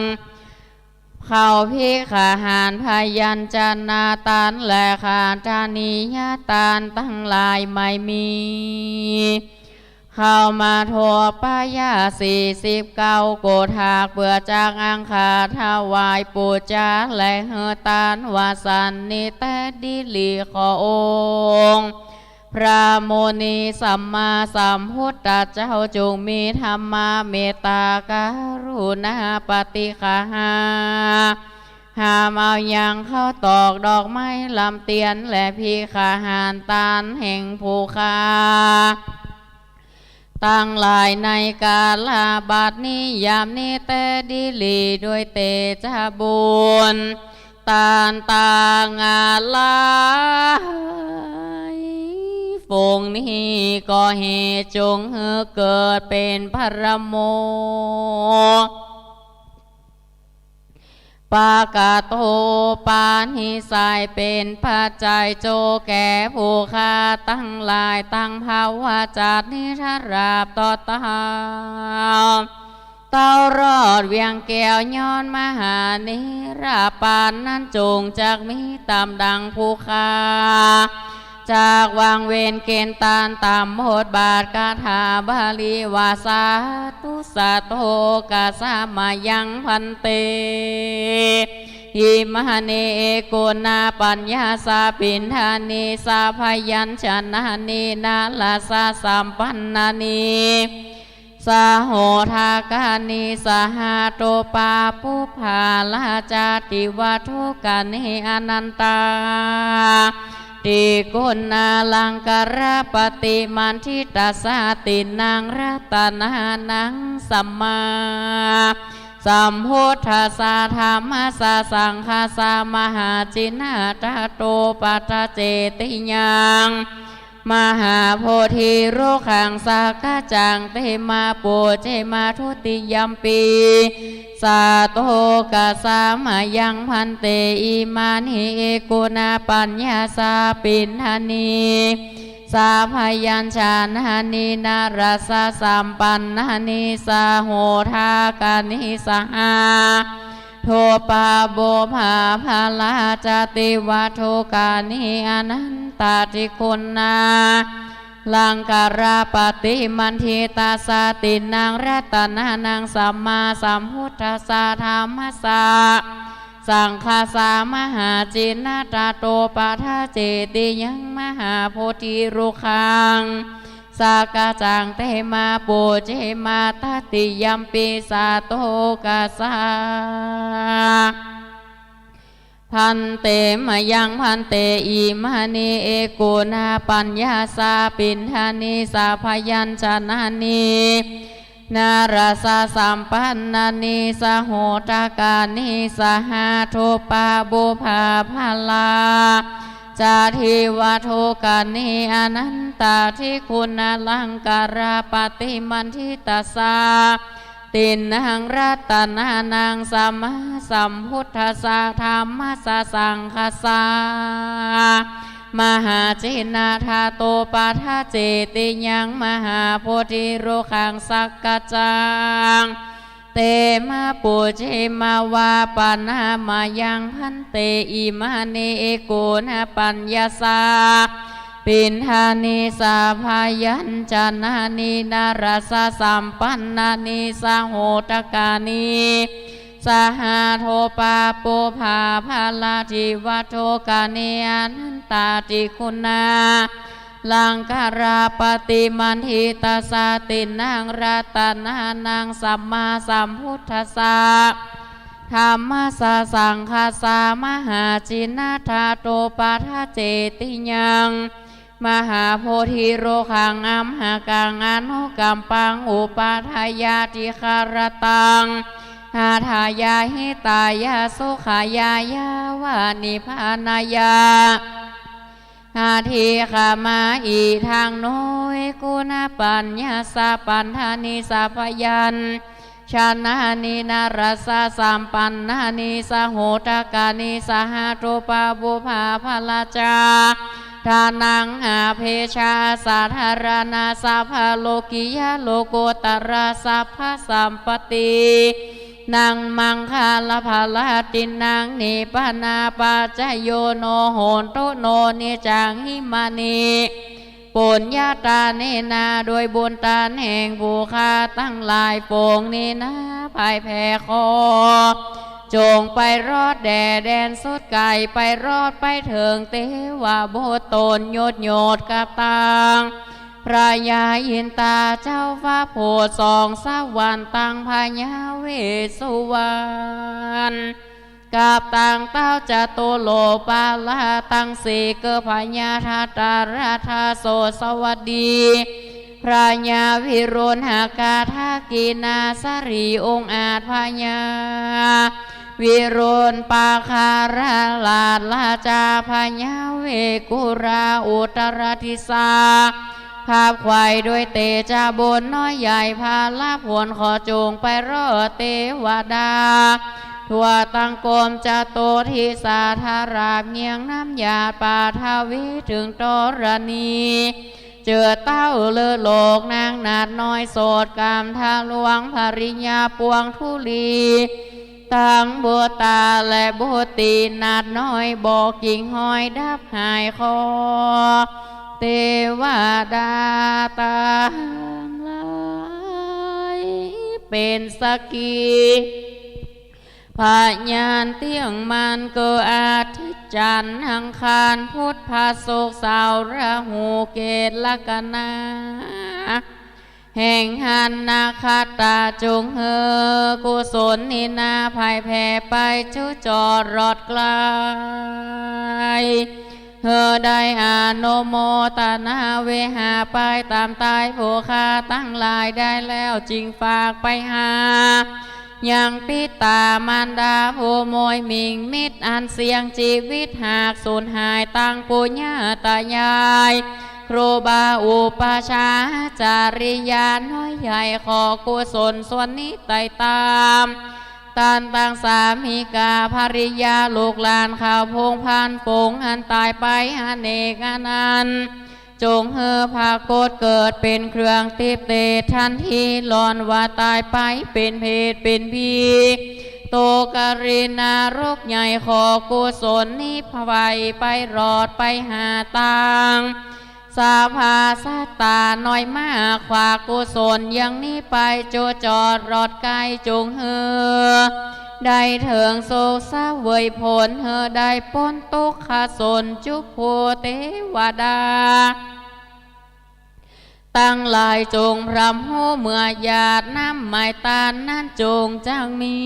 เข้าภิกขาหาร พยัญชนะตาน และขัตถานิยตานตังหลายไม่มี เข้ามาถวายผ้าสี่สิบเก้าโกฏฐาก เปื้อจักอังคาถวายปู๋จา และหื้อตานวสันนิเตศน์ดีหลี ขอองค์พระมุนีสัมมาสัมพุทธเจ้า จุ่งมีธรรมะเมตตากรุณาปฏิฆาหา ห้ามเอายังข้าวตอกดอกไม้ลำเตียน และภิกขาหารตานแห่งผู้ข้า ตังหลายในกาละบัดนี้ยามนี้เตศน์ดีหลี ด้วยเตชะบุญตานตางอาลัย ฝูงนี้ก็เหตุจุ่งหื้อเกิดเป๋นพระโม ปะกะโตปานิสัย เป๋นปัจจัยโจแก่ผู้ข้าตังหลาย ตังภวะจัตตินิทราบต่อเต้า เต้ารอดเวียงแก้วย้อนมหานิรปานนั้น จุ่งจักมีต๋ามดังผู้ข้า จักวางเวรเกณฑ์ตานต๋ามบทบาทคาถาบาลีว่า สาธุ สาโทกะสะมะยังภันเต อิมานิ เอกุณาปัญญาสา ปิณฑานิ สาพยัญชนะนิ นะรัสสะสัมปันนานิ สโหทกานิ สหะโตปาปุพพา ราชา ติวาทุกานิ อนันตา ติกุณาลังการะปฏิมาณฑิตะสาตินัง รัตนานังสัมมาสัมพุทธัสสะ ธัมมัสสะ สังฆัสสะ มหาจินะทะโต ปัทธะเจติยัง มหาโพธิรุกขัง สากกัจจัง เต มา ปูเจ มา ทุติยัมปิ สาโทกะสะมะยังภันเต อิมานิ เอกุณาปัญญาสา ปิณฑานิ สาพยัญชนะนิ นะรัสสะสัมปันนานิ สโหทกานิ สหะโตปาปุพพา ราชา ติวาทุกานิ อนันตา ติกุณา ลังการปฏิมัณฑิตาสสะ ติณณัง รัตนานัง สัมมาสัมพุทธัสสะ ธัมมัสสะ สังฆัสสะ มหาจินะ ตะโต ปะทะเจติยัง มหาโพธิรุกขัง สักกัจจัง เต มา ปูเจ มา ตะติยัมปิ สะโต กัสสะ ภันเต มะยัง ภันเต อิมานิ เอกูณะปัญญาสะ ปิณฑานิ สะ พยัญชนะนิ นรสสัมปัณณานิ สะ โหตะกานิ สะ หาทุปะปุพพะละ จาทิวัตถุกานิ อนันตาทิคุณังการปฏิมัณฑิตาสสะ ติณณัง รัตนานัง สัมมาสัมพุทธัสสะ ธัมมัสสะ สังฆัสสะ มหาจินะ ตะโต ปะทะเจติยัง มหาโพธิรุกขัง สักกัจจัง เต มา ปูเจ มา วาปะนะ มะยัง ภันเต อิมานิ เอกูณะปัญญาสะ ปิณฑานิ สะ พยัญชนะนิ นรสสัมปัณณานิ สะ โหตะกานิ สะ หาทุปะปุพพะละ จาทิวัตถุกานิ อนันตาทิคุณังการปฏิมัณฑิตาสสะ ติณณัง รัตนานัง สัมมาสัมพุทธัสสะ ธัมมัสสะ สังฆัสสะ มหาจินะ ตะโต ปะทะเจติยัง มหาโพธิรุกขัง อัมหะกัง อนุกัมปัง อุปะทายาติ คารตัง หะฏายา หิตายา สุขายา ยาวะ นิพพานายา อธิกขมา อิทัง โน เอกูณะปัญญาสะ ปัณฑานิ สะ พยัญชนะนิ นรสสัมปัณณานิ สะ โหตะกานิ สะ หาทุปะปุพพะละ จาทะนัง อภิชฌา สะ ธารณะ สัพพะโลกิยะ โลกุตตะระ สัพพะสัมปะติ นัง มังคะละผะละ ติณณัง นิพพานะปัจจโย โน โหนตุ โน นิจจัง อิมานิ ปุญญาตาเนนะ โดยบุญตานแห่งผู้ข้าตังหลาย ฝูงนี้นา ใผแผ่ขอ จงไปรอดแด่แดนสุดไก๋ ไปรอดไปเถิงเตวะบุตรต๋น หยุดหยุดกับตัง พระยาอินทาเจ้าฟ้าผู้สองสวรรค์ ตังพญาเวสสุวรรณ กับตังเต้าจตุโลกปาละตังสี่ คือพญาทัตตะราชา โสตสวัสดี พญาวิรุฬหกาทกินาสรี องอาจพญาวิรุฬปาคาราช ราชาพญาเวสสุรา อุตตรดิสา ขับไขว่ด้วยเตจะบุญน้อยใหญ่พาละผล ขอจงไปรอดเตวดา ทั่วตังกรมจตุทศาสตราบ เยียงน้ำหยาดปฐวีเถิงธรณี เจิดเต้าเลิศโลกนางนาฏน้อย โสตกรรมทะลวงภริยาปวงธุลี ตังบุตตาและบุตรีนาฏน้อย บ่กิ่งห้อยดับหาย ขอเตวดาตังหลาย เป๋นสักขีพยานเตี้ยงมั่น คืออาทิตย์จันทร์อังคารพุธพระศุกร์เสาร์ราหูเกตุลัคนา แห่งหันนาคัตตา จงหื้อกุศลนี้นา ใผแผ่ไปจุจอดรอดไก๋ หื้อได้อนุโมตนาเวหาไปต๋ามใต้ผู้ข้าตังหลายได้แล้ว จึงฝากไปหา ยังปิต๋ามารดาผู้มวยหมิ่งมิตร อันเสี่ยงจีวิตหากสูญหาย ตังปู่ย่าต๋ายาย ครูบาอุปัชฌาย์อาจาริยาน้อยใหญ่ ขอกุศลส่วนนี้ไต่ต๋าม ต้านตังสามีกาภริยาลูกหลานข้าวพงศ์พันธุ์ฝูง อันต๋ายไปอเนกอนันต์ จงหื้อผะโกตเกิดเป๋นเครื่องติ๊บเตะทันที หล่อนว่าต๋ายไปเป๋นเปรตเป๋นผี ตกกะรินรกใหญ่ ขอกุศลนี้ไผไปรอดไปหาตัง สรรพสัตตาน้อยมาก ฝากกุศลอย่างนี้ไป จุจอดรอดไกล จุ่งหื้อได้เถิงสุขเสวยผล หื้อได้ป๊นตุ๊กข์ขะสน จุผู้เตวดาตังหลาย จุ่งพร่ำฮู้เมื่อหยาดน้ำไม้ตานนั้น จุ่งจักมี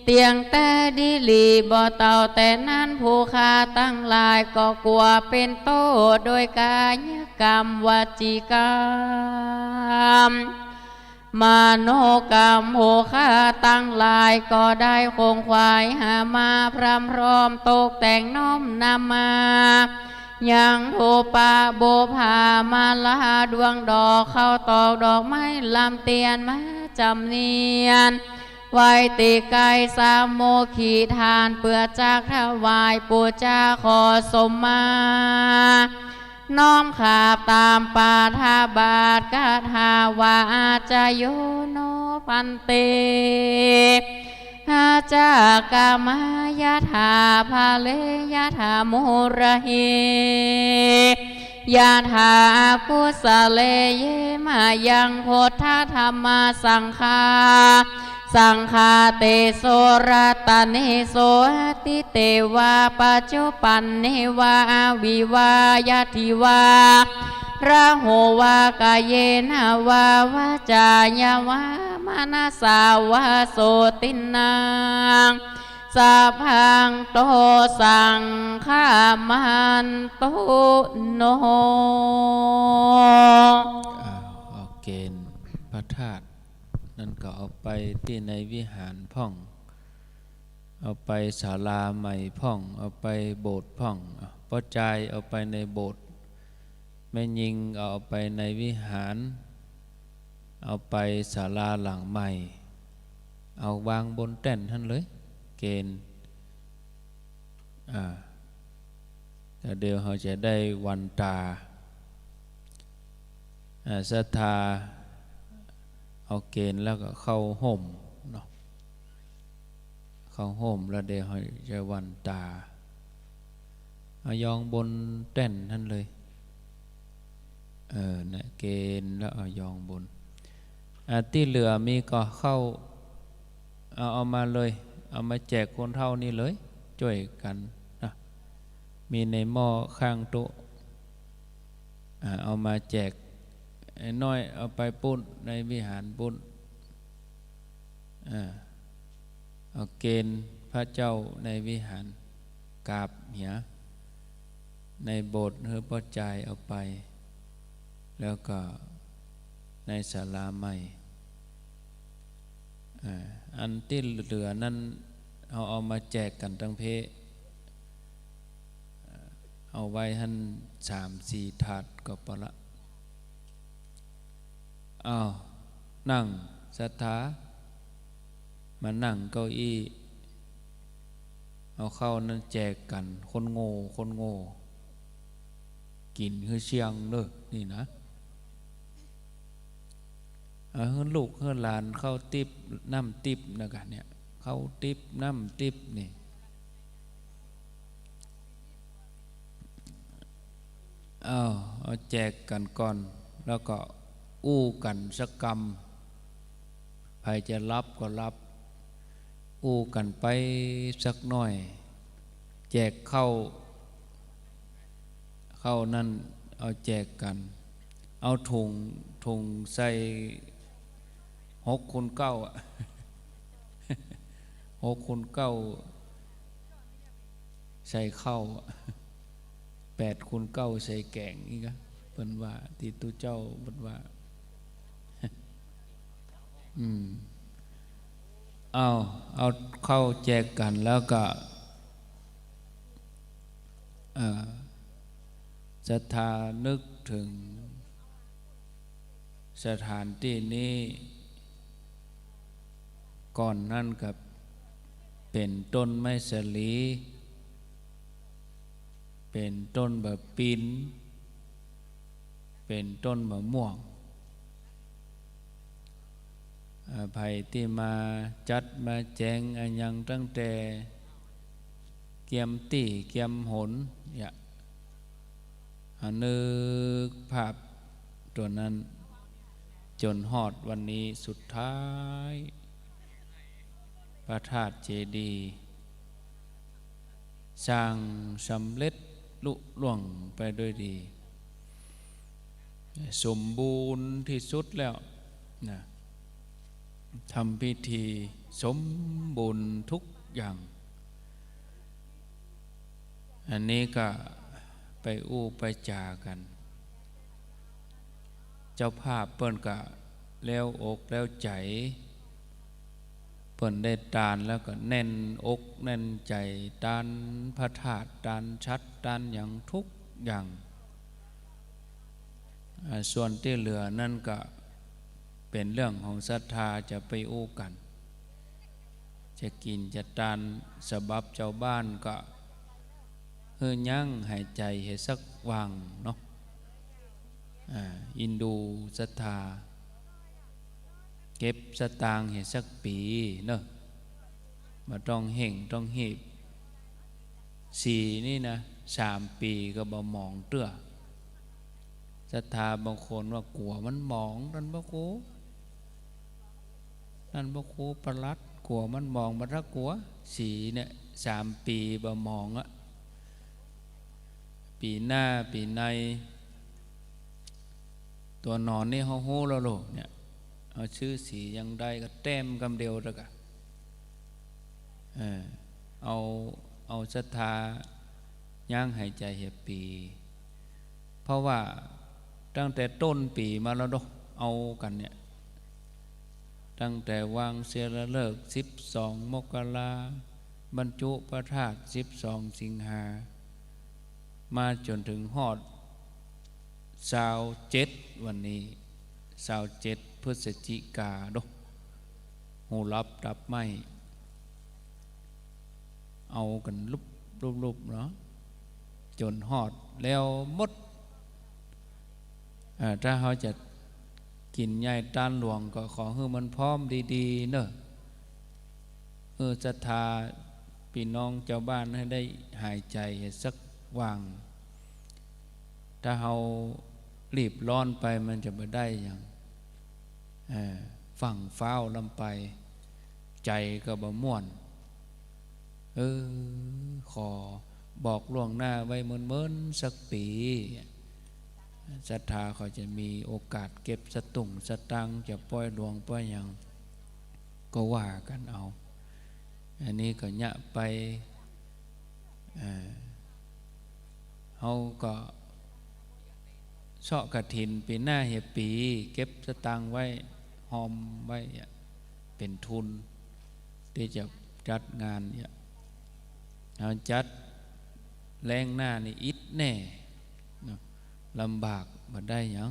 เตี้ยงแต่ดีหลี บ่เต้าแต่นั้น ผู้ข้าตังหลายก็กั๋วเป๋นโต้ษ โดยกายกรรม วจีกรรม มโนกรรม ผู้ข้าตังหลายก็ได้ขงขวายหามา พร่ำพร้อมตกแต่งน้อมนำมา ยังธูปะบุปผามาลา ดวงดอกข้าวตอก ดอกไม้ลำเตียน มาจ๋ำเนียน ไว้ตี้ใก้สามัคคีทาน เปื้อจักถวายปู๋จาขอสมมา น้อมขาบต๋ามปาฐบาตร คาถาว่า อาจาโย โน ภันเต อาจากมายะถา ภะเรยะถา มูระเฮ ยะถา อกุสะเล เย มะยัง พุทธะ ธัมมะ สังฆา สังฆา เตโส รัตเนโส อตีเตวา ปัจจุปันเนวา อวิวา ยะถีวา ระโหวา กาเยนะวา วาจายาวา มะนะสาวา สุตินนัง สัพพันตุ สังฆะมันตุ โน อ้าว เอาเกณฑ์พระธาตุนั้นก็เอาไปตี้ในวิหารพ่อง เอาไปศาลาใหม่พ่อง เอาไปโบสถ์พ่อง อ่ะ ป้อจายเอาไปในโบสถ์ แม่ญิงเอาไปในวิหาร เอาไปศาลาหลังใหม่ เอาวางบนแต้นหั้นเลย เกณฑ์ อ่า แล้วเดี๋ยวเฮาจะได้วันตา อ่า ศรัทธา เอาเกณฑ์แล้วก็เข้าโฮมเนาะ เข้าโฮมแล้วเดี๋ยวเฮาจะวันตา เอายองบนแต้นหั้นเลย เออ นะ เกณฑ์แล้วเอายองบน อ่า ตี้เหลือมีก็เข้า เอา เอามาเลย เอามาแจกคนเฒ่านี่เลย จ้วยกั๋นนะ มีในหม้อข้างโต๊ะ อ่า เอามาแจก ไอ้น้อยเอาไปปู๊น ในวิหารปู๊น อ่า เอาเกณฑ์พระเจ้าในวิหาร กราบเหีย ในโบสถ์หื้อป้อจายเอาไป แล้วก็ในศาลาใหม่ อ่า อันตี้เหลือนั้น เอา เอามาแจกกั๋นตังเพ เอาไว้หั้นสามสี่ถาดก็ปอละ อ้าว นั่ง ศรัทธา มานั่งเก้าอี้ เอาข้าวนั้นแจกกั๋น คนโง่ คนโง่ กิ๋นหื้อเสี้ยงเน่อ นี่นะ เอาหื้อลูกหื้อหลานข้าวติ๊บ น้ำติ๊บนะกะเนี่ย ข้าวติ๊บ น้ำติ๊บนี่ เอา เอาแจกกั๋นก่อน แล้วก็อู้กั๋นสักกำ ใผจะหลับก็หลับ อู้กั๋นไปสักหน้อย แจกข้าว ข้าวนั้นเอาแจกกั๋น เอาถุง ถุงใส่หกคูณเก้าอะ หกคูณเก้า ใส่ข้าวอะ แปดคูณเก้า ใส่แก๋งอีกอะ เปิ้นว่า ตี้ตุ๊เจ้าเปิ้นว่า อืม เอา เอาข้าวแจกกั๋นแล้วก็ เอ่อ ศรัทธานึกเถิงสถานตี้นี้ ก่อนนั้นก็เป๋นต้นไม้สาลี เป๋นต้นบ่าปีน เป๋นต้นบ่าม่วง อ่า ใผตี้มาจัดมาแจ๋งอะหยังตั้งแต่เกียมตี้เกียมหนเนี่ย นึกภาพตั๋วนั้นจ๋นฮอดวันนี้สุดท้าย พระธาตุเจดีย์สร้างสำเร็จลุล่วงไปด้วยดี สมบูรณ์ตี้สุดแล้วนะ ทำพิธีสมบูรณ์ทุกอย่าง อันนี้ก็ไปอู้ไปจ๋ากั๋น เจ้าภาพเปิ้นก็แล้วอกแล้วใจ๋ เปิ้นได้ตานแล้วก็แน่นอกแน่นใจ๋ ตานพระธาตุ ตานฉัตร ตานหยังทุกอย่าง อ่า ส่วนตี้เหลือนั้นก็เป๋นเรื่องของศรัทธาจะไปอู้กั๋น จะกิ๋นจะตาน สำหรับจาวบ้านก็หื้อยั้งหายใจ๋หื้อสักวางเนาะ อ่า เอ็นดูศรัทธา เก็บสตางค์หื้อสักปี๋เนาะ บ่ต้องเฮ่งต้องหีบ สีนี่นะ สามปี๋ก็บ่หมองเตื้อ ศรัทธาบางคนว่ากั๋วมันหมอง ต้านพระครู ต้านพระครูประหลัด กั๋วมันหมอง บ่ต้องกั๋ว สีเนี่ย สามปี๋บ่หมองอะ ปี๋หน้าปี๋ใน ตั๋วนอนนี่เฮาฮู้แล้วโลเนี่ย เฮาซื้อสีอย่างใดก็แต้มกำเดียวเต๊อะกะ เออ เอา เอาศรัทธายั้งหายใจ๋หื้อปี๋ เพราะว่าตั้งแต่ต้นปี๋มาแล้วเนาะ เอากั๋นเนี่ย ตั้งแต่วางศิลาฤกษ์สิบสองมกรา บรรจุพระธาตุสิบสองสิงหา มาจ๋นเถิงฮอดซาวเจ็ด วันนี้ ซาวเจ็ด พฤศจิกาเนาะ ฮู้ลับตับไหม้ เอากั๋นลุบลุบลุบเนาะ จ๋นฮอดแล้วหมด อ่า ถ้าเฮาจะกิ๋นใหญ่ตานหลวงก็ขอหื้อมันพร้อมดีๆ เนาะ หื้อศรัทธาปี้น้องจาวบ้านหื้อได้หายใจ๋หื้อสักวาง ถ้าเฮารีบร้อนไปมันจะบ่ได้หยัง เออ ฟั่งฟ้าวลำไป ใจ๋ก็บ่ม่วน เออ ขอบอกล่วงหน้าไว้เมินๆ สักปี๋ ศรัทธาเขาจะมีโอกาสเก็บสตุ้งสตางค์ จะปอยหลวงปอยหยัง ก็ว่ากั๋นเอา อันนี้ก็เยียะไป เออ เฮาก็เซาะกฐินปี๋หน้าหื้อปี๋ เก็บสตางค์ไว้ ฮอมไว้อะ เป๋นทุนตี้จะจัดงานเนี่ย เฮาจัดแล้งหน้านี่อิดแน่เนาะ ลำบาก บ่ได้หยัง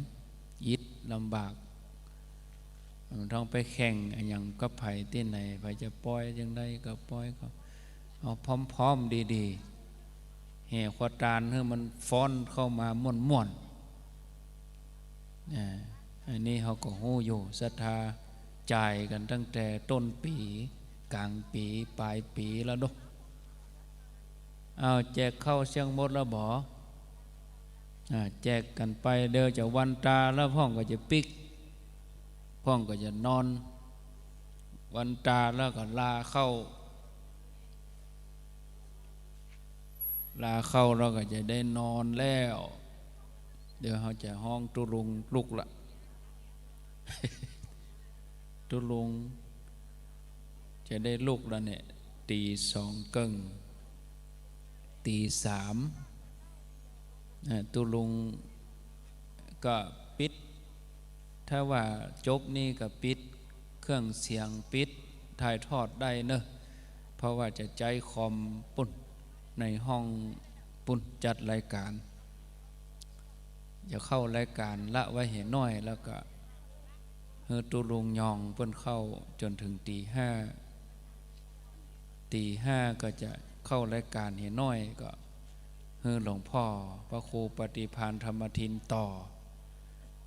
อิดลำบาก มันต้องไปแข่งอะหยังกับใผตี้ไหน ใผจะปอยจังใดก็ปอย ก็เอาพร้อมๆ ดีๆ แห่ขวัญตานหื้อมันฟ้อนเข้ามาม่วนๆ อ่า อันนี้เฮาก็ฮู้อยู่ ศรัทธาจ่ายกั๋นตั้งแต่ต้นปี๋ ก๋างปี๋ ป๋ายปี๋แล้วเนาะ อ้าว แจกข้าวเสี้ยงหมดแล้วบ่ อ่า แจกกั๋นไป เดี๋ยวจะวันตาแล้วพ่องก็จะปิ๊ก พ่องก็จะนอน วันตาแล้วก็ลาข้าว ลาข้าวแล้วก็จะได้นอนแล้ว เดี๋ยวเฮาจะฮ้องตุ๊ลุงลุกละ ตุ๊ลุงจะได้ลุกแล้วเนี่ย ตี๋สองเกิ่ง ตี๋สาม อ่า ตุ๊ลุงก็ปิด ถ้าว่าจบนี่ก็ปิดเครื่องเสียง ปิดถ่ายทอดได้เนาะ เพราะว่าจะใจ๊คอมปุ้น ในห้องปุ้นจัดรายก๋าน จะเข้ารายก๋านละไว้หื้อน้อย แล้วก็หื้อตุ๊ลุงยองเปิ้นเข้าจ๋นเถิงตี๋ห้า ตี๋ห้าก็จะเข้ารายก๋านหื้อน้อย ก็หื้อหลวงพ่อพระครูปฏิภาณธรรมทินต่อ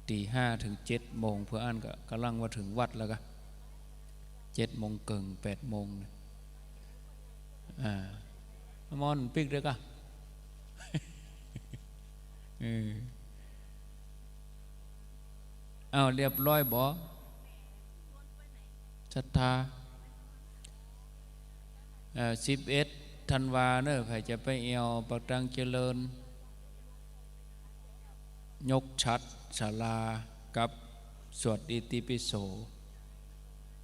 ตี๋ห้าเถิงเจ็ดโมง เปื้ออั้นก็ก่ำลังว่าเถิงวัดแล้วกะ เจ็ดโมงเกิ่ง แปดโมง อ่า ม่อนปิ๊กเด้อกะ เออ อ้าว เรียบร้อยบ่ ศรัทธา เอ่อ สิบเอ็ดธันวาเน่อ ใผจะไปแอ่ว ปากตางเจริญ ยกฉัตรศาลากับสวดอิติปิโส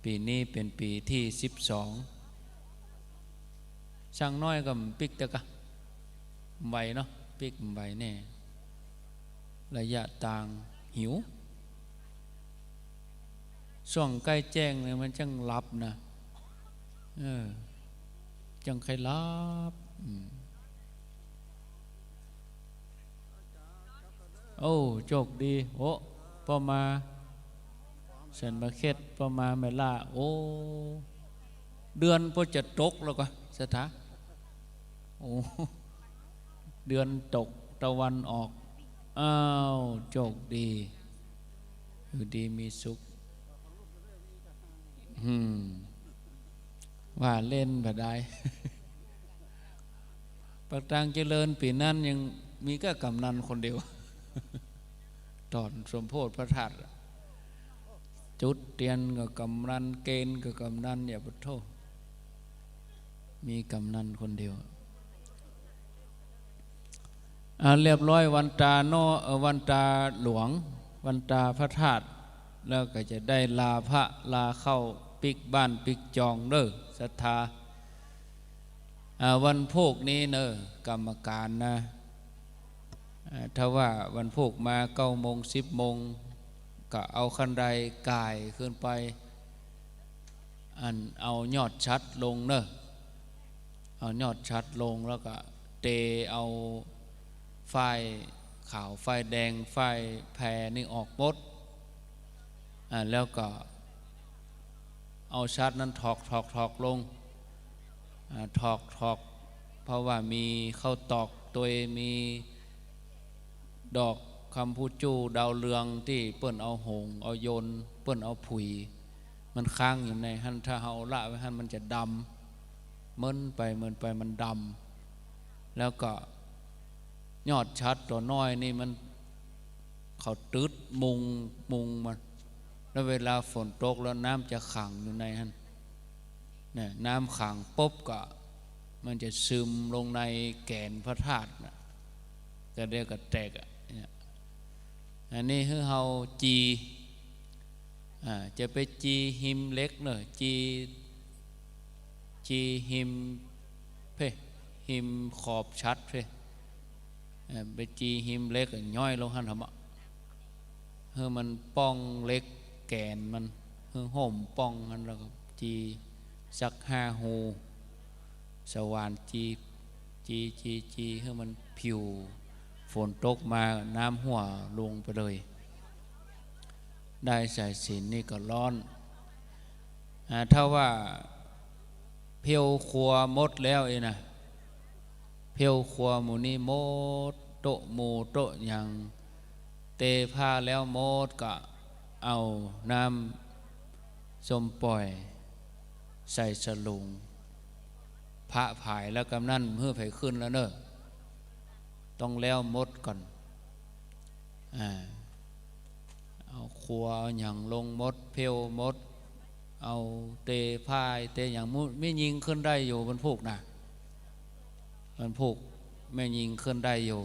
ปี๋นี้เป๋นปี๋ตี้สิบสอง ช่างน้อยก็ปิ๊กเต๊อะกะ ไหวเนาะ ปิ๊กไหวแน่ ระยะตางหิว ช่วงใก้แจ้งเนี่ยมันจั้งหลับนะ เออ จั้งใค่หลับ อืม โอ้ โจคดี โอ้ ป้อมา สันมาเข็ด ป้อมาแม่ล่า โอ้ เดือนป้อจะตกแล้วกะ ศรัทธา โอ้ เดือนตกตะวันออก อ้าว โจคดี อยู่ดีมีสุข อืม ว่าเล่นบ่ได้ ปากตางเจริญปี๋นั้นยังมีก้ากำนันคนเดียว ต๋อนสมโภชพระธาตุ จุดเตียนก็กำนัน เกณฑ์ก็กำนัน อย่าปะโธ่ มีกำนันคนเดียว อ่า เรียบร้อยวันตาเนาะ เอ่อ วันตาหลวง วันตาพระธาตุ แล้วก็จะได้ลาพระลาเข้าปิ๊กบ้านปิ๊กจองเน่อ ศรัทธา อ่า วันพูกนี้เน่อ กรรมการนะ อ่า ถ้าว่าวันพูกมาเก้าโมง สิบโมง ก็เอาคันไดก่ายขึ้นไป อันเอายอดฉัตรลงเน่อ เอายอดฉัตรลงแล้วก็เตเอาฝ้ายขาว ฝ้ายแดง ฝ้ายแพรนี่ออกหมด อ่า แล้วก็เอาฉัตรนั้นถอก ถอก ถอกลง อ่า ถอก ถอก เพราะว่ามีข้าวตอกตวย มีดอกคำพูจู้ดาวเรืองตี้เปิ้นเอาหงเอายนต์ เปิ้นเอาผุย มันค้างอยู่ในหั้น ถ้าเฮาละไว้หั้นมันจะดำ เมินไป เมินไป มันดำ แล้วก็ยอดฉัตรตั๋วน้อยนี่มัน เขาตึดมุง มุงมัน แล้วเวลาฝนตกแล้วน้ำจะขังอยู่ในหั้น เนี่ย น้ำขังปุ๊บก็มันจะซึมลงในแกนพระธาตุน่ะ ก็เดี๋ยวก็แตกอะ เนี่ย อันนี้คือเฮาจี อ่า จะไปจีฮิมเหล็กเน่อ จี จีฮิม เพ่ ฮิมขอบฉัตรเพ่ เอ่อ ไปจีฮิมเหล็ก ย้อยลงหั้นเถาะ หื้อมันป้องเหล็กแกนมัน หื้อห่มป้องหั้น แล้วก็จีสักห้าฮู สว่านจี จี จี จี หื้อมันผิว ฝนตกมาน้ำหัวลงไปเลย ได้สายสิญจน์นี่ก็ร้อน อ่า ถ้าว่าเพลครัวหมดแล้วเองนะ เพลครัวหมู่นี้หมด โต๊ะหมู่โต๊ะหยัง เตผ้าแล้วหมด ก็เอาน้ำส้มป่อยใส่สลุง พระผายแล้วกำนั้นหื้อใผขึ้นแล้วเน่อ ต้องแล้วหมดก่อน อ่า เอาครัวเอาหยังลงหมด เพลหมด เอาเตผ้าเตหยัง มุ แม่ญิงขึ้นได้อยู่วันพูกนะ วันพูกแม่ญิงขึ้นได้อยู่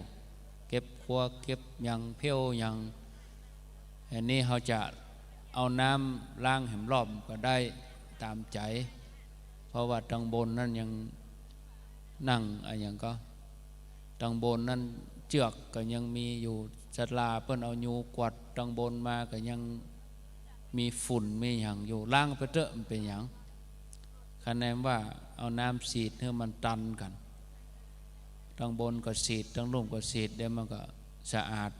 เก็บครัวเก็บหยัง เพลหยัง อันนี้เฮาจะเอาน้ำล้างแหมรอบก็ได้ต๋ามใจ๋ เพราะว่าตังบนนั้นยังนั่งอะหยังก็ ตังบนนั้นเจือกก็ยังมีอยู่ ศาลาเปิ้นเอายูกวัดตังบนมาก็ยังมีฝุ่นมีหยังอยู่ ล้างไปเต๊อะ มันเป๋นหยัง คะแนนว่าเอาน้ำฉีดหื้อมันตันกั๋น ตังบนก็ฉีด ตังลุ่มก็ฉีด เดี๋ยวมันก็สะอาด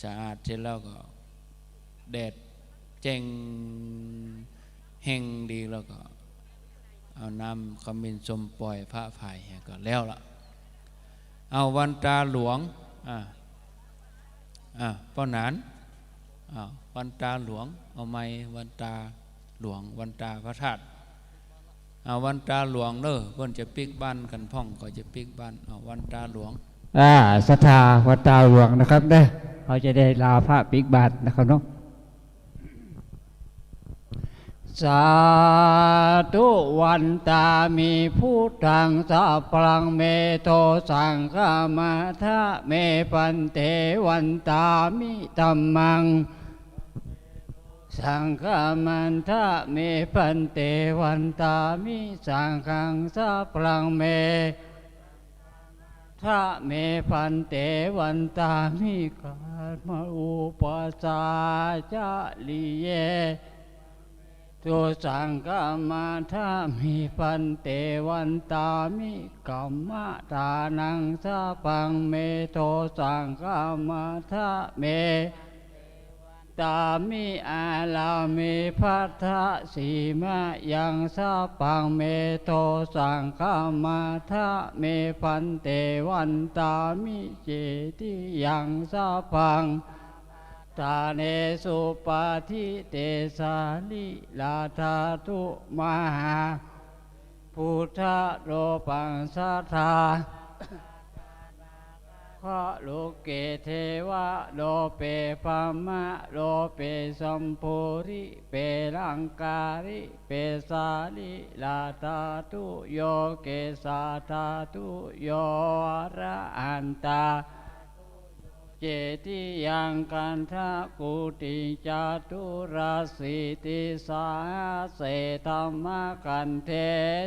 สะอาดเสร็จแล้วก็ แดดแจ้งแฮงดีแล้วก็ เอาน้ำขมิ้นส้มป่อยพระผายก็แล้วละ เอาวันตาหลวง อ่า อ่า ป้อหนาน อ่า วันตาหลวง เอาไมค์ วันตาหลวง วันตาพระธาตุ อ่า วันตาหลวงเน่อ เปิ้นจะปิ๊กบ้านกั๋นพ่อง ก็จะปิ๊กบ้าน เอาวันตาหลวง อ่า ศรัทธาวัดตาหลวงนะครับเด้อ เขาจะได้ลาพระปิกบาตรนะครับเนาะ สาธุ วันตามิ พุทธัง สะพรัง เมโท สังฆะมาทะเม พันเต วันตามิ ธัมมัง สังฆะมาทะเม พันเต วันตามิ สังฆัง สะพรัง เม ทะเม พันเต วันตามิ กรรมะอุปาจาริเย ทุ สังฆะมาทะเม พันเต วันตามิ กรรมะทานัง สะพรัง เมโท สังฆะมาทะเม ตามิ อารามิ พัทธะสีมะยัง สะพรัง เมโท สังฆะมาทะเม พันเต วันตามิ เจติยัง สะพรัง ทาเนสุปาทิเตสาลิลาธาตุ มหา พุทธะโลปัง สัทธา คะ โลเก เทวะโลเป พรหมะโลเป สัมภูริเป ลังการิเป สาลิลาธาตุ โยเกสาธาตุ โย อรหันตา เจติยัง คันธะกูติง จาตุรสีติสาหะเส ธัมมะคันเท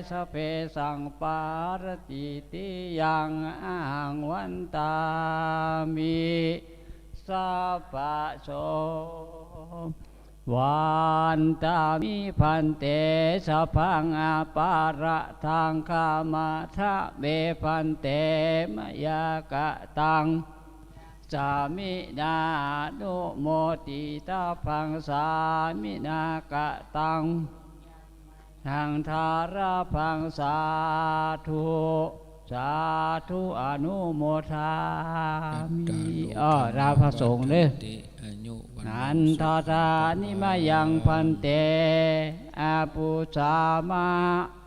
สะเพ สังปาหะรติติยัง อะหัง วันตามิ สัพพะโส วันตามิ พันเต สะพรัง อปาระทัง ขะมาทะเม พันเต มะยากะตัง สามินา อนุโมทิตาภัง สามินากะตัง หัง ทาราภัง สาธุ สาธุ อนุโมทามิ อัตตาโล อ้อ ลาพระสงฆ์เด้อ อายุวันโน นันทาสานิมะยัง พันเต อาปุสามะ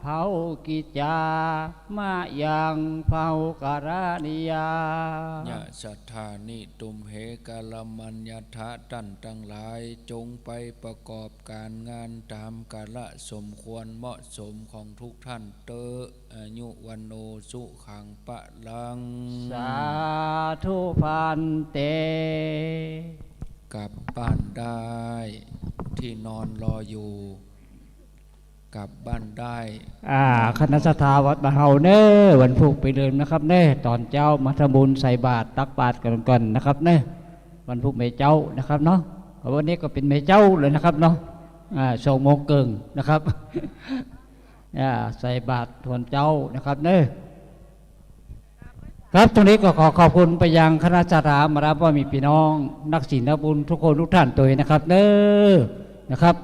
พาหุกิจจา มะยัง พาหุกะรณียา ยะสัทธานิ ตุมเห กาลมัญญะถะ ต้านตังหลาย จงไปประกอบก๋านงานต๋ามกาละสมควรเหมาะสมของทุกท่านเต๊อะ อายุวันโน สุขัง พะลัง สาธุ พันเต กลับบ้านได้ ตี้นอนรออยู่ กลับบ้านได้ อ่า คณะศรัทธาวัดบ้านเฮาเน้อ วันพูกไปเริ่มนะครับเน้อ ต๋อนเจ๊ามาทำบุญใส่บาตรตักบาตรกั๋นก่อนนะครับเน้อ วันพูกแม่เจ๊านะครับเนาะ วันนี้ก็เป๋นแม่เจ๊าเลยนะครับเนาะ อ่า สองโมงเกิ่งนะครับ อ่า ใส่บาตรต๋อนเจ๊านะครับเน้อ ครับ ตรงนี้ก็ขอขอบคุณไปยังคณะศรัทธามารับว่ามีพี่น้องนักศีลนักบุญทุกคนทุกท่านตวยนะครับเน้อ นะครับ